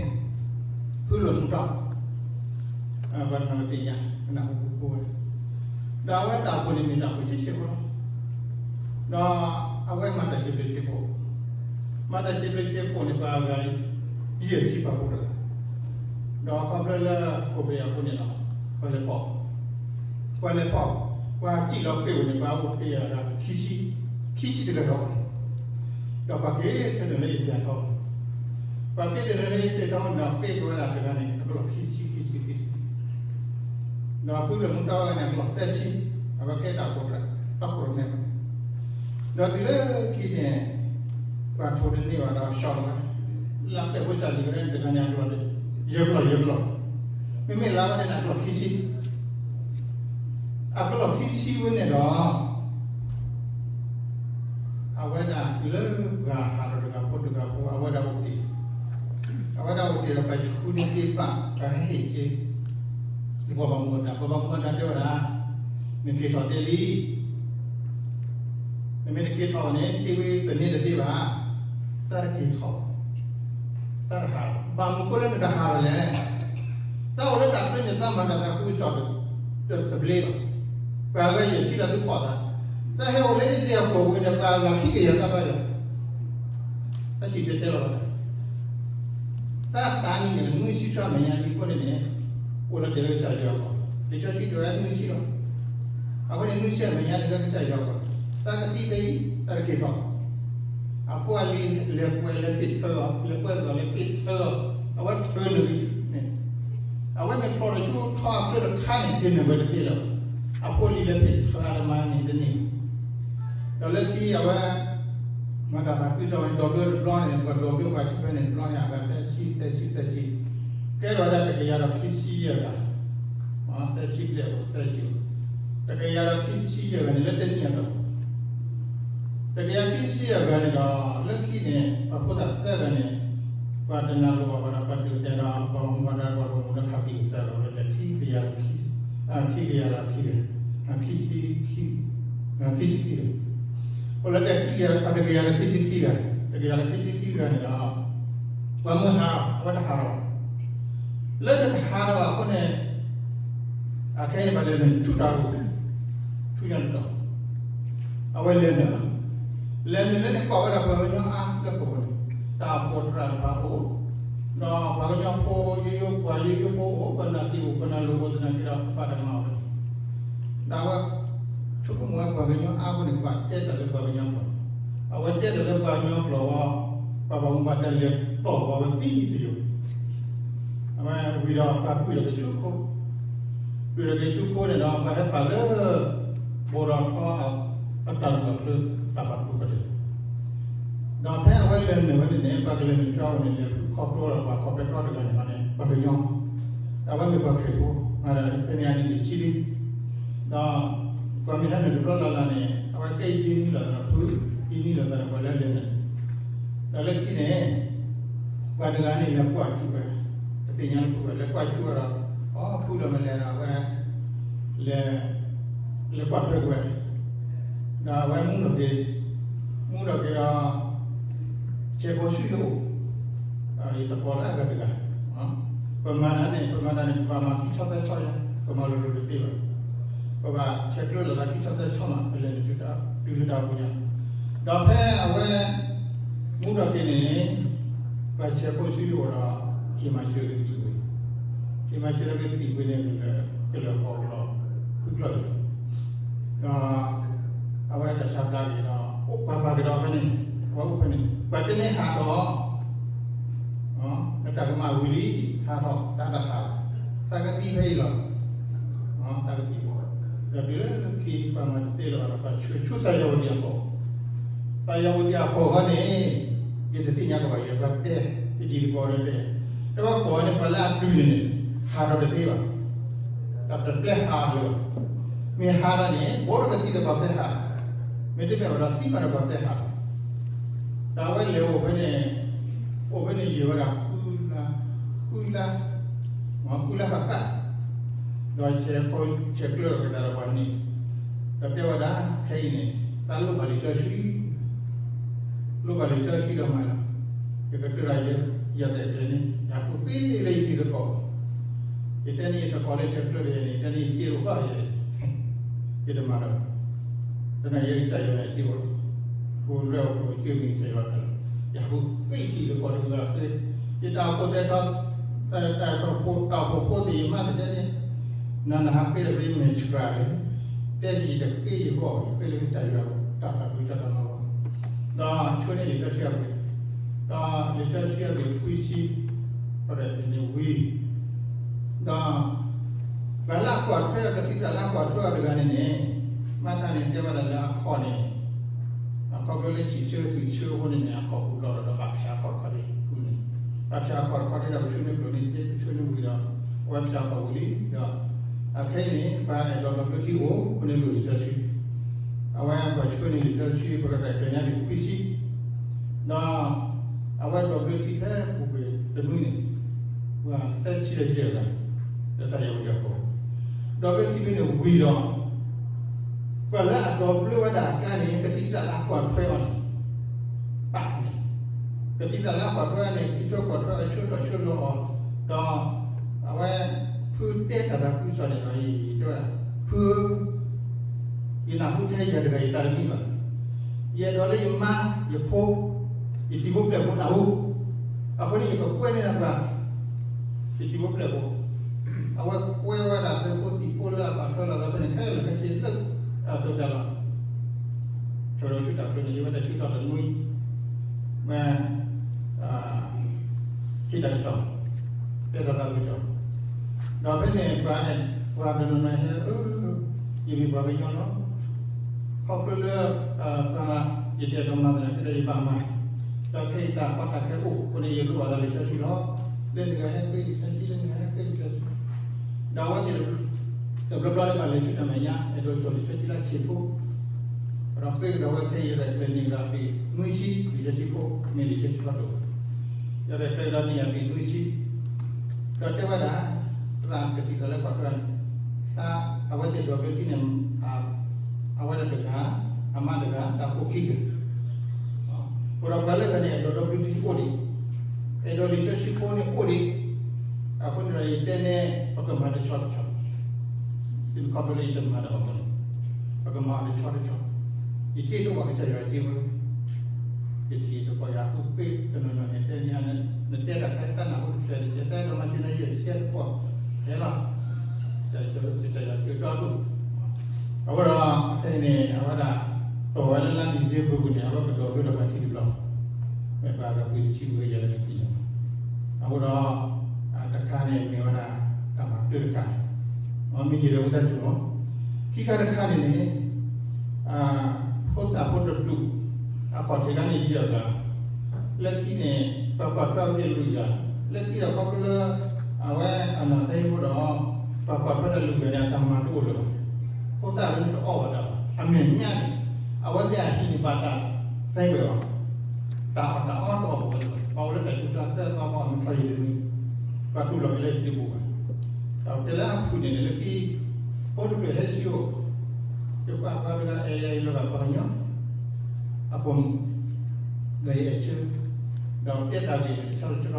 ဖုလၢၢ်မူတီ ပှၤတနီၤသ့ၣ်ညါ ကနၢ်ဟူဖိဝဲ ဒီးအဝဲတၢ်အိၣ်ဖှိၣ်န့ၣ် မ့ၢ်တၢ်အိၣ်ဖှိၣ်ဆံးဆံးဖိလီၤ. ဒီးအဝဲမၤတၢ်စံးဘျုးစံးဖှိၣ်, မၤတၢ်စံးဘျုးစံးဖှိၣ်န့ၣ် ပှၤအဂၤ ယဲၢ်ဆံပာ်ဖှိၣ်တဂၤ, ဒီးခီဖျိလၢခိၣ်ဖဲအဃိန့ၣ်ဒီး ပှၤလဲၤဖီၣ် ပှၤလဲၤဖီၣ် ပှၤစံၣ်လီၤဃ့ၢ်ဝဲန့ၣ် ပှၤအိၣ်ဖဲအဂၤခံဆံ, ခံဆံတဂၤဒီး ဒီးပှၤက့ၤတနုာ်လၢယစဲးထီၣ် ပှၤက့ၤတနုာ်လၢယစဲးထီၣ်န့ၣ်ဒီး ဃ့ၢ်က့ၤဝဲဒၣ်တဂၤန့ၣ် အကလီၢ်ခံဆံ ခံဆံ ခံဆံ ဒီးဖုလၢၢ်မူတီဝဲန့ၣ် အကလီၢ်သၢဆံ, အဝဲကဲတၢ်အိၣ်ဖှိၣ်တြဲၤ တၢ်အိၣ်ဖှိၣ်မဲာ်န့ၣ်, ဒီးတုၤလၢခံန့ၣ် ပှၤထိးတန့ၢ်ဘၣ်ဒီး ရှီၣ်လီၤဝဲ, လၢအပျဲၢ်ဖိတၢ်လံၤဝဲန့ၣ် တဂၤန့ၣ်အကလီၢ် ယဲၢ်ကလီၢ် ယဲၢ်ကလီၢ်, မ့မ့ၢ်လၢဝဲန့ၣ် အကလီၢ်ခံဆံ, အကလီၢ်ခံဆံဝဲန့ၣ်ဒီး အဝဲဒၣ်တုၤလၢပှၤဟးထီၣ်တဂၤဖိတဂၤဖိ အဝဲဒၣ်အိၣ်တ့ၢ်, အဝဲဒၣ်အိၣ်တ့ၢ်ဒီး ပှၤဆူးန့ၢ်သ့ၣ်တဖၣ် ပှၤဟဲဟ့ၣ်က့ၤ ပှၤဘၣ်မူဘၣ်ဒါ, ပှၤဘၣ်မူဘၣ်ဒါတဲဝဲဒၣ် နက့ၤထီၣ်သ့လံ, နမ့ၢ်တက့ၤထီၣ်န့ၣ် က့ၤဝဲပန့ၢ်တသ့ဘၣ်, သးတက့ၤထီၣ်, သးတဟး, ဘၣ်မနုၤဃိလၢနတဟးထီၣ်လဲၣ်, သးအိၣ်လၢတၢ်ချၢန့ၣ် သးမၤတၢ်သးခုကစီၣ် တသဘျ့ဘၣ်, ပှၤဂၤယဲၢ်ဆံလၢသုဖီၣ်သး, သးဟဲအိၣ်လၢယဲၢ်ပှၤဝဲန့ၣ် ပှၤဂၤခံကယၤသးဘၣ်ယၤ သးစံၣ်တဲၤတဲလီၤဘၣ်, သးသးန့ၣ်န့ၣ် နွံဆံဆူအမဲာ်ညါလံအဃိန့ၣ်န့ၣ်, အိၣ်လၢတၢ်လၢကစၢ်ယွၤအဂီၢ်, လံာ်စီဆှံတဲဝဲနွံဆံလီၤ, အဃိန့ၣ် နွံဆံအမဲာ်ညါန့ၣ်လၢကစၢ်ယွၤအဂီၢ်, သးကသံဖဲအံၤ သးတက့ၤထီၣ်, အဖိအလံၤလဲၤပှဲၤလဲၤဖံးထၢအီၤ လဲၤပှဲၤဂီၤလဲၤဖံးထၢအီၤ, အဝဲထုးန့ၢ်ဝဲန့ၣ်, အဝဲမ့ၢ်ဖျီထီၣ်ဆူထီအချၢတခါန့ၣ် က့ၤန့ၢ်ဝဲတသ့လၢၤဘၣ်, အဖိအလံၤလဲၤဖံးထၢအီၤတမံၤန့ၣ်တန့ၢ် ဒီးလၢခံအဝဲ မၤတၢ်သးခုကစီၣ်ဝဲ ဒီဘျၢတဘျီန့ၣ် ပှၤဒီဘျၢပှၤဆံဖဲန့ၣ်တဘျီန့ၣ် အဂၤသၢဆံ သၢဆံ သၢဆံ, ကဲထီၣ်ဝဲဒၣ်တကယၤဒီးခံဆံယဲၢ်ဂၤ, သၢဆံဘျဲၣ်အိၣ် သၢဆံအိၣ်, တကယၤဒီးခံဆံယဲၢ်ဂၤန့ၣ် လၢတနံၣ်အတီၢ်, တကယၤခံဆံယဲၢ်ဂၤန့ၣ်ဒီး လၢခံန့ၣ် ပှၤဖိသၣ်သၢဂၤန့ၣ် ပှၤတနၢ်လိာ်ဘၣ်ဝဲဒီး ပှၤဒုးတဲဒီး ပှၤမူဘၣ်ဒါ ပှၤကမူလၢခးသံၣ်ကစၢ်ဒီး လၢတခံကယၤ, ခံကယၤဒီးခံဂၤ, ခံဆံ, ခံဆံခံဂၤ, အိၣ်လၢတခံကယၤ, တကယၤဒီးခံဆံခံဂၤ, တကယၤဒီးခံဆံခံဂၤန့ၣ်ဒီး ပှၤမုၢ်ဟါဒီး အဝဲတဟးဒီးဘၣ်, လၢတဟးဒီးဘၣ်အဃိန့ၣ် အခဲအံၤန့ၣ် ပှၤလဲၤနုာ်ဆူတၢ်အိၣ်, ဆူညါတတီၢ်, အဝဲလဲၤနုာ်, လဲၤနုာ်လၢန့ၣ် ကွၢ်ဝဲဒၣ်ပှၤကညီအါလၢပှၤန့ၣ်, တၢ်အိၣ်ဖှိၣ်သရၣ်တဖၣ်အိၣ်, ဒီးပှၤကညီဖိယိယိ ပှၤယိယိဖိအိၣ်, ပှၤနာ်က့ၤအိၣ်, ပှၤနာ်လိၤအိၣ်, သနာ်က့ဒီး ပှၤတမၤဝဲ, ဒီးအဝဲ ဆိကမိၣ်ဝဲပှၤကညီအါဖိန့ၣ် ပှၤတဲတၢ်လၢပှၤကညီဖိ, အဝဲတဲတၢ်လၢပှၤကညီကျိာ်ဝဲ, ပှၤဘၣ်မူဘၣ်ဒါလဲၤတီၢ်ဝဲသံတယိာ်, အဝဲဝံၤဒီးပှၤကွံာ်ဒီးက့ၤဆူခိ, ကွံာ်ဒီးက့ၤဆူခိန့ၣ်ဒီး ပှၤဟဲပာ်လၢ ဘိးဒီးထီ အတၢ်လီၢ်ချၢ တၢ်ပာ်တပူၤကတၢၢ်, ဒီးဖဲအဝဲလဲၤနုာ်ဝဲန့ၣ်န့ၣ် ပှၤကလဲၤနုာ်ဆူအအိၣ်န့ၣ် လဲၤခီဖျိဒီးပှၤခီဖျိတဂၤန့ၣ်န့ၣ် ပှၤကညီ, ဒီးအဝဲမ့ၢ်ပှၤခရံာ်ဖိ, ဖဲန့ၣ်အနံၣ်တဆံလံ, ဒီးပှၤမ့ၢ်ဟဲနုာ်တဘျီလၢ်လၢ်န့ၣ် အဝဲကဲအံၤယံာ်နံၣ်လီၤသးဒီးဖု, ယံာ်နံၣ်လီၤသးဒီး ပှၤလၢလဲၤနုာ်, ဒီးလၢခံန့ၣ် ပှၤတဂၤန့ၣ်လဲၤကွၢ်ဆူဝဲ, တသ့ၣ်ညါလၢဖုဘၣ် လဲၤကွၢ်ဆူဝဲဒီး အီ ဖုဒီးမ့ၢ်လဲၤဒီးအဝဲ လဲၤ, လဲၤကွၢ်ထွဲကွံာ်ဝဲ, ဒီးအဝဲမူထီၣ်က့ၤ, မူထီၣ်က့ၤဒီး ဆဲးဖိဆူယအိၣ်, ယသကိးလၢအဂၤတဂၤ, ပမၤတၢ်န့ၣ် ပမၤတၢ်န့ၣ် ပဘၣ်မၤခံဆီသၢဆီယါ, ပမၤလိၤလိၤတသ့ဘၣ်, ပဘၣ်ဆဲးကျၢလိာ်သးခံဆီသၢဆီမး ပလဲၤနုာ်တုၤလၢတၢ်အိၣ်ပူၤညါ, ဒီးဖဲအဝဲ မူထီၣ်က့ၤန့ၣ် ပှၤဆဲးဖိဆူယအိၣ်ဒီး ဟ့ၣ်မၤစၢၤကသံၣ်ဝံၤ, ဟ့ၣ်မၤစၢၤကသံၣ်ဝံၤန့ၣ် ကလၢာ်ဃီကလီ ဖုကျီၢ်အံၤ, ဒီး အဝဲတၢ်ဆါဘျါက့ၤဒီး အိၣ်ပှၤပာ်ကဒီးဖဲန့ၣ်, အဝဲအိၣ်ဖဲန့ၣ် ပှၤတဲန့ၣ်ဟးထီၣ်, နတၢ်ကမၣ်ဝံၤလံ, ဟးထီၣ် တၢ်တဟး, သးကသံၣ်ဖဲအံၤလီၤ, သးကသံၣ်, ဒီးတုၤလၢခံပှၤမၤတသ့လၢၤဘၣ်ဒီး ပှၤဆှၢဆူသးယီၤဝဒံၣ်အဖီခိၣ်, သးယီၤဝဒံၣ်အဖီခိၣ်န့ၣ် ယတသ့ၣ်ညါကီးဘၣ် ယပှၤတဲ ယတံၤသကိးဒီးတဲ, တဲဝဲကီၢ်န့ၣ် ပှၤလၢအတုၤန့ၣ်န့ၣ် ဟးထီၣ်တသ့ဘၣ်, တၢ်တပျဲဟးလၢၤဘၣ်, မ့ၢ်ဟးထီၣ်န့ၣ် ဘိးဒီးကသံၣ်ဒီးပှၤပျဲဟး, မ့တမ့ၢ်ဘၣ်ဒီးသံမးဒီးပှၤပျဲဟးလီၤ, ဒီးအဝဲလဲၤအိၣ်ဖဲန့ၣ်, အိၣ်ဖဲန့ၣ်ယံာ်ဝဲဒၣ် ဃုလါ, ဃုလါ, ဃုလါဃၣ်ဃၣ်, ဒီးဆဲးဖိဆဲးကျၢဒီးက့ၤသးဒီးပှၤန့ၣ်, ဒီးတဲဝဲဒၣ် ခဲအံၤန့ၣ် သးလိၣ်ဘၣ်လံာ်စီဆှံ လိၣ်ဘၣ်လံာ်စီဆှံဒီးမၤလီၤ, ယကတၢၢ်ဒီးယတၢ်အဲၣ်ကျဲန့ၣ် ယဟးဃုာ်ကွံာ်လၢယတံၤသကိး, ယတဲန့ၣ်ယသကိးလၢဆဲးကျၢဒီးယဲန့ၣ် ယတဲန့ၣ်ယစ့အိၣ်ဘၣ်ယဲ, ယတမၤဒီး, သနာ်က့ယကစၢ်ယွၤန့ၣ်စ့အိၣ်လီၤ, ဃိလွဲၢ်အိၣ်ကျိၣ်စ့မ့ၢ်ကစၢ်ယွၤတၢ်လီၤ, ယဟးဃုာ်ကွံာ်ယတံၤသကိးတဂၤဃ့, ယတၢ်အိၣ်ဖှိၣ်သဲထီ, တၢ်အိၣ်ဖှိၣ်ဖိသ့ၣ်ယမါတတဲန့ၣ်, နၤနဟးဃ့ဒီး ပမ့ၢ်ဆှၢလၢ, တဲယတဃ့ယဂီၢ် ယဃ့လၢကစၢ်ယွၤ တၢ်သးခုတၢ်တၢ်မၤလီၤ, ဒီးဆှၢန့ၢ်လံာ်စီဆှံအဂ့ၢ်, ဒီးလံာ်စီဆှံအဂ့ၢ်ခွံဆံ, ပရဲၣ်န့ၣ်ဝံၤ, ဒီး ပှၤလၢအကွၢ်ထွဲအီၤ ကသံၣ်သရၣ်လၢအကွၢ်ထွဲအီၤတဂၤန့ၣ်န့ၣ်, မၤတၢ်န့ၣ်တဲဝဲဒၣ်လၢအခီၣ်န့ၣ်, အခီၣ်ဖျိလၢစံးဆၢသွံၣ်ဆၢအဃိန့ၣ်န့ၣ် အခီၣ်ပူၤလီၤဒီးဘၣ်ဖၠးအခီၣ်တခီဒ်န့ၣ်, ဘၣ်ဖၠးအခီၣ်တခီဒ်ဒီး ပဆှၢန့ၢ်ကျိၣ်န့ၣ်စ့ ပဆှၢန့ၢ်ဝံၤဒီး အဝဲဖၠးအခီၣ်ပူၤလံဒီး, အခဲအံၤန့ၣ် ပှၤအဲၣ်ဒိးဒီးဘျၢထံအိၣ် အဃိန့ၣ်လိၣ်လံာ်စီဆှံ အဝဲပှၤဆှၢန့ၢ်လံာ်စီဆှံ ပကတၢၢ်တၢ်ညါလံာ်ခွံဆံ, ဒီး အဝဲဒီးဘျၢထံဖဲပူၤကွံာ်တနွံန့ၣ်, ပှၤသၢဆံဒီးယဲၢ်ဂၤ, လၢသးယီၤဝံၤအဃိ, ဒီးဘျၢထံဖဲန့ၣ်ဝံၤဒီး, ပှၤလၢအဒီးဘျၢဝဲဒၣ်အကျါန့ၣ် ကသံၣ်သရၣ်လၢအကွၢ်ထွဲအီၤန့ၣ်, ပာ်န့ၣ်, ကသံၣ်သရၣ်လၢအကွၢ်ထွဲအီၤန့ၣ် သံကွၢ်ထွဲအီၤ ဆှၢထီၣ်ဆှၢလီၤအီၤ, ဒီး အဝဲ ဖုတဲတၢ်သးခုကစီၣ်န့ၣ်ဒီး တဲဝဲဒၣ်, ဖုဧၢ, ယနၢ်ဟူထဲယၤတဂၤယသးတမံဘၣ်. ယအဲၣ်ဒိးလၢယမါ ယဖိ ယတံၤဖိပျဲၢ်ဖိနၢ်ဟူ, အဃိန့ၣ် ယကကွဲန့ၢ်နၤပှၤ ယတံၤဖိပျဲၢ်ဖိ, အဝဲကွဲဝဲဒၣ်သုးဖိသံၣ်ဖိလၢအဘၣ်ထွဲလိာ်သးဖဲန့ၣ် ခဲလၢာ်ခဲဆ့လၢအသုးတၢ်လီၢ် ထီၣ်လီၤဆူတၢ်ဖျိန့ၣ် ယဝဲတၢ်ဆူထီၣ်တနွံ, မ့ၢ် ဟ့ၣ်တၢ်ကစီၣ်, တဲတၢ်သးကစီၣ်, ဒီးဖဲန့ၣ် ပှၤအဲၣ်ပှၤတနီၤနီၤဟဲ အၢ ယမ့ၢ်ပှၤကညီလီၤ, ခီဖျိလၢ ပှၤ ယတအဲၣ်ဒိးမၤသနာ်က့ဒီးယဘၣ်မၤ, ဒီးခဲအံၤတၢ်ကီတၢ်ခဲအိၣ်အဃိန့ၣ် ယလိၣ်ဘၣ်သးလံာ်စီဆှံလီၤ, လၢတဂၤဟဲဃ့လံာ်စီဆှံ လၢတဂၤဟဲဃ့လံာ်စီဆှံ, ဒီးအဝဲသ့ၣ်တဖၣ် တဘျီဘျီလၢပှၤလဲၤဆူတၢ်မဲာ်ညါ အဲၣ်ဒိးကၠီၣ်လံာ်စီဆှံလၢဆံးဖိ, ဒီးဃ့ကဒီးဝဲခဲအံၤ ယရဲၣ်ကျဲၤန့ၢ်ကဒီးအပံၤနွံဆံ, လံာ်စီဆှံဖိ မ့ၢ်လံာ်စီဆှံဖးဒိၣ်, ယရဲၣ်ကျဲၤကဒီးန့ၢ်ယၤအပံၤနွံဆံ, ဒီးတဲဝဲဒၣ် သရၣ်ကသံၣ်ဒီးလၢပှၤကရၢန့ၣ် သးအဝဲသ့ၣ်ဒိးဘျၢထံန့ၣ် အဝဲဒၣ်တဂၤ, အမါတဂၤ, တၢ်ဖိခံဂၤ အဃိဒီးပှၤလၢအဂၤန့ၣ် အဲၣ်ဒိးဒိးဘျၢထံအိၣ်ဒံး, အဲၣ်ဒိးလံာ်စီဆှံဖိန့ၣ်အိၣ်ဒံး, အဃိန့ၣ်ဒီးယတဲန့ၣ် ပကမၤတဆီတဆီ, ဒ်ခီဖျိလၢယတမၤတၢ်ဘၣ်အဃိန့ၣ်, ပကမၤအီၤတဆီတဆီ, ယစ့တအိၣ်ဘၣ် ကစၢ်ယွၤစ့ဝဲ, ယထံၣ်သကိးယၤ ဃုဃ့တနီၤနီၤန့ၣ် တဲန့ၢ်ယၤ, နတဲတၢ်ခဲသနၢ်ဖိတဖျၢၣ်န့ၣ် ယတဲကမၤစၢၤနၤ ယဲၢ်ဆဲသကိး ဟဲလီၤ, ကစၢ်ယွၤကဒီးဒိၣ် အဃိဒီး ခဲအံၤန့ၣ် အဝဲဒၣ် တီၢ်ဝဲလၢလါဒံၣ်စ့ဘၢၣ်ပူၤန့ၣ် အဝဲကဒီးဘျၢဒီးပှၤထံတဘျီ, မ့ၢ်ပှၤကပှ့ၤတဆံဘၢၣ်ယၤလၢမ့ၢ်သ့ၣ်ညါ, အဃိဒီး တခါန့ၣ်မ့ၢ်ဝဲဒၣ် တၢ်မၤတၢ်တခါ, မ့ၢ်ယဲၢ်လၢဝံသးစူၤလီၤ, ခံခါတခါန့ၣ်န့ၣ် ဖိသၣ်ဖိတဒူၣ် အကွၢ်ထံးခါန့ၣ်ယဲၢ်ဂၤ, လၢခံန့ၣ် ပှၤကွၢ်ထွဲအဝဲသ့ၣ်လွံၢ်ဂၤ, လၢခံဒီးခီဖျိလၢ အဝဲအနီၢ်သဲအဃိဒီး ပှၤကွၢ်ထွဲတၢ်လွံၢ်ဂၤန့ၣ် အတၢ်မၤတအိၣ်လၢၤဘၣ်, ဖိသၣ်လၢတအီၣ်ဘၣ်တၢ်ဘၣ် အမဲာ်ညါန့ၣ် အဝဲသ့ၣ်အဟံၣ်န့ၣ်ဘၣ်တၢ်သဲကွံာ်အီၤ, တၢ်အီၣ်တၢ်အီတအိၣ်ဘၣ်ဝဲလၢၤဘၣ်, ပှၤအိၣ်လၢတၢ်ဆူးတၢ်ဆါသီ ပှၤအီၣ်မ့ၤထီၣ်ယံာ်တမံၤ, ပှၤတူၢ်လိာ်က့ၤလၢဟံၣ်တပူၤဘၣ်, ဒီးတဲလၢအဖုၣ်န့ၣ်န့ၣ် လၢခံ အိၣ်တဖျၢၣ်ဟဲဆူအအိၣ်, ယကွၢ်ပှၤတဂၤအဲၣ်ယၤအံၤလီၤဂာ်ပှၤကညီ, အပိာ်မုၣ်, ဒီးယအဲၣ်ဆၢ, ဒီးတဲတၢ်ဂ့ၢ်န့ၣ်တဆီတဆီ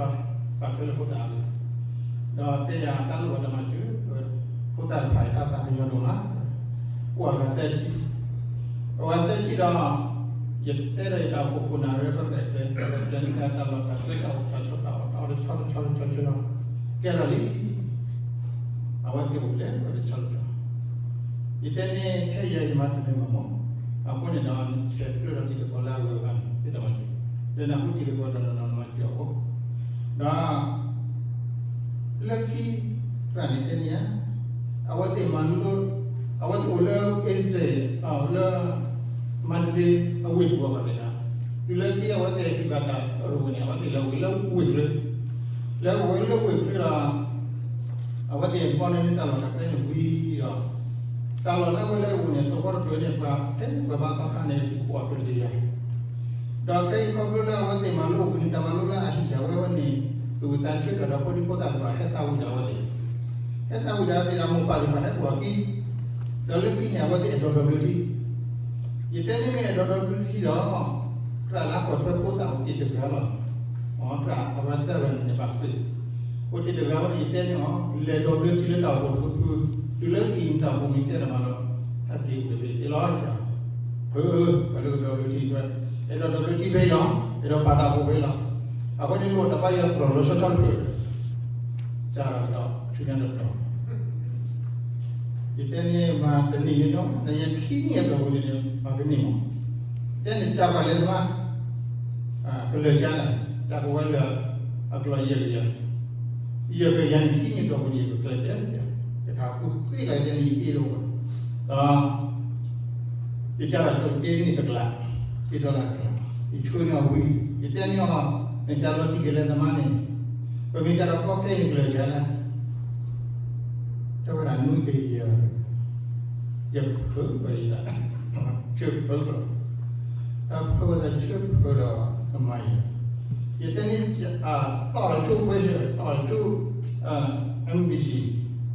ပာ်ထွဲလၢဖိသၣ်အဂီၢ်, ဒီးတဲယၤတၢ်လိၣ်ဘၣ်တၢ်မၤစၢၤ, ဖိသၣ်တဖၣ်အံၤသးသးကညီၤဒိၣ်မး, အိၣ်အဂၤသၢဆံ, အဂၤသၢဆံဒီး ယတဲဒီးယတၢ်အိၣ်ဖှိၣ်ခိၣ်နၢ်ရဲၣ် ပကကျဲးကျဲးန့ၢ်တၢ်လီၢ်တၢ်ကျဲ တၢ်အိၣ်တၢ်ဆိးတၢ်အီၣ်တၢ်အီတဆီတဆီတဆီတဆီဒီး ကဲထီၣ်လံ, အဝဲသ့ၣ်အိၣ်လၢဝဲတဆီတဆီ, ယတဲန့ၣ် ခဲအံၤယမၤတမ့ၢ်ဘၣ်မး, အဃိန့ၣ်ဒီး နဆဲးကျၢဒီးတံၤသကိးလၢအဂုၤအဂၤန့ၣ် သ့ၣ်တမၤစၢၤ, ဒီးနၢ်ဟူတံၤသကိးဒီးနနီၢ်နီၢ်စၢၤအဃိ, ဒီး လၢခံ သရၣ်န့ၣ်တဲန့ၣ်ဧါ, အဝဲသ့ၣ်မၤလိ, အဝဲသ့ၣ်အိၣ်လၢအ့စဲး လၢ မၤတလ့အဝ့ၢ်ပူၤအဂီၢ်န့ၣ်ဒီး, တုၤလၢခံအဝဲသ့ၣ်ဟံးဘၣ်တၢ်ရိၣ်ဝဲန့ၣ် အဝဲသ့ၣ်လဲၤအိၣ်လၢဝ့ၢ်ချၢ, လဲၤအိၣ်ဝဲလၢဝ့ၢ်ချၢဒီး အဝဲသ့ၣ်ကီန့ၢ်တၢ်လီၢ်တၢ်ကျဲန့ၣ်ဝံၤဒီး, တၢ်လီၢ်လၢအဝဲလဲၤအိၣ်န့ၣ် သဝီတဖျၢၣ်န့ၣ် ပှၤဖဲပှၤဘါသီခါန့ၣ် အိၣ်အဖျၢၣ်တကယၤ ဒီးခဲအံၤခီဖျိလၢအဝဲသ့ၣ်မၤလိဝံၤန့ၣ် တၢ်မၤလိလၢအဟံၣ်တၢ်ဝဲဝဲန့ၣ် သူၣ်ဝံၣ်သးဆၢတၢ်ဒီးဖိဒံဖိသၣ်သ့ၣ်တဖၣ်ဟဲသးဝံၣ်ဒၣ်အဝဲသ့ၣ်, ဟဲသးဝံၣ်ဒၣ်သ့ၣ်ဒီးမိၢ်ပၢ်သ့ၣ်တဖၣ်ဟဲအိၣ်အခံ, ဒီးလၢခံန့ၣ် အဝဲသ့ၣ်အဲၣ်ဒိးဒိးဘျၢထံ, ယတဲန့ၢ်မ့ၢ်အဲၣ်ဒိးဒိးဘျၢထံဒီး သရၣ်လၢအကွၢ်ထွဲဖိသၣ်အိၣ်တ့ၢ်တဂၤလီၤ, သရၣ်အဝဲသၢဂၤန့ၣ်န့ၣ်ဘၣ်ဃ့ၢ်, အိၣ်တ့ၢ်တဂၤဝဲန့ၣ် ယတဲန့ၢ်အီၤ လဲၤဒိးဘျၢထံလၢတၢ်အိၣ်ဖှိၣ်တဖုဖု, တုၤလၢအံၤတၢ်အိၣ်ဖှိၣ်မ့ၢ်ကဲတၢ်မၤဒီး ဟဲက့ၤအိၣ်တ့ၢ်ဝဲသ့ၣ်လီၤ, ဖု, ပှၤလၢကဒိးဘျၢထံတဖၣ်, အဲၣ်ဒိးဒိးဘျၢထံဖဲအံၤလီၤ, အဲၣ်ဒိးပာ်တၢ်အိၣ်ဖှိၣ်ဖဲအံၤလီၤ, အဃိန့ၣ်လိၣ်တၢ်ဘါယွၤသရိာ်လီၤဆီဆီတဖျၢၣ်, ကဒီးဆူညါတတီၤ ယတဲန့ၢ်မၤတနံၣ်ညါညီ, နယခံနံၣ်အတီၢ်ပူၤန့ၣ် မၤတန့ၢ်မး, တဲန့ၣ်ကပှၤလဲၤသမား ကလၢာ်ယါလဲၣ်, ကပဝဲလၢ အကျိၤယဲၢ်ကယၤ, ယဲၢ်ကယၤန့ၣ် ခံနံၣ်အတီၢ်ပူၤန့ၣ် ယကကျဲးတဲ, ယခါဃုဃ့လီၤယတဲန့ၣ် ယအ့ၣ်လိာ်, ဒီး ယကၢ်လီၤက့န့ၣ်တကလး, က့ဒီလၣ်တကလး, ယဆှၢန့ၢ်အီၤဝံၤ, ယတဲန့ၢ်အီၤ, နကၢ်လီၤတံၢ်က့ၤလၢသမားန့ၣ်, ပမ့ၢ်ကၢ်လီၤကီခဲအံၤန့ၣ် ကလၢာ်ယါလဲၣ်, တဲဝဲဒၣ်နွံကယၤ, ယဖုးဝဲယသး, ဆၢဖုးလီၤ, ဖုးဝဲသးဆၢဖုးဒီးကမၤယၤ, ယတဲန့ၣ် တီၢ်လီၤဆိခွဲးဆၢ, တီၢ်လီၤဆိ MBC,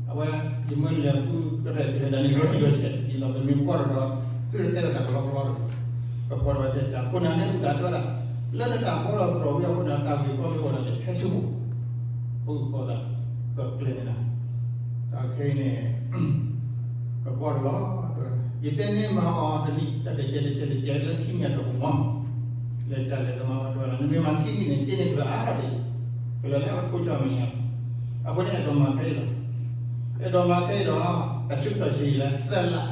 အဝဲ ယမ့ၢ်လဲၤဃုကရဲၣ်က့ၤဝဲဒၣ်န့ၣ် လီၤတံၢ်လီၤဆဲး ဒ်သိးပမ့ၢ်ကွၢ်ဒီး သုတတဲလီၤတၢ်ကလီကလီဒီး ကဖီဒီးဝဲသ့ၣ်တၢ် ခိၣ်နၢ်န့ၣ် အုၣ်သးတဲဝဲဒၣ် လၢနတၢ်ဖီဒီးသရိာ်ဝံၤအဃိန့ၣ် တၢ်ဂ့ၢ်ကီမ့ၢ်အိၣ်ဒီးန့ၣ် ဟဲဆူၣ်, ပအုၣ်ကီၤသး ကကျဲၤန့ၣ်လီၤ. ခဲအံၤန့ၣ် ကဘီတလီၤ, ယတဲန့ၢ်မၤအီၤတနံၣ် တၢ်တကဲတကဲတကဲ လၢခံန့ၣ်အတီၢ်ပူၤမး လဲၤတၢ်လဲၤသမားဝဲတဝဲလီၤ. နမ့ၢ်မၤခံနံၣ်န့ၣ် က့န့ၣ်ကလၢအါထီၣ်ဒံး, ကလၢာ်လၢအဖိဆၢမ့ၢ်ညါ, အဃိန့ၣ် အဲၣ်ဒိးမၤခဲအံၤလီၤ. အဲၣ်ဒိးမၤခဲအံၤဒီး တၢ်ဆူးတၢ်ဆါအံၤလၢသၢလါ,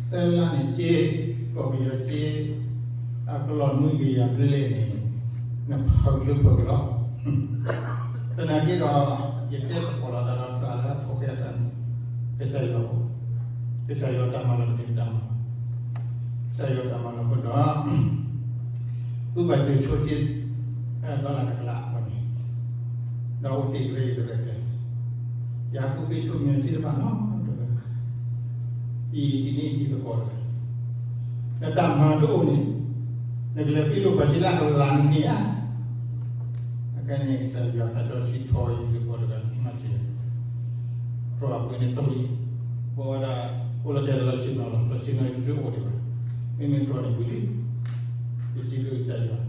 သၢလါန့ၣ်က့, ကီၢ်ပယီၤက့, အကလီၢ်နွံကယၤဘျဲၣ်န့ၣ် နဖုးလၢဖုးကလီလီၤ. သနာ်က့ဒီး ယတဲသကိးလိာ်သးဒီးတၢ်လၢအဖိၣ်ဃဲအတၢ်န့ၣ် ကစၢ်ယွၤ, ကစၢ်ယွၤတၢ်မၤလီၤတမ့ၢ်တၢ်မၤ ကစၢ်ယွၤတၢ်မၤလီၤအဃိဒီး သုဘၣ်စၢၤဆိက့ ဒီလၣ်တကလးအဃိန့ၣ်, ဒီးအိၣ်တ့ၢ်ကရၢကရဲၣ်ကျဲၤ, ယၤကိၣ်က့ဆိမ့ၢ်စ့တဖၣ်နီၤ ယထံၣ်န့ၢ်ယထံသကိးတဂၤ, နတၢ်မၤတအိၣ်န့ၣ်, နကလဲၤဃ့လိာ်ပှၤက့လၢအကလၤနၤဧါ. အခဲအံၤန့ၣ် ကစၢ်ယွၤသးစီဆှံထီၣ်ယသကိးတဂၤ မၤစၢၤ, တြီအပှ့ၤန့ၣ်ထီၣ်လံ, ဘၣ်ဝဲဒၣ် အိၣ်လီၤတဲာ်လီၤဆ့ၣ်နီၤလီၤ, လီၤဆ့ၣ်နီၤတအိၣ်ဒံးဘၣ်, မ့မ့ၢ်တြီန့ၣ်ဝံၤလံ, ယစံးဘျုးကစၢ်ယွၤ,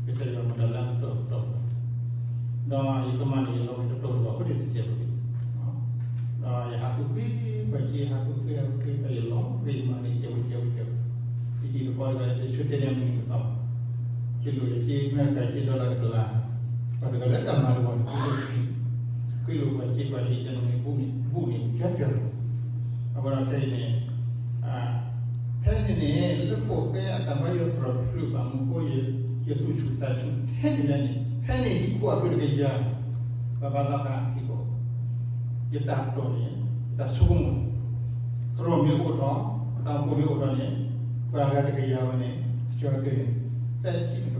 ကစၢ်ယွၤမၤတၢ်လၢအကတီၢ်ကတီၢ်လီၤ. ဒီးယကမၣ်န့ၣ် ယလီၤဂာ်တတီၤတဘၣ် အဃိန့ၣ်တစဲးဖိလံ. ဒီးယဟးဃုဃ့ပှၤက့, ဟးဃုဃ့ ဟးဃုဃ့ ဒီးယလီၤဂာ်ယမၤန့ၣ် စဲးဖိစဲးဖိစဲးဖိ, ယတံၤသကိးတဂၤန့ၣ် တဆၢတဲာ်န့ၢ်မနုၤကသီဘၣ်, ယလိၣ်ယစ့မဲာ်ကၤ စ့ဒီလၢ်တကလး, ပှၤတဂၤလၢတၢ်မၤတဂီၤန့ၣ် ဃ့လိာ်ပှၤက့ ပှၤဟ့ၣ်တၢ်န့ၣ် ဘူၣ်န့ၣ် ဘူၣ်န့ၣ် ကၠီကၠီလီၤ. အဃိဒီးခဲအံၤန့ၣ် ဖဲန့ၣ်န့ၣ် လၢပှၤကဲအတၢ်ဘါယွၤသရိာ်တဖျၢၣ်ဘၣ်မူခိၣ် ယသူၣ်ဆူၣ်သးဆူၣ်ထဲန့ၣ်လဲၣ်န့ၣ် ဖဲန့ၣ်ဟံၣ်ခိၣ်အဖျၢၣ်တကယၤ ဘၣ်ဘၣ်သးဃးဟံၣ်ခိၣ်, ယတၢ်တိာ်န့ၣ် ယတၢ်ဆိကမိၣ်န့ၣ် သရိာ်မ့ၢ်အိၣ်ထီၣ် အတၢ်အိၣ်ဖှိၣ်မ့ၢ်အိၣ်ထီၣ်န့ၣ် ပှၤဂၤတကယၤဝဲန့ၣ် ကၠီကၠီန့ၣ် သၢဆံန့ၣ်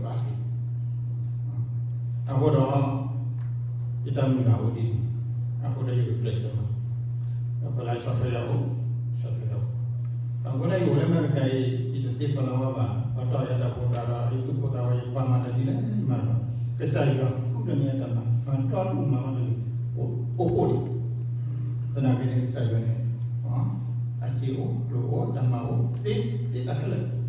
ကဘၣ်က့ၤ အဃိဒီး ယတၢ်မုၢ်လၢ်အိၣ်ဒ်န့ၣ်, အဃိဒီးယဂုာ်ကျဲးစၢးမၤ, ဒီးပှၤလၢဆီၣ်ထွဲယၤအိၣ်, ဆီၣ်ထွဲယၤအိၣ်, အဃိန့ၣ်ယအိၣ်လၢအမဲရကၤအံၤ ယတသ့ဖီလီၤဝဲဘၣ်, ပှၤတီၢ်ယၤတၢ်ဖှိၣ်တၢ်ဒီး ယသူၣ်ဖှိၣ်သးဝး ယပှၤမၤတၢ်ဒ်လဲၣ်မၤလီၤ, ကစၢ်ယွၤဃုထၢန့ၢ်ယၤတၢ်မၤ မၤဒီဒူၣ်မၤဝဲတၢ်လၢ အိၣ်အိၣ်ဒံး, သနာ်က့န့ၣ် ကစၢ်ယွၤန့ၣ် အစ့အိၣ် ကျိၣ်အိၣ် တၢ်မၤအိၣ် သ့သ့တၢ်ခဲလၢာ်